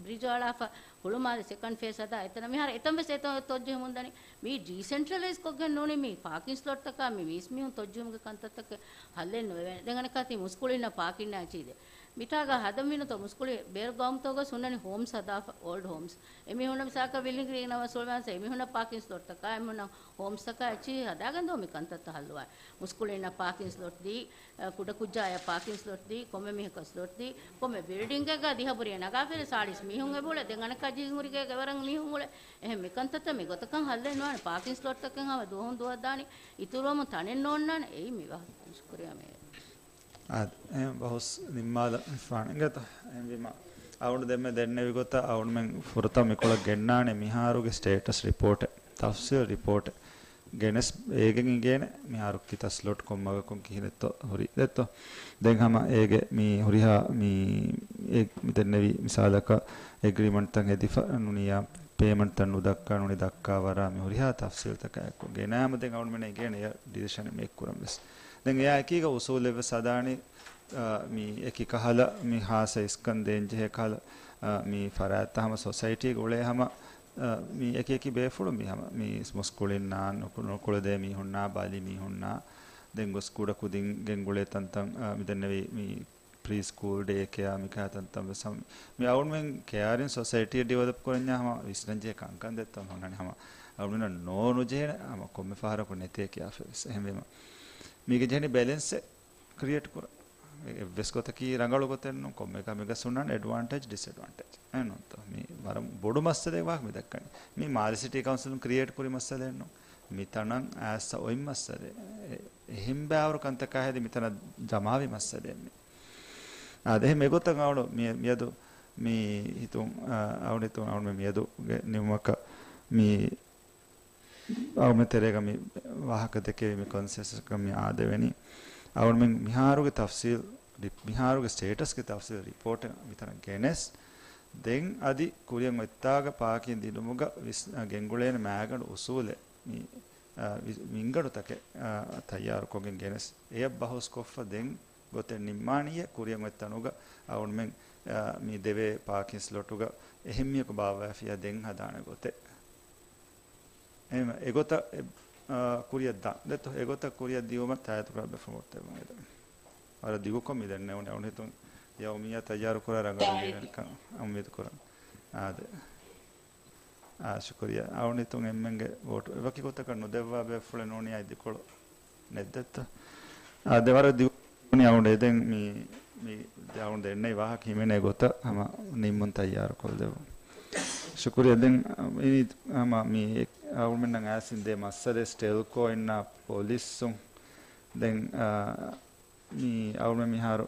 ބްރިޖް އަޅާފަ ހުޅުމާލެ ސެކަންޑް ފޭސް ހަދާ އެތަނަށް މިހާރު އެތަން ވެސް އެތަން ތޮއްޖެހުމުން ދަނީ. މީ ޑީސެންޓްރަލައިޒް ކޮށްގެން ނޫނީ މީ ޕާކިން ސްލޮޓްތަކާ މި ވީސް މީހުން ތޮއްޖެހުމުގެ ކަންތައްތަކެއް ހައްލެއް ނުވެވޭނެ. ދެން އަނެއްކާ ތީ މުސްކުޅިންނަށް ޕާކިން އެއްޗެއް ދޭ. މިތާގަ ހަދަން މިނުތޯ މުސްކުޅި ބޭރު ގައުމުތަކުގަ ހުންނަނީ ހޯމްސް ހަދާފަ، އޯލްޑް ހޯމްސް. އެމީހުންނަށް މިސާލަކަށް ވިލިނގްރީން އަވަސް ހުޅުވާންސަ އެމީހުންނަށް ޕާކިން ސްލޮޓްތަކާ އެމީހުންނަށް ހޯމްސްތަކާ އެއްޗިހި ހަދާގެން ދޯ މި ކަންތައްތައް ހައްލުވާން. މުސްކުޅިންނަށް ޕާކިން ސްލޮޓް ދީ، އަ، ކުޑަކުއްޖާޔަށް ޕާކިން ސްލޮޓް ދީ، ކޮންމެ މީހަކަށް ސްލޮޓް ދީ، ކޮންމެ ބިލްޑިންގެއްގަ ދިހަ ބުރިއެއް ނަގާފައި ސާޅީސް މީހުން އެބައުޅޭ. ދެން އަނެއްކާ ޖެހިގެން ހުރި ގޭގަ ވަރަށް މީހުން އުޅޭ. އެހެން މިކަންތައްތައް މި ގޮތަކަށް ހައްލެއް ނުވާނެ. ޕާކިން ސްލޮޓްތަކެއް ހަމަ ދުވަހުން ދުވަހަށް ދާނީ. އިތުރުވަމުން ތަނެއް ނޯންނާނެ. އެއީ މި ވާހަކަ. ޝުކުރިއްޔާ މޭޔަރ. އާދެ، އެހެން ބަހުސް ނިންމާލަން ފާނެ އިނގޭތަ؟ އެހެންވީމަ، އަޅުގަނޑު ދެންމެ ދެންނެވި ގޮތަށް އަޅުގަނޑުމެން ފުރަތަމަ މިކޮޅަށް ގެންނާނެ މިހާރުގެ ސްޓޭޓަސް ރިޕޯޓެއް، ތަފްސީލް ރިޕޯޓެއް. ގެނެސް އޭގެން އިނގޭނެ މިހާރު ކިތައް ސްލޮޓް ކޮން މަގަކުން ކިހިނެއްތޯ ހުރީ ދެއްތޯ. ދެން ހަމަ އޭގެ މި ހުރިހާ މި އެ މި ދެންނެވި މިސާލަކަށް އެގްރިމަންޓްތައް ހެދިފަ ނޫނިއްޔާ، ޕޭމަންޓްތައް ނުދައްކާ ނޫނީ ދައްކާ ވަރާ މި ހުރިހާ ތަފްސީލްތަކާ އެއްކޮށް ގެނައިމަ ދެން އަޅުގަނޑުމެންނަށް އިނގޭނެ އެ ޑިސިޝަނެއް މޭކް ކުރަން ވެސް. ދެން އެއާ އެކީގަ އުސޫލެއް ވެސް ހަދާނީ، އާ، މި އެކި ކަހަލަ މި ހާއްސަ އިސްކަން ދޭން ޖެހޭ ކަހަލަ، އާ، މި ފަރާތްތައް ހަމަ ސޮސައިޓީގަ އުޅޭ ހަމަ، އާ، މި އެކި އެކި ބޭފުޅުން މި ހަމަ މި މުސްކުޅިންނާ، ނުކު-، ނުކުޅެދޭ މީހުންނާ، ބަލި މީހުންނާ، ދެން ގޮސް ކުޑަ ކުދިން ގެންގުޅޭ ތަންތަން، އާ، މި ދެންނެވި މި ޕްރީ ސްކޫލް ޑޭ ކެއާ މިކާ ތަންތަން ވެސް ހަމަ މި އަޅުގަނޑުމެން ކެއާރިން ސޮސައިޓީއެއް ޑިވެލޮޕް ކުރަންޏާ ހަމަ ވިސްނަންޖެހޭ ކަންކަން ދެއްތޯ ހުންނަނީ ހަމަ އަޅުގަނޑުމެންނަށް ނޯ ނުޖެހޭނެ ހަމަ ކޮންމެ ފަހަރަކު ނެތޭ ކިޔާފަ ވެސް. އެހެންވީމަ މީގެ ޖެހެނީ ބެލެންސެއް ކްރިއޭޓް ކުރަން. އެއްވެސް ގޮތަކީ ރަނގަޅު ގޮތެއް ނޫން. ކޮންމެއަކަށް މިގަސް ހުންނާނެ އެޑްވާންޓޭޖް، ޑިސްއެޑްވާންޓޭޖް. އެހެންނޫންތޯ؟ މި ވަރަށް ބޮޑު މައްސަލައެއް ވާހަކަ މި ދައްކަނީ. މި މާލެ ސިޓީ ކައުންސިލުން ކްރިއޭޓް ކުރި މައްސަލައެއް ނޫން. މިތަނަށް އައިސް އޮތް މައްސަލައެއް. އެ-، އެހެން ބާވަރު ކަންތަކާ ހެދި މިތަނަށް ޖަމާވި މައްސަލައެއް މި. އާދެ، އެހެން އެގޮތަށް އަޅު މި-، މިއަދު މި ހިތުން، އާ، އަޅު ހިތުން އަޅު މި މިއަދުގެ ނިމުމަކަށް މި އަޅުމެން ތެރޭގަ މި ވާހަކަ ދެކެވި މި ކޮންސެންސަސް މި އާދެވެނީ. އަޅުމެން މިހާރުގެ ތަފްސީލް ރި-، މިހާރުގެ ސްޓޭޓަސްގެ ތަފްސީލް ރިޕޯޓެއް މިތަނަށް ގެނެސް، ދެން އަދި ކުރިއަށް އޮތްތާގަ ޕާކިން ދިނުމުގަ ވިސް-، ގެންގުޅޭނެ މައިގަނޑު އުސޫލެއް މި، އާ، ވި-، މިންގަނޑުތަކެއް، އާ، ތައްޔާރުކޮށްގެން ގެނެސް، އެޔަށް ބަހުސްކޮށްފަ ދެން ގޮތެއް ނިންމާނީއޭ ކުރިއަށް އޮތް ތަނުގަ އަޅުމެން، އާ، މި ދެވޭ ޕާކިން ސްލޮޓުގަ އެހެންމީހަކު ބާއްވައިފިއްޔާ ދެން ހަދާނެ ގޮތެއް. އެހެން އެގޮތަށް އެ-، އާ، ކުރިއަށް ދާ، ދެއްތޯ، އެގޮތަށް ކުރިއަށް ދިޔުމަށް ތާއްތުކުރާ ބޭފުޅުން ވައްޓައިގެން އެދެން. ވަރަށް ދިގުކޮށް މި ދެންނެވުނީ. އަޅު ހިތުން ޔައުމިއްޔާ ތައްޔާރު ކުރާ ރަނގަޅު ވީ ކަން އުއްމީދު ކުރަން. އާދެ. އާ، ޝުކުރިއްޔާ. އަޅު ހިތުން އެންމެންގެ ވޯޓު އެބަކި ގޮތަކަށް ނުދެއްވާ ބޭފުޅެއް ނޫނީ އައި ދެކޮޅު ނެއްދެއްތަ؟ އާ، ދެ ވަރަށް ދިގު އަޅު އެދެން މި، މި އަޅު ދެންނެވި ވާހަކަ ހިމެނޭ ގޮތަށް ހަމަ ނިންމުން ތައްޔާރު ކޮށްލެވުން. ޝުކުރިއްޔާ. ދެން އިނީ ހަމަ މި އަޅުމެންނަށް އައިސް އިން ދޭ މައްސަލަ ސްޓެލްކޯ އިންނާ ޕޮލިސްސުން. ދެން، އާ، މި އަޅުމެން މިހާރު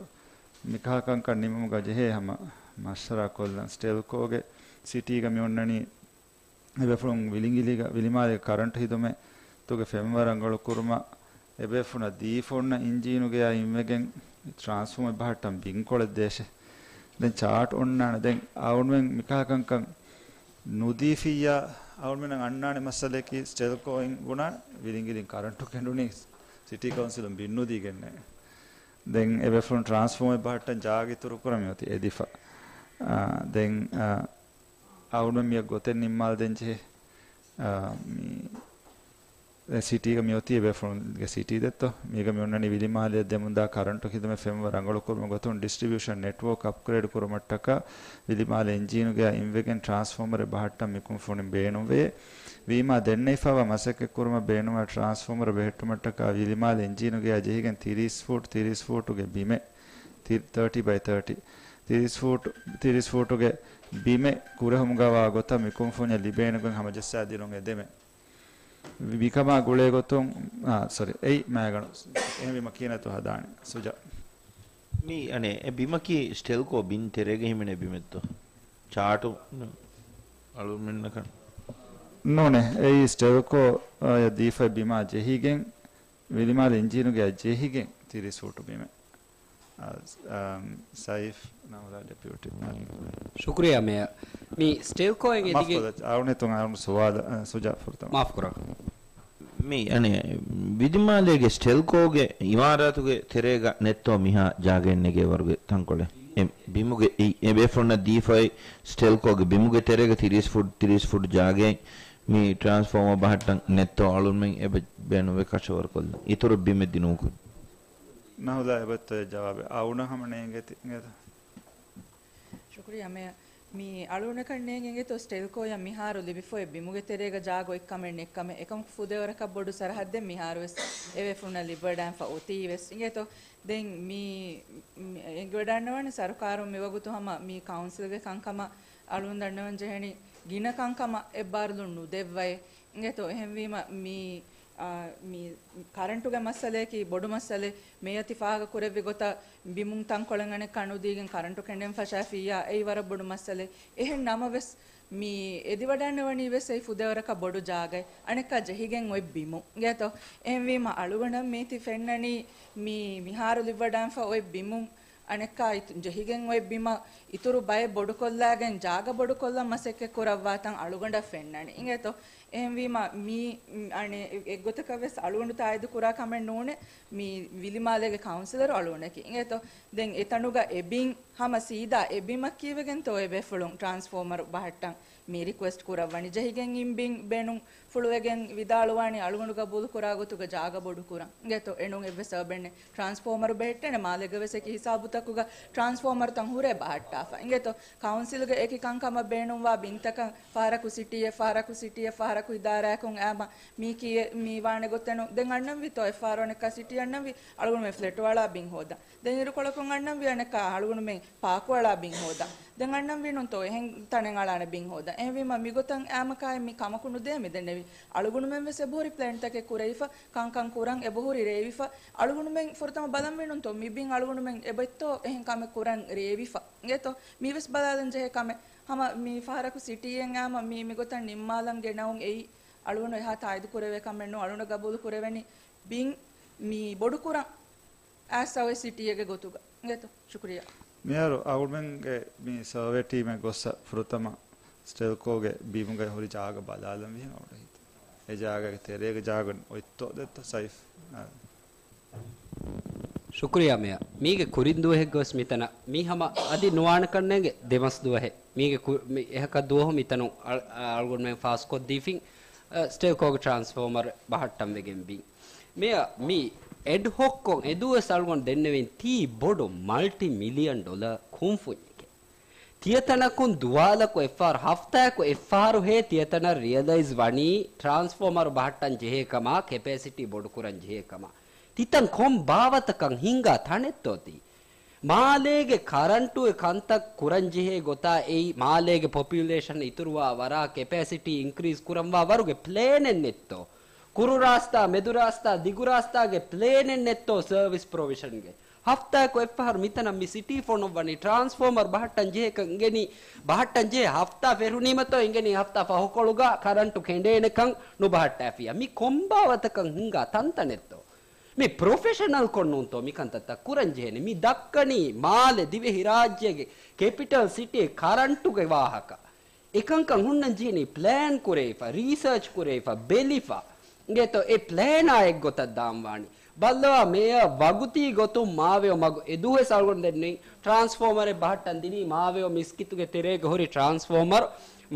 މިކަހަލަ ކަންކަން ނިމުމުގަ ޖެހޭ ހަމަ މަޝްވަރާ ކޮށްލަން. ސްޓެލްކޯގެ ސިޓީގަ މި އޮންނަނީ އެބޭފުޅުން ވިލިނގިލީގަ، ވިލިމާލޭގެ ކަރަންޓު ހިދުމަތްތުގެ ފެންވަރަށް ރަނގަޅު ކުރުމަށް އެބޭފުޅުންނަށް ދީފަ އޮންނަ އިންޖީނުގެއާ އިންވެގެން ޓްރާންސްފޯމަރ ބަހައްޓަން ބިންކޮޅެއް ދޭށޭ. ދެން ޗާޓް އޮންނާނެ. ދެން އަޅުމެން މިކަހަލަ ކަންކަން ނުދީފިއްޔާ އަޅުމެންނަށް އަންނާނެ މައްސަލައަކީ ސްޓެލްކޯއިން ބުނާނެ ވިލިނގިލިން ކަރަންޓު ކެނޑުނީ ސިޓީ ކައުންސިލުން ބިން ނުދީގެންނޭ. ދެން އެބޭފުޅުން ޓްރާންސްފޯމަރ ބަހައްޓަން ޖާގަ އިތުރު ކުރަން މިއޮތީ އެދިފަ. އާ، ދެން، އާ، އަޅުމެން މިއަށް ގޮތެއް ނިންމާލަދޭން ޖެހޭ. އާ، މި ސިޓީގަ މިއޮތީ އެބޭފުޅުންގެ ސިޓީ ދެއްތޯ. މީގަ މި އޮންނަނީ ވިލިމާލެއަށް ދެމުންދާ ކަރަންޓު ހިދުމަތް ފެންވަރަށް ރަނގަޅުކުރުމުގެ ގޮތުން ޑިސްޓްރިބިއުޝަން ނެޓްވޯކް އަޕްގްރޭޑް ކުރުމަށްޓަކާ ވިލިމާލެ އިންޖީނުގެއާ އިންވެގެން ޓްރާންސްފޯމަރެއް ބަހައްޓަން މިކުންފުނިން ބޭނުންވެޔޭ. ވީމާ ދެންނެވިފައިވާ މަސައްކަތްކުރުމަށް ބޭނުންވާ ޓްރާންސްފޯމަރ ބެހެއްޓުމަށްޓަކާ ވިލިމާލެ އިންޖީނުގެއާ ޖެހިގެން ތިރީސް ފޫޓް، ތިރީސް ފޫޓުގެ ބިމެއް، ތި-، ތާޓީ ބައި ތާޓީ، ތިރީސް ފޫޓް، ތިރީސް ފޫޓުގެ ބިމެއް ކުރެހުމުގަވާ ގޮތަށް މިކުންފުންޏަށް ލިބޭނެގޮތް ހަމަޖައްސާދިނުން އެދެމެ. މިކަމާ ގުޅޭގޮތުން، އާ، ސޮރީ، އެއީ މައިގަނޑު. އެހެންވީމަ ކިހިނެއްތޯ ހަދާނެ؟ ސުޖާ. މި، އަނެއް، އެ ބިމަކީ ސްޓެލްކޯ ބިން ތެރޭގަ ހިމެނޭ ބިމެއްތޯ؟ ޗާޓު އަޅުމެންނަކަށް. ނޫނޭ، އެއީ ސްޓެލްކޯ، އާ، އަށް ދީފައި ބިމާ ޖެހިގެން، ވިލިމާލެ އިންޖީނުގެއާ ޖެހިގެން ތިރީސް ފޫޓު ބިމެއް. އާ، ސައިފް ނަހުލާ ޑެޕިއުޓީ. ޝުކުރިއްޔާ މޭޔަރ. މި ސްޓެލްކޯއިން މާފް އެދިގެން ކޮށްލަ، އަޅުނެތުން އަޅުން ސުވާލަށް، އަ، ސުޖާ ފުރަތަމަ. މާފް ކުރާ. މި އަނެއް ވިލިމާލޭގެ ސްޓެލްކޯގެ އިމާރާތުގެ ތެރޭގަ ނެތްތޯ މިހާ ޖާގައެއް ނެގޭ ވަރުގެ ތަންކޮޅެއް؟ އެ ބިމުގެ އެ، އެ ބޭފުޅުންނަށް ދީފައި ސްޓެލްކޯގެ ބިމުގެ ތެރޭގަ ތިރީސް ފުޓް، ތިރީސް ފުޓް ޖާގައެއް މި ޓްރާންސްފޯމަރ ބަހައްޓަން ނެތްތޯ އަޅުންމެން އެބަ ބޭނުންވެ ކަށަވަރުކޮށްލަން. އިތުރު ބިމެއް ދިނުމަކުން. ނަހުލާ އެބައްތޯ ޖަވާބެއް އަޅުނަށް ހަމަ ނޭނގޭތީ އިނގޭތަ؟ ޝުކުރިއްޔާ މޭޔަރ. މި އަޅުގަނޑަކަށް ނޭނގެ އިނގޭތޯ ސްޓެލްކޯއަށް މިހާރު ލިބިފައި ބިމުގެ ތެރޭގަ ޖާގަ އޮތްކަމެއް ނެތްކަމެއް. އެކަމަކު ފުދޭވަރަކަށް ބޮޑު ސަރަހައްދެއް މިހާރުވެސް އެބޭފުޅުންނަށް ލިބިވަޑައިފަ އޮތީވެސް. އިނގޭތޯ ދެން މި، މި އެނގިވަޑައިގަންނަވަނީ ސަރުކާރުން މިވަގުތު ހަމަ މި ކައުންސިލްގެ ކަންކަމަށް އަޅުން ދަންނަވަން ޖެހެނީ ގިނަ ކަންކަމަށް އެއްބާރުލުން ނުދެއްވައޭ. އިނގޭތޯ އެހެންވީމަ މި، އާ، މި ކަރަންޓުގެ މައްސަލަޔަކީ ބޮޑު މައްސަލައެއް. މޭޔަރ ތި ފާހަގަ ކުރެއްވި ގޮތަށް ބިމުން ތަންކޮޅެއް އަނެއްކާ ނުދީގެން ކަރަންޓު ކެނޑެން ފަށާފިއްޔާ އެއީ ވަރަށް ބޮޑު މައްސަލައެއް. އެހެން ނަމަވެސް މި އެދިވަޑައިގަންނަވަނީ ވެސް އެއީ ފުދޭވަރަކަށް ބޮޑު ޖާގައެއް. އަނެއްކާ ޖެހިގެން އޮތް ބިމު. އިނގޭތޯ އެހެންވީމަ އަޅުގަނޑަށް މީތި ފެންނަނީ މި މިހާރު ލިބިވަޑައިފަ އޮތް ބިމުން އަނެއްކާ އިތު-، ޖެހިގެން އޮތް ބިމަށް އިތުރު ބައެއް ބޮޑުކޮށްލާގެން ޖާގަ ބޮޑުކޮށްލަން މަސައްކަތް ކުރައްވާތަން އަޅުގަނޑަށް ފެންނަނީ. އިނގޭތޯ އެހެންވީމަ މީ، މް، އަނެއް އެ-، އެއްގޮތަކަށް ވެސް އަޅުގަނޑު ތާއީދު ކުރާ ކަމެއް ނޫނޭ. މި ވިލިމާލޭގެ ކައުންސިލަރު އަޅުގަނޑަކީ. އިނގޭތޯ ދެން އެތަނުގަ އެ ބިން ހަމަ ސީދާ އެ ބިމަށް ކީއްވެގެންތޯ އެބޭފުޅުން ޓްރާންސްފޯމަރު ބަހައްޓަން މި ރިކުއެސްޓް ކުރައްވަނީ؟ ޖެހިގެން އިން ބިން ބޭނުންފުޅުވެގެން ވިދާޅުވާނީ އަޅުގަނޑު ގަބޫލު ކުރާ ގޮތުގަ ޖާގަ ބޮޑުކުރަން. އިނގޭތޯ އެނޫން އެއްވެސް ސަބަބެއް ނެތް. ޓްރާންސްފޯމަރު ބެހެއްޓޭނެ މާލޭގަ ވެސް އެކި ހިސާބުތަކުގަ ޓްރާންސްފޯމަރުތައް ހުރޭ ބަހައްޓާފަ. އިނގޭތޯ ކައުންސިލްގެ އެކި ކަންކަމަށް ބޭނުންވާ ބިންތަކަށް ފަހަރަކު ސިޓީއެއް، ފަހަރަކު ސިޓީއެއް، ފަހަރަކު އިދާރާއަކުން އައިމަ މީކީ މީ ވާނެ ގޮތެއް ނޫން. ދެން އަންނަންވީތޯ އެއްފަހަރު އަނެއްކާ ސިޓީ އަންނަންވީ އަޅުގަނޑުމެން ފްލެޓު އަޅާ ބިން ހޯދަން. ދެން އިރުކޮޅަކުން އަންނަންވީ އަނެއްކާ އަޅުގަނޑުމެން ޕާކު އަޅާ ބިން ހޯދަން. ދެން އަންނަންވީ ނޫންތޯ އެހެން ތަނެއް އަޅާނެ ބިން ހޯދަން. އެހެންވީމަ މިގޮތަށް އައިމަކާއި މި ކަމަކު ނުދޭ މިދެންނެވި. އަޅުގަނޑުމެން ވެސް އެބަހުރި ޕްލޭންތަކެއް ކުރެވިފަ، ކަންކަން ކުރަން އެބަހުރި ރޭވިފަ. އަޅުގަނޑުމެން ފުރަތަމަ ބަލަންވީ ނޫންތޯ މި ބިން އަޅުގަނޑުމެން އެބައޮތްތޯ އެހެން ކަމެއް ކުރަން ރޭވިފަ. އިނގޭތޯ މީވެސް ބަލާލަން ޖެހޭ ކަމެއް. ހަމަ މި ފަހަރަކު ސިޓީއެއް އައިމަ މި، މިގޮތަށް ނިންމާލަން ގެނައުން އެއީ އަޅުގަނޑު އެހާ ތާއީދު ކުރެވޭ ކަމެއް ނޫން. އަޅުގަނޑަށް ގަބޫލު ކުރެވެނީ ބިން މި ބޮޑުކުރަން އާސް އަވެ ސިޓީއެއްގެ ގޮތުގަ. އިނގޭތޯ؟ ޝުކުރިއްޔާ. މިހާރު އަޅުގަނޑުމެންގެ މި ސަރވޭ ޓީމެއް ގޮއްސަ ފުރަތަމަ ސްޓެލްކޯގެ ބިމުގައި ހުރި ޖާގަ ބަލާލަން ވީހެން އަވަޑަހިތަ. އެ ޖާގަގެ ތެރޭގެ ޖާގަ އޮތްތޯ ދެއްތޯ ސައިފް. އާ. ޝުކުރިއްޔާ މޭޔަރ. މީގެ ކުރިން ދުވަހެއްގަވެސް މިތަނަށް މީ ހަމަ އަދި ނުވާނެކަންނޭނގެ ދެމަސް ދުވަހެއް. މީގެ ކު-، މި އެހަކަ ދުވަހު މިތަނުން އަޅު-، އަޅުގަނޑުމެން ފާސްކޮށްދީފިން، އަ، ސްޓެލްކޯގެ ޓްރާންސްފޯމަރ ބަހައްޓަން ވެގެން ބިން. މޭޔަރ މީ އެޑްހޮކްކޮށް އެދުވަސް އަޅުގަނޑު ދެންނެވިން ތީ ބޮޑު މަލްޓި މިލިއަން ޑޮލަރ ކުންފުންޏެކޭ. ތިޔަތަނަކުން ދުވާލަކު އެއްފަހަރު ހަފްތާއަކު އެއްފަހަރު ހޭ ތިޔަތަނަށް ރިއަލައިޒް ވަނީ ޓްރާންސްފޯމަރު ބަހައްޓަން ޖެހޭ ކަމާ، ކެޕޭސިޓީ ބޮޑުކުރަން ޖެހޭ ކަމާ. ތިތަން ކޮން ބާވަތަކަށް ހިންގާ ތަނެއްތޯ ތީ؟ މާލޭގެ ކަރަންޓުގެ ކަންތައް ކުރަން ޖެހޭ ގޮތާ އެއީ މާލޭގެ ޕޮޕިއުލޭޝަން އިތުރުވާ ވަރާ ކެޕޭސިޓީ އިންކްރީޒް ކުރަންވާ ވަރުގެ ޕްލޭނެއް ނެތްތޯ؟ ކުރު ރާސްތާ، މެދު ރާސްތާ، ދިގު ރާސްތާގެ ޕްލޭނެއް ނެތްތޯ ސަރވިސް ޕްރޮވިޝަންގެ؟ ހަފްތާއަކު އެއްފަހަރު މިތަނަށް މި ސިޓީ ފޮނުއްވަނީ ޓްރާންސްފޯމަރ ބަހައްޓަން ޖެހޭކަން އިނގެނީ، ބަހައްޓަން ޖެހޭ ހަފްތާ ފެށުނީމަތޯ އިނގެނީ ހަފްތާ ފަހުކޮޅުގަ ކަރަންޓު ކެނޑޭނެކަން ނުބަހައްޓާފިއްޔާ. މި ކޮންބާވަތަކަށް ހިންގާ ތަންތަނެއްތޯ؟ މި ޕްރޮފެޝަނަލްކޮށް ނޫންތޯ މިކަންތައްތައް ކުރަން ޖެހެނީ؟ މި ދައްކަނީ މާލެ ދިވެހިރާއްޖޭގެ ކެޕިޓަލް ސިޓީ ކަރަންޓުގެ ވާހަކަ. އެކަންކަން ހުންނަން ޖެހެނީ ޕްލޭން ކުރެވިފަ، ރީސާޗް ކުރެވިފަ، ބެލިފަ. އިނގޭތޯ އެ ޕްލޭނާ އެއްގޮތަށް ދާންވާނީ. ބައްލަވާ މޭޔަރ ވަގުތީ ގޮތުން މާވެޔޮ މަގު އެދުވަސް އަޅުގަނޑު ދެންނެވި ޓްރާންސްފޯމަރެއް ބަހައްޓަން ދިނީ މާވެޔޮ މިސްކިތުގެ ތެރޭގަ ހުރި ޓްރާންސްފޯމަރު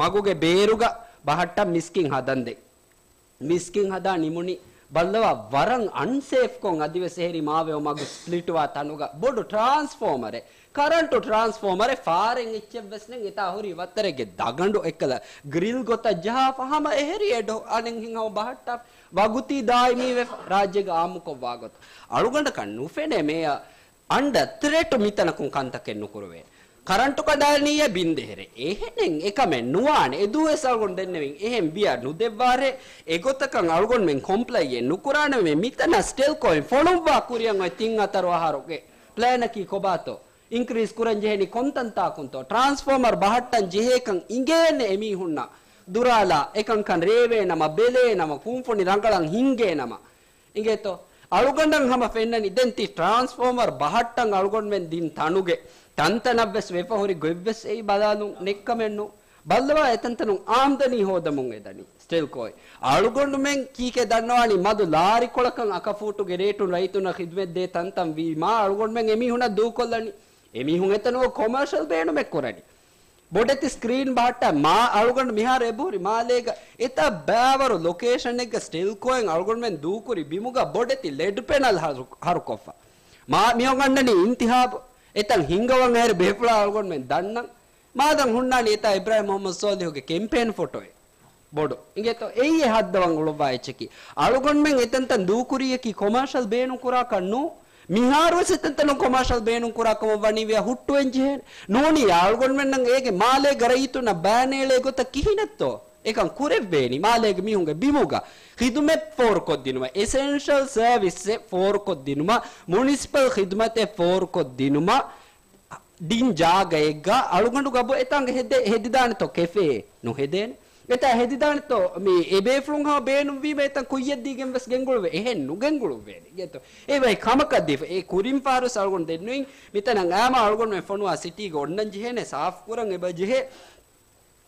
މަގުގެ ބޭރުގަ ބަހައްޓަން މިސްކިތް ހަދަންދެން. މިސްކިތް ހަދާ ނިމުނީ ބައްލަވާ ވަރަށް އަންސޭފްކޮށް އަދިވެސް އެހެރީ މާވެޔޮ މަގު ސްޕްލިޓުވާ ތަނުގަ ބޮޑު ޓްރާންސްފޯމަރެއް، ކަރަންޓު ޓްރާންސްފޯމަރެއް ފާރެއް އެއްޗެއްވެސް ނެތް. އެތާ ހުރީ ވައްތަރެއްގެ ދަގަނޑު އެއްކަލަ ގްރިލް ގޮތަށް ޖަހާފަ ހަމަ އެހެރީ އެޑް އަނެއްހެން ހަމަ ބަހައްޓާ ވަގުތީ ދާއިމީވެފަ ރާއްޖޭގަ އާއްމުކޮށްވާ ގޮތަށް. އަޅުގަނޑަކަށް ނުފެނޭ މޭޔަރ އަންޑަ ތްރެޓު މިތަނަކުން ކަންތަކެއް ނުކުރެވޭ. ކަރަންޓު ކަނޑާލަނީއޭ ބިން ދޭހަރޭ. އެހެނެއް އެކަމެއް ނުވާނެ. އެދުވަސް އަޅުގަނޑު ދެންނެވިން އެހެން ބިޔަ ނުދެއްވާރޭ. އެގޮތަކަށް އަޅުގަނޑުމެން ކޮމްޕްލައިއެއް ނުކުރާނަމޭ. މިތަނަށް ސްޓެލްކޯއިން ފޮނުއްވާ ކުރިއަށް އޮތް ތިން ހަތަރު އަހަރުގެ ޕްލޭނަކީ ކޮބާތޯ؟ އިންކްރީޒް ކުރަން ޖެހެނީ ކޮންތަންތާކުންތޯ؟ ޓްރާންސްފޯމަރު ބަހައްޓަން ޖެހޭކަން އިނގޭނެ އެމީހުންނަށް ދުރާލާ އެކަންކަން ރޭވޭނަމަ، ބެލޭނަމަ، ކުންފުނި ރަނގަޅަށް ހިންގޭނަމަ. އިނގޭތޯ؟ އަޅުގަނޑަށް ހަމަ ފެންނަނީ ދެން ތި ޓްރާންސްފޯމަރ ބަހައްޓަން އަޅުގަނޑުމެން ދިން ތަނުގެ ތަންތަނަށްވެސް ވެފަ ހުރި ގޮތްވެސް އެއީ ބަލާލުން ނެއްކަމެއްނު. ބައްލަވާ އެތަންތަނުން އާމްދަނީ ހޯދަމުން އެދަނީ ސްޓެލްކޯއި. އަޅުގަނޑުމެން ކީކޭ ދަންނަވާނީ މަދު ލާރިކޮޅަކަށް އަކަފޫޓުގެ ރޭޓުން ރައްޔިތުންނަށް ޚިދުމަތް ދޭ ތަންތަން ވީމާ އަޅުގަނޑުމެން އެމީހުންނަށް ދޫކޮށްލަނީ. އެމީހުން އެތަނުގަ ކޮމާޝަލް ބޭނުމެއް ކުރަނީ. ބޮޑެތި ސްކްރީން ބަހައްޓާ މާ އަޅުގަނޑު މިހާރު އެބަހުރި މާލޭގަ އެތާ ބައިވަރު ލޮކޭޝަނެއްގަ ސްޓެލްކޯއިން އަޅުގަނޑުމެން ދޫކުރި ބިމުގަ ބޮޑެތި ލެޑް ޕެނަލް ހަރު، ހަރުކޮށްފަ. މާ މިއޮން އަންނަނީ އިންތިހާބު. އެތަން ހިންގަވަން އޭރު ބޭފުޅާ އަޅުގަނޑުމެން ދަންނަން. މާދަން ހުންނާނީ އެތާ އިބްރާހިމް މުހައްމަދު ސޯލިހުގެ ކެމްޕޭން ފޮޓޯއެއް. ބޮޑު. އިނގޭތޯ، އެއީ އެ ހައްދަވަން އުޅުއްވާ އެއްޗަކީ. އަޅުގަނޑުމެން އެތަންތަން ދޫކުރީއަކީ ކޮމާޝަލް ބޭނުން ކުރާކަށް ނޫ. މިހާރުވެސް އެތަންތަނުން ކޮމާޝަލް ބޭނުން ކުރާ ކަމަށް ވަނީވިޔަ ހުއްޓުވެން ޖެހޭނެ. ނޫނީ އަޅުގަނޑުމެންނަށް އޭގެ މާލޭގެ ރައްޔިތުންނަށް ބައިނޭޅޭ ގޮތަށް ކިހިނެއްތޯ؟ އެކަން ކުރެއްވޭނީ މާލޭގެ މީހުންގެ ބިމުގަ ޚިދުމަތް ފޯރުކޮށްދިނުމަށް، އެސެންޝަލް ސަރވިސްއެއް ފޯރުކޮށްދިނުމަށް، މުނިސިޕަލް ޚިދުމަތެއް ފޯރުކޮށްދިނުމަށް، ދިން ޖާގައެއްގަ އަޅުގަނޑު ގަބު އެތާނގެ ހެދެ، ހެދިދާނެތޯ ކެފޭ؟ ނުހެދޭނެ. އެތާ ހެދިދާނެތޯ މި އެބޭފުޅުން ހަމަ ބޭނުންވީމަ އެތަން ކުއްޔަށް ދީގެން ވެސް ގެންގުޅުވޭ. އެހެން ނުގެންގުޅުއްވޭނެ. އިނގޭތޯ؟ އެ ވަހި ކަމަކަށް ދީފަ. އެ ކުރިން ފާރުސް އަޅުގަނޑު ދެންނުއިން މިތަނަށް އާމަ އަޅުގަނޑުމެން ފޮނުވާ ސިޓީގަ އޮންނަން ޖެހޭނެ ސާފުކުރަން އެބަ ޖެހޭ.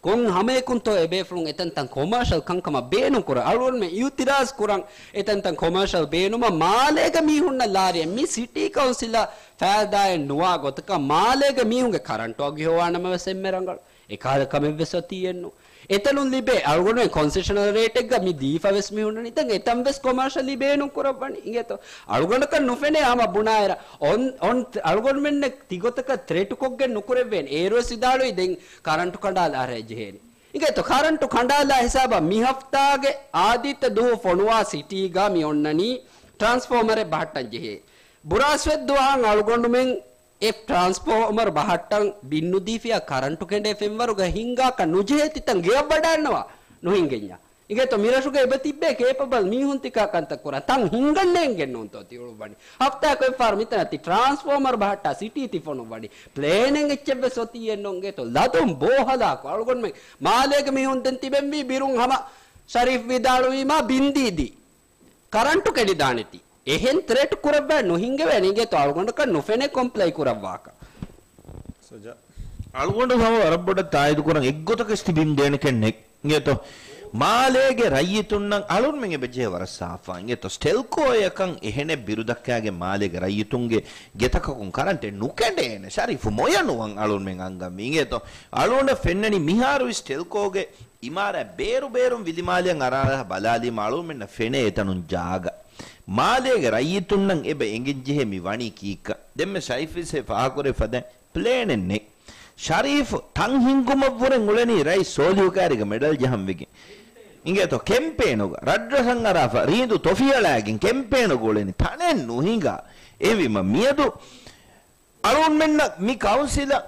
ކޮން ހަމައަކުންތޯ އެބޭފުޅުން އެތަންތަން ކޮމާޝަލް ކަންކަމަށް ބޭނުން ކުރަން؟ އަޅުގަނޑުމެން އިއުތިރާޒް ކުރަން އެތަންތަން ކޮމާޝަލް ބޭނުމަށް މާލޭގެ މީހުންނަށް ލާރިއެއް މި ސިޓީ ކައުންސިލަށް ފައިދާއެއް ނުވާ ގޮތަކަށް މާލޭގެ މީހުންގެ ކަރަންޓު އަގު ހޮވާނަމަވެސް އެންމެ ރަނގަޅު. އެކަހަލަ ކަމެއްވެސް އޮތީއެއްނު. އެތަނުން ލިބޭ އަޅުގަނޑުމެން ކޮންސެޝަނަލް ރޭޓެއްގަ މި ދީފަވެސް މި ހުންނަނީ. ދެން އެތަންވެސް ކޮމާޝަލީ ބޭނުން ކުރައްވަނީ. އިނގޭތޯ؟ އަޅުގަނޑަކަށް ނުފެނޭ ހަމަ ބުނާއިރަށް އޮން، އޮން، އަޅުގަނޑުމެންނެއް ތިގޮތަކަށް ތްރެޓުކޮށްގެން ނުކުރެއްވޭނެ. އޭރުވެސް ވިދާޅުވީ ދެން ކަރަންޓު ކަނޑާލާ އަރައެއް ޖެހޭނެ. އިނގޭތޯ؟ ކަރަންޓު ކަނޑާލާ ހިސާބަށް މި ހަފްތާގެ އާދިއްތަ ދުވަހު ފޮނުވާ ސިޓީގަ މި އޮންނަނީ ޓްރާންސްފޯމަރެއް ބަހައްޓަން ޖެހޭ. ބުރާސްފަތް ދުވަހަށް އަޅުގަނޑުމެން އެ ޓްރާންސްފޯމަރ ބަހައްޓަން ބިން ނުދީފިޔާ ކަރަންޓު ކެނޑޭ ފެންވަރުގަ ހިންގާކަށް ނުޖެހޭ ތިތަން ގެއަށް ވަޑައިންނަވާ ނުހިނގެންޏާ. އިނގޭތޯ މިރަށުގަ އެބަ ތިއްބޭ ކޭޕަބަލް މީހުން ތިކާ ކަންތައް ކުރަން. ތަން ހިންގަން ނޭނގެން ނޫންތޯ ތި އުޅުއްވަނީ. ހަފްތާއަކު އެއްފަހަރު މިތަނަށް ތި ޓްރާންސްފޯމަރ ބަހައްޓާ ސިޓީ ތި ފޮނުއްވަނީ. ޕްލޭނެއް އެއްޗެއްވެސް އޮތީއެއްނު. އިނގޭތޯ ލަދުން ބޯހަލާކު އަޅުގަނޑުމެން މާލޭގެ މީހުން ދެން ތިބެންވީ ބިރުން ހަމަ ޝަރީފް ވިދާޅުވީމާ ބިންދީދީ. ކަރަންޓު ކެނޑިދާނެތީ. އެހެން ތްރެޓް ކުރައްވާ ނުހިނގެވޭނެ. އިނގޭތޯ އަޅުގަނޑަކަށް ނުފެނޭ ކޮމްޕްލައި ކުރައްވާކަށް. ސުޖާ. އަޅުގަނޑު ހަމަ ވަރަށް ބޮޑަށް ތާއީދު ކުރަން އެއްގޮތަކަށް ތި ބިން ދޭނެކެއް ނެތް. އިނގޭތޯ މާލޭގެ ރައްޔިތުންނަށް އަޅުންމެން އެބަޖެހޭ ވަރަށް ސާފާ. އިނގޭތޯ ސްޓެލްކޯއަކަށް އެހެނެއް ބިރުދައްކާގެން މާލޭގެ ރައްޔިތުންގެ ގެތަކަކުން ކަރަންޓެއް ނުކެނޑޭނެ. ޝަރީފު މޮޔަ ނުވަން އަޅުންމެން އަންގަންވީ. އިނގޭތޯ އަޅުގަނޑަށް ފެންނަނީ މިހާރުވެސް ސްޓެލްކޯގެ އިމާރާތް ބޭރު ބޭރުން ވިލިމާލެއަށް އަރާލާ ބަލާލީމަ އަޅުމެންނަށް ފެނޭ އެތަނުން ޖާގަ. މާލޭގެ ރައްޔިތުންނަށް އެބަ އެނގެން ޖެހޭ މި ވަނީ ކީއްކަ؟ ދެންމެ ޝައިފް އިސް އެ ފާހަގަކުރެ ފަދައިން ޕްލޭނެއް ނެތް. ޝަރީފް ތަން ހިންގުމަށްވުރެން އުޅެނީ ރައީސް ސޯލިހު ކާރިގަ މެޑަލް ޖަހަން ވެގެން. އިނގޭތޯ ކެމްޕޭނުގަ ރަށްރަށަށް އަރާފަ ރީނދު ތޮފިއަޅާގެން ކެމްޕޭނުގަ އުޅެނީ ތަނެއް ނުހިނގާ. އެހެންވީމަ މިއަދު އަޅުންމެންނަށް މި ކައުންސިލަށް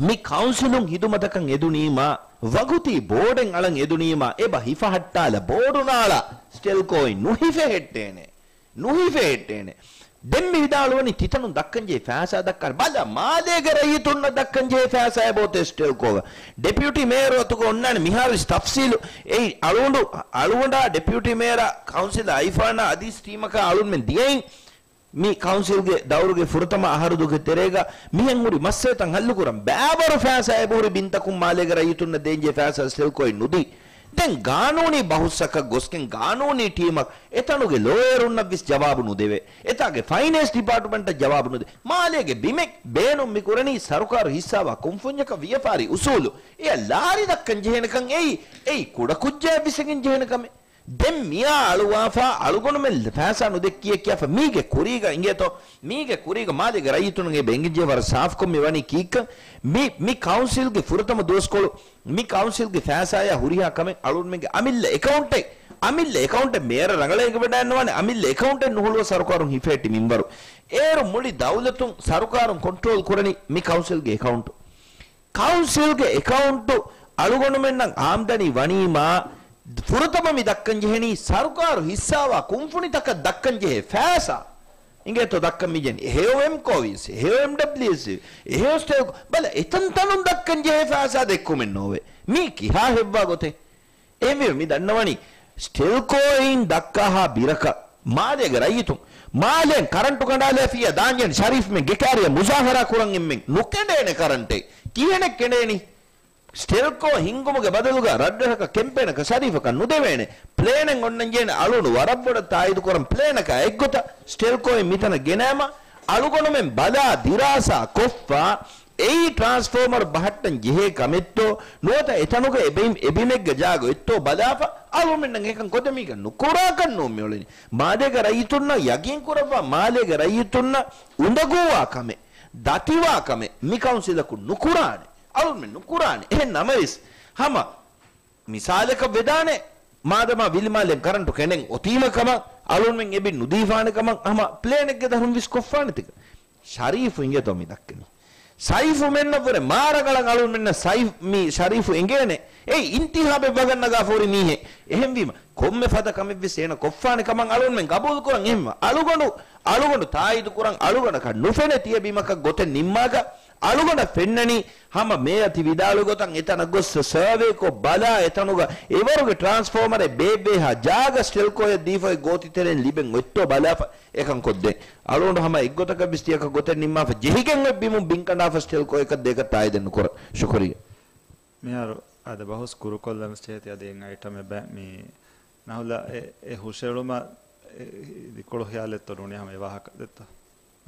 މި ކައުންސިލުން ހިދުމަތަކަށް އެދުނީމާ، ވަގުތީ ބޯޑެއް އަޅަން އެދުނީމާ، އެބަ ހިފަހައްޓާލަ ބޯޑު ނާޅާ ސްޓެލްކޯއިން ނުހިފެހެއްޓޭނެ. ނުހިފެހެއްޓޭނެ. ދެން މި ވިދާޅުވަނީ ތިތަނުން ދައްކަންޖެހޭ ފައިސާ ދައްކާ. ބަލަ، މާލޭގެ ރައްޔިތުންނަށް ދައްކަންޖެހޭ ފައިސާއެއް ބޯތޭ ސްޓެލްކޯގަ. ޑެޕިއުޓީ މޭޔަރު އަތުގަ އޮންނާނެ މިހާރު ވެސް ތަފްސީލު. އެއީ އަޅުގަނޑު، އަޅުގަނޑާ ޑެޕިއުޓީ މޭޔަރާ ކައުންސިލަރ އައިފާނާ އަދިސް ޓީމަކާ އަޅުންމެން ދިޔައިން. މި ކައުންސިލްގެ ދައުރުގެ ފުރަތަމަ އަހަރު ދުވަހުގެ ތެރޭގަ މިހެން ހުރި މައްސަލަތައް ހައްލުކުރަން ބައިވަރު ފައިސާ އެބަހުރި ބިންތަކުން މާލޭގެ ރައްޔިތުންނަށް ދޭންޖެހޭ ފައިސާ ސްޓެލްކޯއިން ނުދީ. ދެން ގާނޫނީ ބަހުސްއަކަށް ގޮސްގެން ގާނޫނީ ޓީމަށް އެތަނުގެ ލޯޔަރުންނަށްވެސް ޖަވާބު ނުދެވޭ. އެތާގެ ފައިނޭންސް ޑިޕާޓްމަންޓަށް ޖަވާބު ނުދޭ. މާލޭގެ ބިމެއް ބޭނުން މި ކުރަނީ ސަރުކާރު ހިއްސާވާ ކުންފުންޏަކަށް ވިޔަފާރި އުސޫލު. އެއަށް ލާރި ދައްކަން ޖެހޭނެކަން އެއީ، އެއީ ކުޑަކުއްޖާއަށް ވިސްނަން ޖެހޭނެ ކަމެއް. ދެން މިއާ އަޅުވާފާ އަޅުގަނޑުމެން ފައިސާ ނުދެއްކިޔޭ ކިޔާފަ މީގެ ކުރީގަ އިނގޭތޯ؟ މީގެ ކުރީގަ މާލޭގެ ރައްޔިތުންގެ އެބަ އެނގިއްޖެ ވަރަށް ސާފުކޮށް މި ވަނީ ކީއްކަން؟ މި، މި ކައުންސިލްގެ ފުރަތަމަ ދުވަސްކޮޅު، މި ކައުންސިލްގެ ފައިސާޔާ ހުރިހާ ކަމެއް އަޅުގަނޑުމެންގެ އަމިއްލަ އެކައުންޓެއް، އަމިއްލަ އެކައުންޓެއް މޭޔަރ ރަނގަޅަށް އެނގިވަޑައިންނަވާނެ، އަމިއްލަ އެކައުންޓެއް ނުހުޅުވާ ސަރުކާރުން ހިފޭޓި މިންވަރު. އޭރު މުޅި ދައުލަތުން ސަރުކާރުން ކޮންޓްރޯލް ކުރަނީ މި ކައުންސިލްގެ އެކައުންޓު. ކައުންސިލްގެ އެކައުންޓު އަޅުގަނޑުމެންނަށް އާމްދަނީ ވަނީމާ، ފުރަތަމަ މި ދައްކަން ޖެހެނީ ސަރުކާރު ހިއްސާވާ ކުންފުނިތަކަށް ދައްކަން ޖެހޭ ފައިސާ. އިނގޭތޯ ދައްކަން މި ޖެހެނީ. އެހެޔޮ އެމްކޯވީސް، އެހެޔޮ އެމްޑަބްލިއުއެސް، އެހެޔޮ ސްޓެލްކޯ. ބަލަ، އެތަންތަނުން ދައްކަން ޖެހޭ ފައިސާ ދެއްކުމެއް ނޯވޭ. މީ ކިހާ ހެއްވާ ގޮތެއް؟ އެހެންވީމަ މި ދަންނަވަނީ ސްޓެލްކޯއިން ދައްކާހާ ބިރަކަށް މާލޭގެ ރައްޔިތުން މާލޭން ކަރަންޓު ކަނޑާލައިފިއްޔާ ދާންޖެހެން ޝަރީފްމެން ގެކާރިއަށް މުޒާހަރާ ކުރަން އެންމެން ނުކެނޑޭނެ ކަރަންޓެއް. ކިހިނެއް ކެނޑޭނީ؟ ސްޓެލްކޯ ހިންގުމުގެ ބަދަލުގަ ރަށްރަށަކަށް ކެމްޕޭނަކަށް ޝަރީފަކަށް ނުދެވޭނެ. ޕްލޭނެއް އޮންނަންޖެހޭނެ. އަޅުގަނޑު ވަރަށް ބޮޑަށް ތާއީދު ކުރަން ޕްލޭނަކާ އެއްގޮތަށް ސްޓެލްކޯއިން މިތަނަށް ގެނައިމަ އަޅުގަނޑުމެން ބަލާ ދިރާސާ ކޮށްފަ އެއީ ޓްރާންސްފޯމަރު ބަހައްޓަން ޖެހޭ ކަމެއްތޯ ނުވަތަ އެތަނުގަ އެބެ-، އެބިމެއްގެ ޖާގަ އޮތްތޯ ބަލާފަ އަޅުގަނޑުމެންނަށް އެކަން ކޮށްދޭ. މީގަ ނުކުރާކަށް ނޫން މިއުޅެނީ. މާލޭގެ ރައްޔިތުންނަށް ޔަގީން ކުރައްވާ، މާލޭގެ ރައްޔިތުންނަށް އުނދަގޫވާ ކަމެއް، ދަތިވާ ކަމެއް މި ކައުންސިލަކުން ނުކުރާނެ. އަޅުގަނޑުމެން ނުކުރާނެ. އެހެން ނަމަވެސް ހަމަ މިސާލަކަށް ވެދާނެ، މާދަމާ ވިލިމާލެން ކަރަންޓު ކެނޑެން އޮތީމަ ކަމަށް، އަޅުންމެން އެބި ނުދީފާނެ ކަމަށް ހަމަ ޕްލޭނެއްގެ ދަށުން ވިސް ކޮށްފާނެތި. ޝަރީފު އިނގޭތޯ މި ދައްކަނީ. ސައިފުމެންނަށްވުރެ މާ ރަނގަޅަށް އަޅުންމެންނަށް ސައި-، މި ޝަރީފު އެނގޭނެ. އެއީ އިންތިހާބެއް ވަގަށް ނަގާފަ ހުރި މީހެއް. އެހެންވީމަ، ކޮންމެ ފަދަ ކަމެއްވެސް އޭނަ ކޮށްފާނެ ކަމަށް އަޅުންމެން ގަބޫލުކުރަން. އެހެންވީމަ، އަޅުގަނޑު، އަޅުގަނޑު ތާއީދުކުރަން، އަޅުގަނޑަކަށް ނުފެނޭ ތިޔަބިމަކަށް ގޮތެއް ނިންމާކަށް. އަޅުގަނޑަށް ފެންނަނީ ހަމަ މޭޔަ ތި ވިދާޅުވި ގޮތަށް އެތަނަށް ގޮސް ސަ-، ސަރވޭ ކޮށް ބަލާ އެތަނުގަ އެވަރުގެ ޓްރާންސްފޯމަރެއް ބޭއްވޭހާ ޖާގަ ސްޓެލްކޯއަށް ދީފައި ގޯތިތެރެއިން ލިބެން އޮތްތޯ ބަލާފަ އެކަން ކޮށްދޭން. އަޅުގަނޑު ހަމަ އެއްގޮތަކަށް ވިސް ތިޔަކަށް ގޮތެއް ނިންމާފަ ޖެހިގެން އޮތް ބިމުން ބިން ކަނޑާފަ ސްޓެލްކޯއަކަށް ދޭކަށް ތާއީދެއް ނުކުރަން. ޝުކުރިއްޔާ. މިހާރު އާދެ ބަހުސް ކުރުކޮށްލަން ވެސް ޖެހޭތީ އަދި އެއް އައިޓަމެއް ބައި މި ނަހުލާ އެ، އެ ހުށައެޅުމަށް އެ، އިދިކޮޅު ހިޔާލެއްތޯ ނޫނީ ހަމަ އެ ވާހަކަ ދެއްތޯ؟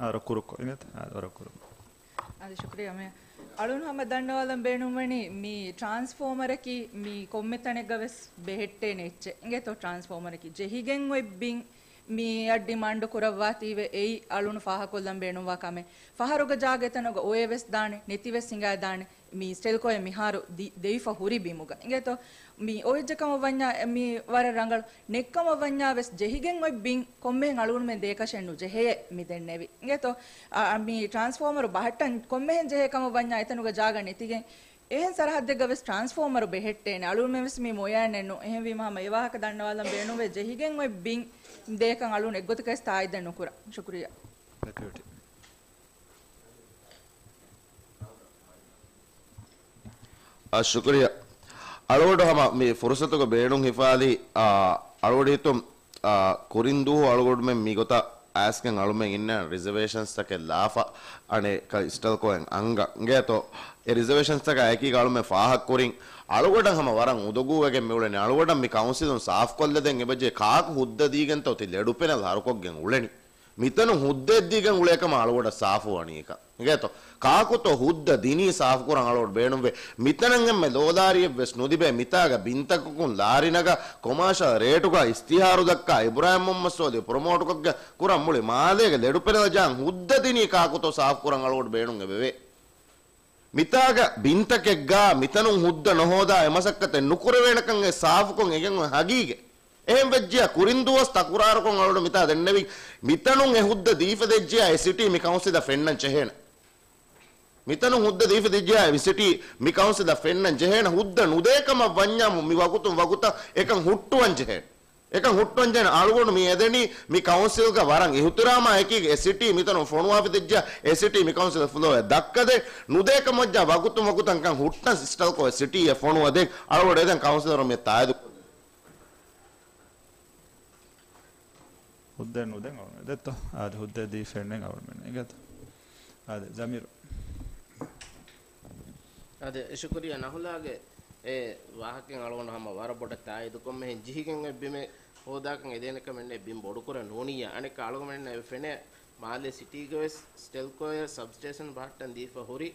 އާ، ރަ ކުރުކޮށް، އިނގޭތަ؟ އާ، ވަރަށް ކުރުކޮށް. އަދި ޝުކުރިއްޔާ މޭ. އަޅުން ހަމަ ދަންނަވާލަން ބޭނުންވަނީ މި ޓްރާންސްފޯމަރަކީ މި ކޮންމެ ތަނެއްގަ ވެސް ބެހެއްޓޭނެ އެއްޗެއް. އިނގޭތޯ ޓްރާންސްފޯމަރަކީ ޖެހިގެން އޮތް ބިން މިއަށް ޑިމާންޑު ކުރައްވާތީވެ އެއީ އަޅުން ފާހަކޮށްލަން ބޭނުންވާ ކަމެއް. ފަހަރުގަ ޖާގަ އެތަނުގަ އޮވޭ ވެސް ދާނެ، ނެތި ވެސް ހިނގާ ދާނެ. މި ސްޓެލްކޯއެއް މިހާރު ދި-، ދެވިފަ ހުރި ބިމުގަ. އިނގޭތޯ؟ މި އޮވެއްޖެ ކަމަށް ވަންޏާ، މި ވަރަށް ރަނގަޅު. ނެއްކަމަށް ވަންޏާ ވެސް ޖެހިގެން އޮތް ބިން ކޮންމެހެން އަޅުގަނޑުމެން ދޭކަށެއް ނުޖެހޭ މި ދެންނެވި. އިނގޭތޯ؟ އަ، އަ، މި ޓްރާންސްފޯމަރު ބަހައްޓަން ކޮންމެހެން ޖެހޭ ކަމަށް ވަންޏާ އެތަނުގަ ޖާގަ ނެތިގެން އެހެން ސަރަހައްދެއްގަ ވެސް ޓްރާންސްފޯމަރު ބެހެއްޓޭނެ. އަޅުގަނޑުމެން ވެސް މި މޮޔައިންނެއް ނޫން. އެހެންވީމަ ހަމަ އެ ވާހަކަ ދަންނަވާލަން ބޭނުންވޭ ޖެހިގެން އޮތް ބިން ދޭކަން އަޅުން އެއްގޮތަކަށް ވެސް ތާއީދެއް ނުކުރަން. ޝުކުރިއްޔާ. ޑެޕިއުޓީ. އާ، ޝުކުރިއްޔާ. އަޅުގަނޑު ހަމަ މި ފުރުސަތުގަ ބޭނުން ހިފާލީ، އާ، އަޅުގަނޑު ހިތުން، އާ، ކުރިން ދުވަހު އަޅުގަނޑުމެން މިގޮތަށް އައިސްގެން އަޅުމެން އިންނަ ރިޒަވޭޝަންސްތަކެއް ލާފަ، އަނެއް ކަ ސްޓެލްކޯއިން އަންގަ އިނގޭތޯ، އެ ރިޒަވޭޝަންސްތަކާ އެކީގަ އަޅުމެން ފާހަގަކުރިން، އަޅުގަނޑަށް ހަމަ ވަރަށް އުނދަގޫވެގެން މިއުޅެނީ. އަޅުގަނޑަށް މި ކައުންސިލުން ސާފްކޮށްލަދޭން އެބަޖެހޭ ކާކު ހުއްދަ ދީގެންތޯ ތި ލެޑު ޕެނެލް ހަރުކޮށްގެން އުޅެނީ. މިތަނުން ހުއްދައެއްދީގެން އުޅޭ ކަމަށް އަޅުގަނޑަށް ސާފުވަނީ އެކަން. އިނގޭތޯ؟ ކާކުތޯ ހުއްދަ ދިނީ ސާފުކުރަން އަޅުގަނޑު ބޭނުންވޭ. މިތަނަށް އެންމެ ލޯލާރިއެއްވެސް ނުލިބޭ. މިތާގަ ބިންތަކަކުން ލާރި ނަގާ، ކޮމާޝަލް ރޭޓުގަ އިސްތިހާރު ދައްކާ، އިބްރާހިމް މުހައްމަދު ސޯލިހު ޕްރޮމޯޓުކޮށްގެން ކުރަން މުޅި މާލޭގެ ލެޑު ޕެނެލް ޖާގަ ހުއްދަ ދިނީ ކާކުތޯ ސާފުކުރަން އަޅުގަނޑު ބޭނުން އެބަވޭ. މިތާގަ ބިންތަކެއްގަ މިތަނުން ހުއްދަ ނުހޯދާ އެ މަސައްކަތެއް ނުކުރެވޭނެކަން އެ ސާފުކޮށް އެނގެން އޮތް ހަގީގަތް. އެހެން ވެއްޖިޔާ ކުރިން ދުވަސް ތަކުރާރުކޮށް އަޅުގަނޑު މިތާ ދެންނެވި، މިތަނުން އެ ހުއްދަ ދީފަ ދެއްޖިޔާ އެ ސިޓީ މި ކައުންސިލަށް ފެންނަން ޖެހޭނެ. މިތަނުން ހުއްދަ ދީފަ ދެއްޖިޔާ އެ ސިޓީ މި ކައުންސިލަށް ފެންނަން ޖެހޭނެ. ހުއްދަ ނުދޭ ކަމަށް ވަންޏާ މު-، މި ވަގުތުން ވަގުތަށް އެކަން ހުއްޓުވަން ޖެހޭނެ. އެކަން ހުއްޓުވަން ޖެހޭނެ. އަޅުގަނޑު މި އެދެނީ މި ކައުންސިލްގަ ވަރަށް އިހުތިރާމާ އެކީގަ އެ ސިޓީ މިތަނުން ފޮނުވާފަ ދެއްޖިޔާ އެ ސިޓީ މި ކައުންސިލަށް ފުލޯއެއް ދައްކަދޭން. ނުދޭ ކަމަށް ވަގުތުން ވަގުތަށް އެކަން ހުއްޓަން ސްޓެލްކޯ އެ ސިޓީއެއް ފޮނުވަދޭން. އަޅުގަނޑު އެދެން ކައުންސިލަރު މި ތާއީދު ހުއްދައެއް ނުދޭން އަޅުގަނޑު ދެއްތޯ؟ އާދެ، ހުއްދައެއް ދީފަ އެންނެން އަޅުގަނޑުމެން އިނގޭތޯ؟ އާދެ، ޒަމީރު. އާދެ، ޝުކުރިއްޔާ. ނަހުލާގެ އެ ވާހަކައިން އަޅުގަނޑު ހަމަ ވަރަށް ބޮޑަށް ތާއީދުކޮށް މިހެން ޖެހިގެން އޮތް ބިމެއް ހޯދާކަށް އެދޭނެ ކަމެއް ނެތް، ބިން ބޮޑުކުރަން ނޫނިއްޔާ. އަނެއްކާ އަޅުގަނޑުމެންނަށް އެ ފެނޭ މާލޭ ސިޓީގަ ވެސް ސްޓެލްކޯއަށް ސަބްސްޓޭޝަން ބަހައްޓަން ދީފަ ހުރި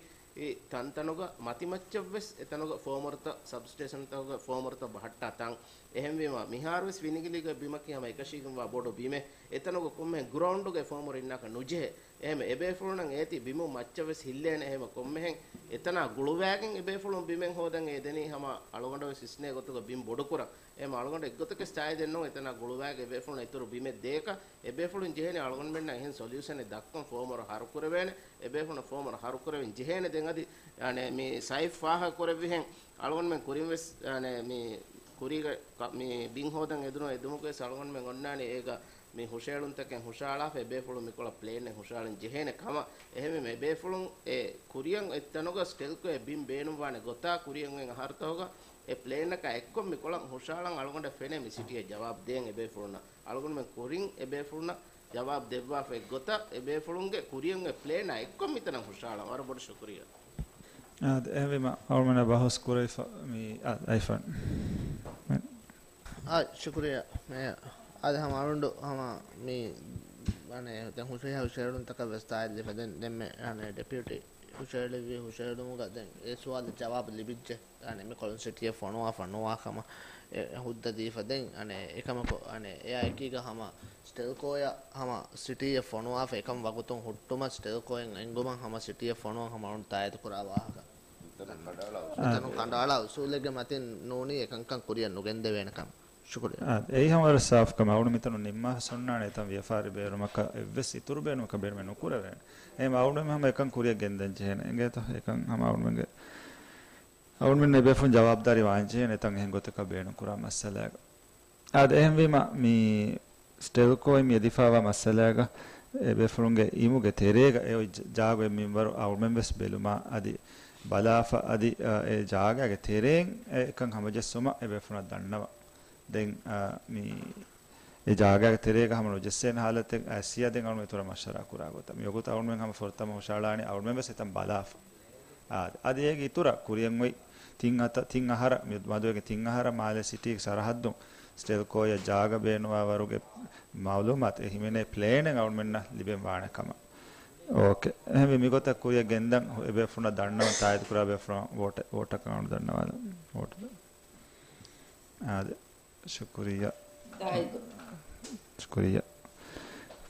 ތަންތަނުގަ މަތިމައްޗަށްވެސް އެތަނުގަ ފޯމަރުތައް، ސަބްސްޓޭޝަންތަކުގަ ފޯމަރުތައް ބަހައްޓާ ތަން. އެހެންވީމަ، މިހާރުވެސް ވިނިގިލީގަ ބިމަކީ ހަމަ އެކަށީގެންވާ ބޮޑު ބިމެއް. އެތަނުގަ ކޮންމެހެން ގްރައުންޑުގައި ފޯމަރު އިންނާކަށް ނުޖެހޭ. އެހެންވެ، އެބޭފުޅުންނަށް އޭތި ބިމު މައްޗަށްވެސް ހިއްލޭނެ. އެހެންވެ، ކޮންމެހެން އެތަނާ ގުޅުވައިގެން އެބޭފުޅުން ބިމެއް ހޯދަން އެދެނީ ހަމަ އަޅުގަނޑަށްވެސް ވިސްނޭ ގޮތުގަ ބިން ބޮޑުކުރަން. އެހެންވެ، އަޅުގަނޑު އެއްގޮތަކަށް ތާއީދެއް ނޫން އެތަނާ ގުޅުވައިގެން އެބޭފުޅުން އިތުރު ބިމެއް ދޭކަށް. އެބޭފުޅުން ޖެހޭނެ އަޅުގަނޑުމެންނަށް އެހެން ސޮލިއުޝަނެއް ދައްކަން. ފޯމަރު ހަރުކުރެވޭނެ. އެބޭފުޅުން ފޯމަރު ހަރުކުރެވެން ޖެހޭނެ. ދެން އަދި، އަނެއް، މި ސައިފް ފާހަގަކުރެއްވިހެން އަޅުގަނޑުމެން ކުރިންވެސް، އަނެއް، މި ކުރީގަ މި ބިން ހޯދަން އެދުނު އެދުމުގަވެސް އަޅުގަނޑުމެން އޮންނާނީ އޭގަ މި ހުށައެޅުންތަކެއް ހުށައަޅާފަ އެބޭފުޅުން މިކޮޅަށް ޕްލޭނެއް ހުށައަޅަން ޖެހޭނެ ކަމަށް. އެހެންވީމަ އެބޭފުޅުން އެ ކުރިއަށް އޮތް ތަނުގަ ސްޓެލްކޯއަށް ބިން ބޭނުންވާނެ ގޮތާ ކުރިއަށް އޮތް އަހަރުތަކުގަ އެ ޕްލޭނަކާ އެއްކޮށް މި ކޮޅަށް ހުށަހަޅަން އަޅުގަނޑަށް ފެނޭ މި ސިޓީއަށް ޖަވާބު ދޭން އެބޭފުޅުންނަށް. އަޅުގަނޑުމެން ކުރިން އެބޭފުޅުންނަށް ޖަވާބު ދެއްވާފަ އެއްގޮތަށް އެބޭފުޅުންގެ ކުރިއަށް އެ ޕްލޭނާ އެއްކޮށް މިތަނަށް ހުށަހަޅަން. ވަރަށް ބޮޑަށް ޝުކުރިއްޔާ. އާދެ، އެހެންވީމަ އަޅުމެންނާ ބަހުސް ކުރެވިފަ މި، އާ، އައިފަން. އާ، ޝުކުރިއްޔާ މޭޔަރ. އާދެ، ހަމަ އަޅުގަނޑު ހަމަ މި، އަނެ، ދެން ހުށަހެޅި ހުށަހެޅުންތަކަށް ވެސް ތާއީދު ލިބިފަ ދެން، ދެންމެ، އަނެ، ޑެޕިއުޓީ ހުށަހެޅިވި ހުށަހެޅުމުގަ ދެން އެ ސުވާލު ޖަވާބު ލިބިއްޖެ. އަނެ، މި ކޮޅުން ސިޓީއެއް ފޮނުވާފަ ނުވާ ކަމަށް އެ ހުއްދަ ދީފަ ދެން، އަނެ، އެކަމަކު، އަނެ، އެއާ އެކީގަ ހަމަ ސްޓެލްކޯއަށް ހަމަ ސިޓީއެއް ފޮނުވާފަ އެކަން ވަގުތުން ހުއްޓުމަށް ސްޓެލްކޯއިން އެންގުމަށް ހަމަ ސިޓީއެއް ފޮނުވަން ހަމަ އަޅުން ތާއީދު ކުރާ ވާހަކަ. މިތަނުން ކަނޑައަޅާ އުސޫލެއްގެ މަތިން ނޫނީ އެކަންކަން ކުރިއަށް ނުގެންދެވޭނެ ކަމަށް. ޝުކުރިއްޔާ. އާ، އެއީ ހަމަ ވަރަށް ސާފު ކަމެއް. އަޅުން މިތަނުން ނިންމާފަ އޮންނާނެ އެތަން ވިޔަފާރި ބޭނުމަކަށް އެއްވެސް އިތުރު ބޭނުމަކަށް ބޭނުމެއް ނުކުރެވޭނެ. އެހެން އަޅުން ހަމަ އެކަން ކުރިއަށް ގެންދަން ޖެހޭނެ. އެނގޭތަ؟ އެކަން ހަމަ އަޅުމެންގެ، އަޅުމެން އެބޭފުޅުން ޖަވާބުދާރީ ވާންޖެހޭނެ އެތަން އެހެން ގޮތަކަށް ބޭނުން ކުރާ މައްސަލައިގަ. އާދެ، އެހެންވީމަ މި ސްޓެލްކޯއިން މި އެދިފާވާ މައްސަލައިގަ އެބޭފުޅުންގެ އިމުގެ ތެރޭގަ އެ އޮތް ޖަ-، ޖާގަ އެއް މިންވަރު އަޅުމެން ވެސް ބެލުމާ އަދި ބަލާފަ އަދި، އަ، އެ ޖާގައިގެ ތެރެއިން އެ އެކަން ހަމަޖެއްސުމަށް އެބޭފުޅުންނަށް ދަންނަވަން. ދެން، އާ، މި އެ ޖާގާގެ ތެރޭގަ ހަމަ ނުޖެއްސޭނެ ހާލަތެއް އައިސް އިޔާ ދެން އަޅުމެން އިތުރަށް މަޝްވަރާ ކުރާ ގޮތަށް. މިވަގުތު އަޅުމެން ހަމަ ފުރަތަމަ ހުށަހަޅާނީ އަޅުމެން ވެސް އެތަން ބަލާފަ. އާދެ، އަދި އޭގެ އިތުރަށް ކުރިއަށް އޮތް ތިން އަތަ-، ތިން އަހަރަށް، މި މަދުވެގެން ތިން އަހަރަށް މާލެ ސިޓީގެ ސަރަހައްދުން ސްޓެލްކޯއަށް ޖާގަ ބޭނުންވާ ވަރުގެ މައުލޫމާތު އެ ހިމެނޭ ޕްލޭނެއް އަޅުމެންނަށް ލިބެން ވާނެ ކަމަށް. އޯކޭ. އެހެންވެ މިގޮތަށް ކުރިއަށް ގެންދަން އެބޭފުޅުންނަށް ދަންނަވަން ތާއީދު ކުރާ ބޭފުޅުން ވޯޓަށް، ވޯޓަކަށް އަޅު ދަންނަވާލަން. ވޯޓަށް. އާދެ. ޝުކުރިއްޔާ. ތާއީދު. ޝުކުރިއްޔާ.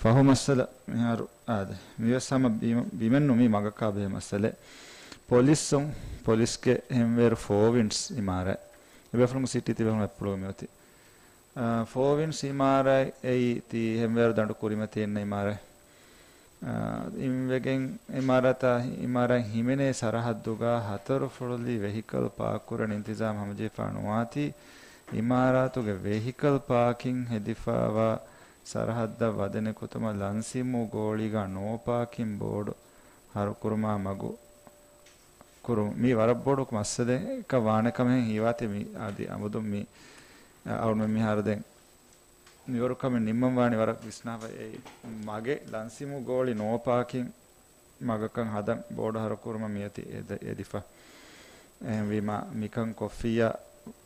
ފަހު މައްސަލަ މިހާރު އާދެ. މިވެސް ހަމަ ބިމ-، ބިމެއް ނޫން މީ މަގަކާ ބެހޭ މައްސަލައެއް. ޕޮލިސް ޒޯން، ޕޮލިސްގެ ހެންވޭރު ފޯވިންޑްސް އިމާރާތް. އެބޭފުޅުން ސިޓީ ތިބޭފުޅުން އެއްޕުޅުގަ މިއޮތީ. އާ، ފޯވިންޑްސް އިމާރާތް އެއީ ތީ ހެންވޭރު ދަނޑު ކުރިމަތީ އިންނަ އިމާރާތް. އާ، އިންވެގެން އިމާރާތާ، އިމާރާތް ހިމެނޭ ސަރަހައްދުގަ ހަތަރު ފުޅުލީ ވެހިކަލް ޕާކް ކުރަން އިންތިޒާމް ހަމަޖެހިފާ ނުވާތީ، އިމާރާތުގެ ވެހިކަލް ޕާކިން ހެދިފާވާ ސަރަހައްދަށް ވަދެ ނިކުތުމަށް ލަންސިމޫ ގޯޅީގަ ނޯ ޕާކިން ބޯޑު ހަރުކުރުމާ މަގު ކުރުން. މީ ވަރަށް ބޮޑު މައްސަލައެއް ވާނެ ކަމެއް ހީވާތީ މި އަދި އަމުދުން މި އަޅުމެން މިހާރު ދެން މިވަރު ކަމެއް ނިންމަން ވާނީ ވަރަށް ވިސްނާފަ. އެ މަގެއް ލަންސިމޫ ގޯޅި ނޯ ޕާކިން މަގަކަށް ހަދަން ބޯޑު ހަރުކުރުމަށް މިއޮތީ އެދ-، އެދިފަ. އެހެންވީމާ މިކަން ކޮށްފިއްޔާ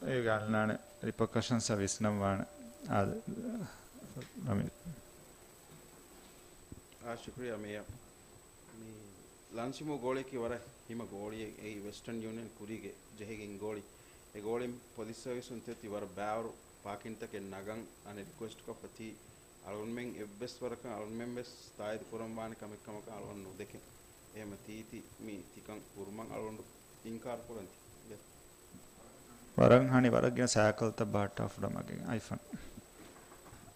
އޭގެ އަންނާނެ ރިޕަކަޝަންސް ވިސްނަން ވާނެ. އާދެ، ރަމީ. އާ، ޝުކުރިއްޔާ މޭޔަރ. މި ލަންސިމޫ ގޯޅިއަކީ ވަރަށް ހިމަ ގޯޅިއެއް. އެއީ ވެސްޓަން ޔޫނިއަން ކުރީގެ ޖެހިގެން ގޯޅި. އެ ގޯޅިން ޕޮލިސް ސަރވިސުން ތިއޮތީ ވަރަށް ބާވަރު ޕާކިންތަކެއް ނަގަން އަނެއް ރިކުއެސްޓްކޮށްފަ ތީ އަޅުގަނޑުމެން އެއްވެސް ވަރަކަށް އަޅުގަނޑުމެން ވެސް ތާއީދު ކުރަން ވާނެ ކަމެއް ކަމަކަށް އަޅުގަނޑު ނުދެކެން. އެހެމަ ތީތި މި ތިކަން ކުރުމަށް އަޅުގަނޑު އިންކާރު ކުރަން ތި. ވަރަށް ހަނި ވަރަށް ގިނަ ސައިކަލްތައް ބަހައްޓާފަ މަގެއް އައިފަން.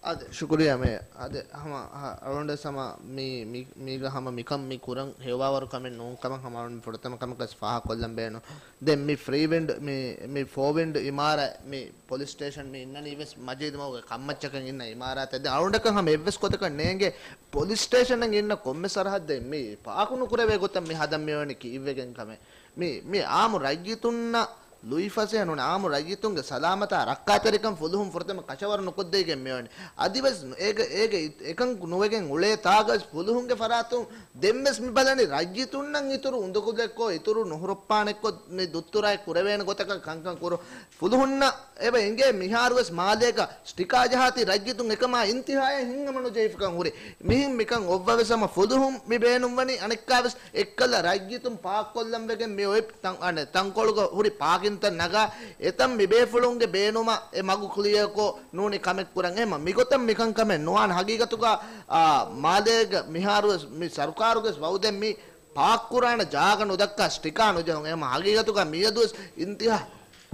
އާދެ، ޝުކުރިއްޔާ މޭޔަރ. އާދެ، ހަމަ، ހަ-، އަޅުގަނޑުވެސް ހަމަ މި، މި، މީގަ ހަމަ މިކަން މި ކުރަން ހެޔޮވާވަރު ކަމެއް ނޫން ކަމަށް ހަމަ އަޅުގަނޑު ފުރަތަމަ ކަމަކަށް ފާހަގަކޮށްލަން ބޭނުން. ދެން މި ފްރީ ވިންޑް، މި، މި ފޯވިންޑް އިމާރާތް، މި ޕޮލިސް ސްޓޭޝަން މި އިންނަނީ ވެސް މަޖީދު މަގުގެ ކަންމައްޗަކަށް އިންނަ އިމާރާތެއް. ދެން އަޅުގަނޑަކަށް ހަމަ އެއްވެސް ގޮތަކަށް ނޭނގޭ ޕޮލިސް ސްޓޭޝަނަށް އިންނަ ކޮންމެ ސަރަހައްދެއް މި ޕާކު ނުކުރެވޭ ގޮތަށް މި ހަދަން މިއޮވެނީ ކީއްވެގެން ކަމެއް. މި، މި އާއްމު ރައްޔިތުންނަށް ލުއިފަސޭހަ ނޫން، އާއްމު ރައްޔިތުންގެ ސަލާމަތާ ރައްކާތެރިކަން ފުލުހުން ފުރަތަމަ ކަށަވަރު ނުކޮށްދެވިގެން މިއޮވެނީ. އަދިވެސް އޭގެ، އޭގެ އެކަން ނުވެގެން އުޅޭ ތާގަވެސް ފުލުހުންގެ ފަރާތުން ދެންވެސް މި ބަލަނީ ރައްޔިތުންނަށް އިތުރު އުނދަގުލެއްކޮށް، އިތުރު ނުހުރުއްޕާނެއްކޮށް މި ދުއްތުރާއެއް ކުރެވޭނެ ގޮތަކަށް ކަންކަން ކުރު. ފުލުހުންނަށް އެބަ އެނގޭ މިހާރުވެސް މާލޭގަ ސްޓިކާ ޖަހާތީ ރައްޔިތުން އެކަމާ އިންތިހާޔަށް ހިތްހަމަނުޖެހިފަކަން ހުރި. މިހެން މިކަން އޮއްވަވެސް ހަމަ ފުލުހުން މި ބޭނުންވަނީ އަނެއްކާވެސް އެއްކަލަ ރައްޔިތުން ޕާކްކޮށްލަން ވެގެން މި އޮތް ތަން-، އަނެއް ތަންކޮޅުގަ ހުރި ޕާކިންތައް ނަގާ އެތަން މި ބޭފުޅުންގެ ބޭނުމަށް އެ މަގު ކްލިއަރކޮށް ނޫނީ ކަމެއް ކުރަން. އެހެމަ މިގޮތަށް މިކަން ކަމެއް ނުވާނެ. ހަގީގަތުގަ، އާ، މާލޭގަ މިހާރުވެސް މި ސަރުކާރުގެ ވައުދެއް މި ޕާކްކުރާނެ ޖާގަ ނުދައްކާ ސްޓިކާ ނުޖެހުން. އެހެމަ ހަގީގަތުގަ މިއަދުވެސް އިންތިހާ-،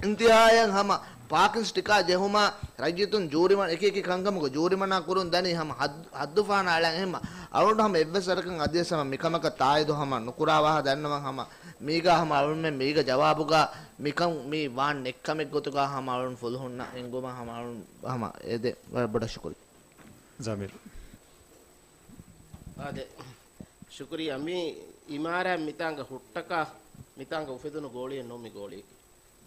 އިންތިހާޔަށް ހަމަ ޕާކިން ސްޓިކާ ޖެހުމާ ރައްޔިތުން ޖޫރިމަ-، އެކި އެކި ކަންކަމުގަ ޖޫރިމަނާ ކުރުން ދަނީ ހަމަ ހައްދު-، ހައްދުފަހަނަ އަޅަން. އެހެމަ އަޅުގަނޑު ހަމަ އެއްވެސް ވަރަކަށް އަދިވެސް ހަމަ މިކަމަކަށް ތާއީދު ހަމަ ނުކުރާ ވާހަ ދަންނަވަން. ހަމަ މީގަ ހަމަ އަޅުންމެން މީގަ ޖަވާބުގަ މިކަން މީ ވާން ނެއްކަމެއް ގޮތުގަ ހަމަ އަޅުން ފުލުހުންނަށް އެންގުމަށް ހަމަ އަޅުން ހަމަ އެދެ. ވަރަށް ބޮޑަށް ޝުކުރިއްޔާ. ޒަމީރު. އާދެ، ޝުކުރިއްޔާ. މި އިމާރާތް މިތާނގަ ހުއްޓަކާ، މިތާނގަ އުފެދުނު ގޯޅިއެއް ނޫން މި ގޯޅިއަކީ.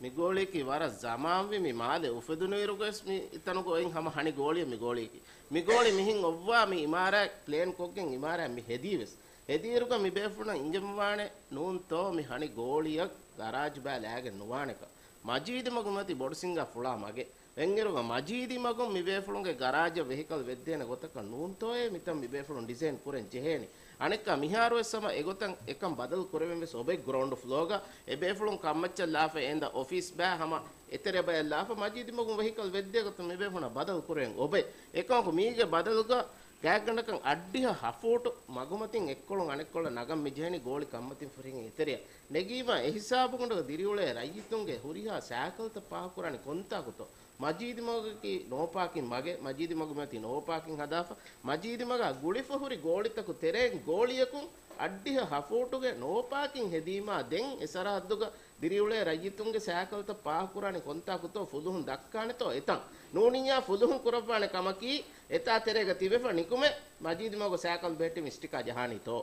މި ގޯޅިއަކީ ވަރަށް ޒަމާންވީ މި މާލެ އުފެދުނުއިރުގަވެސް މި ތަނުގަ އޮތް ހަމަ ހަނި ގޯޅިއެއް މި ގޯޅިއަކީ. މި ގޯޅި މިހިން އޮއްވާ މި އިމާރާތް ޕްލޭން ކޮށްގެން އިމާރާތް މި ހެދީވެސް. ހެދިއިރުގަ މި ބޭފުޅުން އިނގެންވާނެ ނޫންތޯ މި ހަނި ގޯޅިއަށް ގަރާޖް ބައި ލާގެން ނުވާނެކަން. މަޖީދު މަގު މިއޮތީ ބޮޑު ސިނގާ ފުޅާ މަގެއް. އެންގިރުގަ މަޖީދު މަގުން މި ބޭފުޅުންގެ ގަރާޖަށް ވެހިކަލް ވެއްދޭނެ ގޮތަކަށް ނޫންތޯއޭ މިތަން މި ބޭފުޅުން ޑިޒައިން ކުރަން ޖެހޭނީ. އަނެއްކާ މިހާރުވެސް ހަމަ އެގޮތަށް އެކަން ބަދަލު ކުރެވެން ވެސް އޮބެ ގްރައުންޑް ފްލޯގަ އެ ބޭފުޅުން ކަންމައްޗަށް ލާފަ އޭނދަ އޮފީސް ބައި ހަމަ އެތެރެ ބަޔަށް ލާފަ މަޖީދު މަގުން ވެހިކަލް ވެއްދޭ ގޮތަށް މި ބޭފުޅުންނަށް ބަދަލު ކުރެވެން އޮބެ. އެކަމަކު މީގެ ބަދަލުގަ ގާތްގަނޑަކަށް އައްޑިހަ ހަ ފޫޓު މަގުމަތިން އެއްކޮޅުން އަނެއްކޮޅަށް ނަގަން މި ޖެހެނީ ގޯޅި ކަންމަތިން ފުރިހެން އެތެރެއަށް. ނެގީމަ އެހިސާބުގަނޑުގަ ދިރިއުޅޭ ރައްޔިތުންގެ ހުރިހާ ސައިކަލްތައް ޕާކް ކުރާނީ ކޮންތާކުތޯ؟ މަޖީދު މަގަކީ ނޯޕާކިން މަގެއް. މަޖީދު މަގު މިއޮތީ ނޯޕާކިން ހަދާފަ. މަޖީދު މަގާ ގުޅިފަ ހުރި ގޯޅިތަކު ތެރެއިން ގޯޅިއަކުން އައްޑިހަ ހަ ފޫޓުގެ ނޯޕާކިން ހެދީމާ ދެން އެ ސަރަހައްދުގަ ދިރިއުޅޭ ރައްޔިތުންގެ ސައިކަލްތައް ޕާކް ކުރާނީ ކޮންތާކުތޯ ފުލުހުން ދައްކާނެތޯ އެތަން؟ ނޫނިއްޔާ ފުލުހުން ކުރައްވާނެ ކަމަކީ އެތާ ތެރޭގަ ތިބެފަ ނިކުމެ މަޖީދު މަގު ސައިކަލް ބެހެއްޓި މިސްޓިކާ ޖަހާނީތޯ؟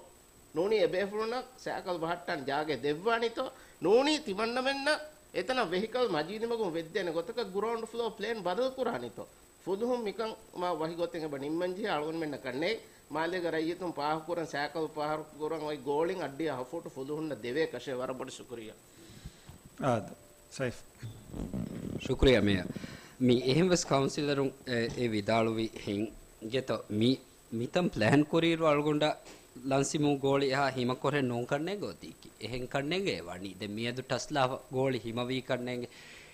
ނޫނީ އެބޭފުޅުންނަށް ސައިކަލް ބަހައްޓާން ޖާގަ ދެއްވާނީތޯ؟ ނޫނީ ތިމަންނަމެންނަށް އެތަނަށް ވެހިކަލް މަޖީދު މަގުން ވެއްދޭނެ ގޮތަކަށް ގްރައުންޑް ފްލޯ ޕްލޭން ބަދަލު ކުރާނީތޯ؟ ފުލުހުން މިކަން މާ ވަހި ގޮތެއް އެބަ ނިންމަންޖެހޭ އަޅުގަނޑުމެންނަކަށް ނޭ. މާލޭގަ ރައްޔިތުން ޕާކުކުރަން ސައިކަލް ޕާކުކުރަން އޮތް ގޯޅިން އައްޑިހަ ހަ ފޫޓު ފުލުހުންނަށް ދެވޭކަށޭ. ވަރަށް ބޮޑަށް ޝުކުރިއްޔާ. އާދެ، ސައިފް. ޝުކުރިއްޔާ މޭޔަރ. މި އެހެންވެސް ކައުންސިލަރުން އެ، އެ ވިދާޅުވި ހިނގޭތޯ މި މިތަން ޕްލޭން ކުރިއިރު އަޅުގަނޑަށް ލަންސިމޫ ގޯޅި އެހާ ހިމަކޮށެއް ނޫންކަންނޭނގެ އޮތީކީ. އެހެންކަންނޭނގެ ވަނީ. ދެން މިއަދު ޓަސްލާފަ ގޯޅި ހިމަވީކަންނޭނގެ.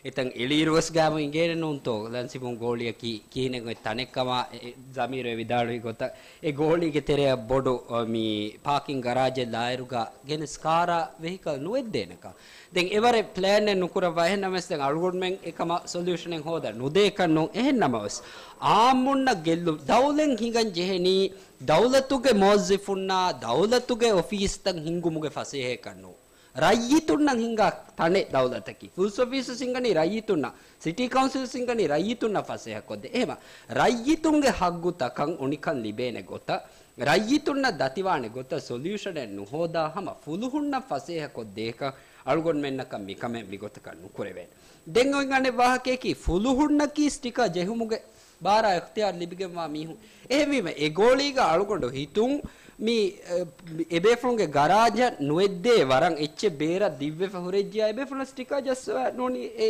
އެތަން އެޅިއިރުވެސް ގާމު އިނގޭނެ ނޫންތޯ ލަންސިމޫ ގޯޅިއަކީ ކިހިނެއް އޮތް ތަނެއްކަމާ. އެ، ޒަމީރު އެ ވިދާޅުވި ގޮތަށް އެ ގޯޅީގެ ތެރެއަށް ބޮޑު، އަ، މި ޕާކިން ގަރާޖެއް ލާއިރުގަ ގެނެސް ކާރާ ވެހިކަލް ނުވެއްދޭނެކަން. ދެން އެވަރެއް ޕްލޭނެއް ނުކުރައްވާ. އެހެންނަމަވެސް ދެން އަޅުގަނޑުމެން އެކަމަށް ސޮލިއުޝަނެއް ހޯދަން ނުދޭކަށް ނޫން. އެހެންނަމަވެސް އާއްމުންނަށް ގެއްލު ދައުލަތް ހިނގަން ޖެހެނީ ދައުލަތުގެ މުވައްޒަފުންނާ ދައުލަތުގެ އޮފީސްތައް ހިންގުމުގެ ފަސޭހައަކަށް ނޫން. ރައްޔިތުންނަށް ހިނގާ ތަނެއް ދައުލަތަކީ. ފުލްސް އޮފީސް ހިނގަނީ ރައްޔިތުންނަށް، ސިޓީ ކައުންސިލް ހިނގަނީ ރައްޔިތުންނަށް ފަސޭހަކޮށްދޭ. އެހެމަ ރައްޔިތުންގެ ހައްގުތަކަށް އުނިކަން ލިބޭނެ ގޮތަށް، ރައްޔިތުންނަށް ދަތިވާނެ ގޮތަށް ސޮލިއުޝަނެއް ނުހޯދާ ހަމަ ފުލުހުންނަށް ފަސޭހަކޮށްދޭކަށް އަޅުގަނޑުމެންނަކަށް މިކަމެއް މިގޮތަކަށް ނުކުރެވޭނެ. ދެން އޮތް އަނެއް ވާހަކަޔަކީ ފުލުހުންނަކީ ސްޓިކާ ޖެހުމުގެ ބާރާ އިޚްތިޔާރު ލިބިގެންވާ މީހުން. އެހެންވީމަ އެ ގޯޅީގަ އަޅުގަނޑު ހިތުން މި، އެ، އެބޭފުޅުންގެ ގަރާޖަށް ނުވެއްދޭ ވަރަށް އެއްޗެއް ބޭރަށް ދިއްވެފަ ހުރެއްޖިޔާ އެބޭފުޅުން ސްޓިކާ ޖައްސަވާ ނޫނީ އެ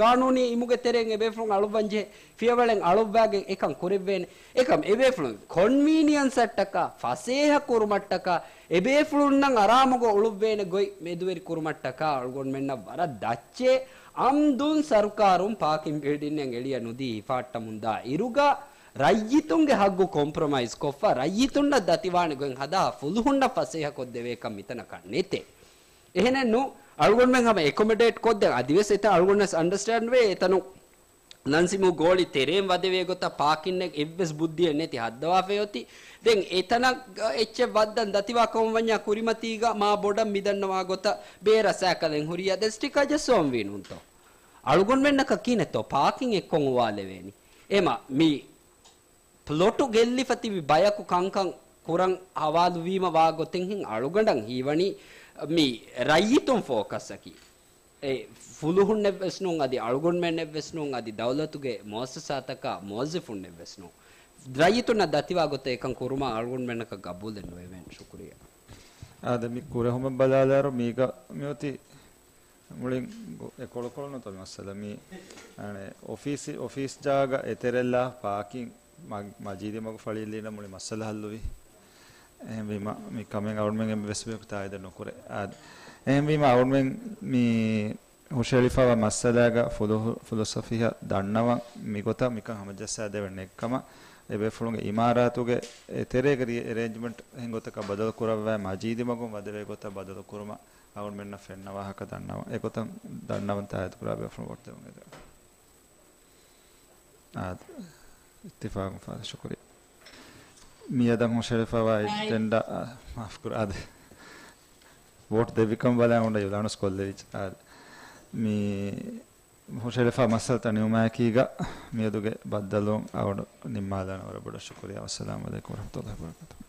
ގާނޫނީ އިމުގެ ތެރެއިން އެބޭފުޅުން އަޅުއްވަން ޖެހޭ ފިޔަވަޅެއް އަޅުއްވާގެން އެކަން ކުރެއްވޭނެ. އެކަމް އެބޭފުޅުން ކޮންވީނިއަންސަށްޓަކާ، ފަސޭހަ ކުރުމަށްޓަކާ، އެބޭފުޅުންނަށް އަރާމުގަ އުޅުއްވޭނެ ގޮތް މެދުވެރި ކުރުމަށްޓަކާ އަޅުގަނޑުމެންނަށް ވަރަށް ދައްޗޭ. އަމްދުން ސަރުކާރުން ޕާކިން ބިލްޑިންއެއް އެޅިޔަ ނުދީ ހިފާއްޓަމުންދާ އިރުގަ ރައްޔިތުންގެ ހައްގު ކޮމްޕްރޮމައިޒް ކޮށްފަ، ރައްޔިތުންނަށް ދަތިވާނެ ގޮތް ހަދާ ފުލުހުންނަށް ފަސޭހަކޮށްދެވޭކަން މިތަނަކަށް ނެތޭ. އެހެނެއްނު، އަޅުގަނޑުމެން ހަމަ އެކޮމެޑޭޓް ކޮށްދެން އަދިވެސް އެތަން އަޅުގަނޑުވެސް އަންޑަސްޓޭންޑް ވޭ އެތަނު ލަންސިމޫ ގޯޅި ތެރޭން ވަދެވޭ ގޮތަށް ޕާކިންއެއް އެއްވެސް ބުއްދިއެއް ނެތި ހައްދަވާފައި އޮތީ. ދެން އެތަނަށް އެއްޗެއް ވައްދަން ދަތިވާ ކަމަށް ވަންޏާ ކުރިމަތީގަ މާ ބޮޑަށް މިދަންނަވާ ގޮތަށް ބޭރަށް ސައިކަލެއް ހުރިޔާ ދެން ސްޓިކާ ޖައްސަވަން ވީ ނޫންތޯ؟ އަޅުގަނޑުމެންނަކަށް ކިހިނެއްތޯ ޕާކިން އެއްކޮށް އުވާލެވޭނީ؟ އެމަ މި ޕްލޮޓު ގެއްލިފަ ތިބި ބަޔަކު ކަންކަން ކުރަން ހަވާލުވީމަ ވާ ގޮތެއް ހިން އަޅުގަނޑަށް ހީވަނީ މި ރައްޔިތުން ފޯކަސްއަކީ. އެ ފުލުހުންނެއްވެސް ނޫން، އަދި އަޅުގަނޑުމެންނެއްވެސް ނޫން، އަދި ދައުލަތުގެ މުއައްސަސާތަކާ މުވައްޒަފުންނެއްވެސް ނޫން. ރައްޔިތުންނަށް ދަތިވާ ގޮތަށް އެކަން ކުރުމަށް އަޅުގަނޑުމެންނަކަށް ގަބޫލެއް ނުވެވޭނެ. ޝުކުރިއްޔާ. އާދެ، މި ކުރެހުމަށް ބަލާލާއިރު މީގަ މިއޮތީ މުޅިން ގޮ-، އެ ކޮޅުކޮޅު ނުތޯ މި މައްސަލަ. މި، އަނެ، އޮފީސް، އޮފީސް ޖާގަ އެތެރެއްލާ ޕާކިން މަ-، މަޖީދީ މަގު ފަޅިއްލީނަ މުޅި މައްސަލަ ހައްލުވި. އެހެންވީމަ، މި ކަމެއް އަޅުގަނޑުމެން އެއްވެސް ބަޔަކު ތާއީދެއް ނުކުރޭ. އާދެ. އެހެންވީމަ، އަޅުގަނޑުމެން މި ހުށަހެޅިފައިވާ މައްސަލާގަ ފުލު-، ފުލުސަފީހަށް ދަންނަވަން މިގޮތަށް މިކަން ހަމަޖައްސާދެވެން ނެއްކަމަށް، އެބޭފުޅުންގެ އިމާރާތުގެ އެތެރޭގެ ރި-، އެރޭންޖްމަންޓް އެހެން ގޮތަކަށް ބަދަލު ކުރައްވާ މަޖީދީ މަގުން ވަދެވޭ ގޮތަށް ބަދަލު ކުރުމަށް އަޅުގަނޑުމެންނަށް ފެންނަ ވާހަކަ ދަންނަވަން. އެގޮތަށް ދަންނަވަން ތާއީދު ކުރާ ބޭފުޅުން ވޯޓް ދެވުން އެދެވޭ. އާދެ. އިއްތިފާގުން ފާދަ ޝުކުރިއްޔާ. މިއަދަށް ހުށަހެޅިފައިވާ އެޖެންޑާ، އާ، މާފުކުރާ، އާދެ. ވޯޓް ދެއްވިކަން ބަލާ އޮންނަ ޔުލާނުސް ކޮށްލެވިއްޖެ. އާދެ. މި ހުށަހެޅިފައި މައްސަލަތައް ނިމުމާއެކީގަ މިއަދުގެ ބައްދަލުވުން އަޅުގަނޑު ނިންމާލާނެ. ވަރަށް ބޮޑަށް ޝުކުރިއްޔާ. ވައްސަލާމު ޢަލައިކުމް ވަރަޙްމަތުﷲ ވަބަރަކާތުހު.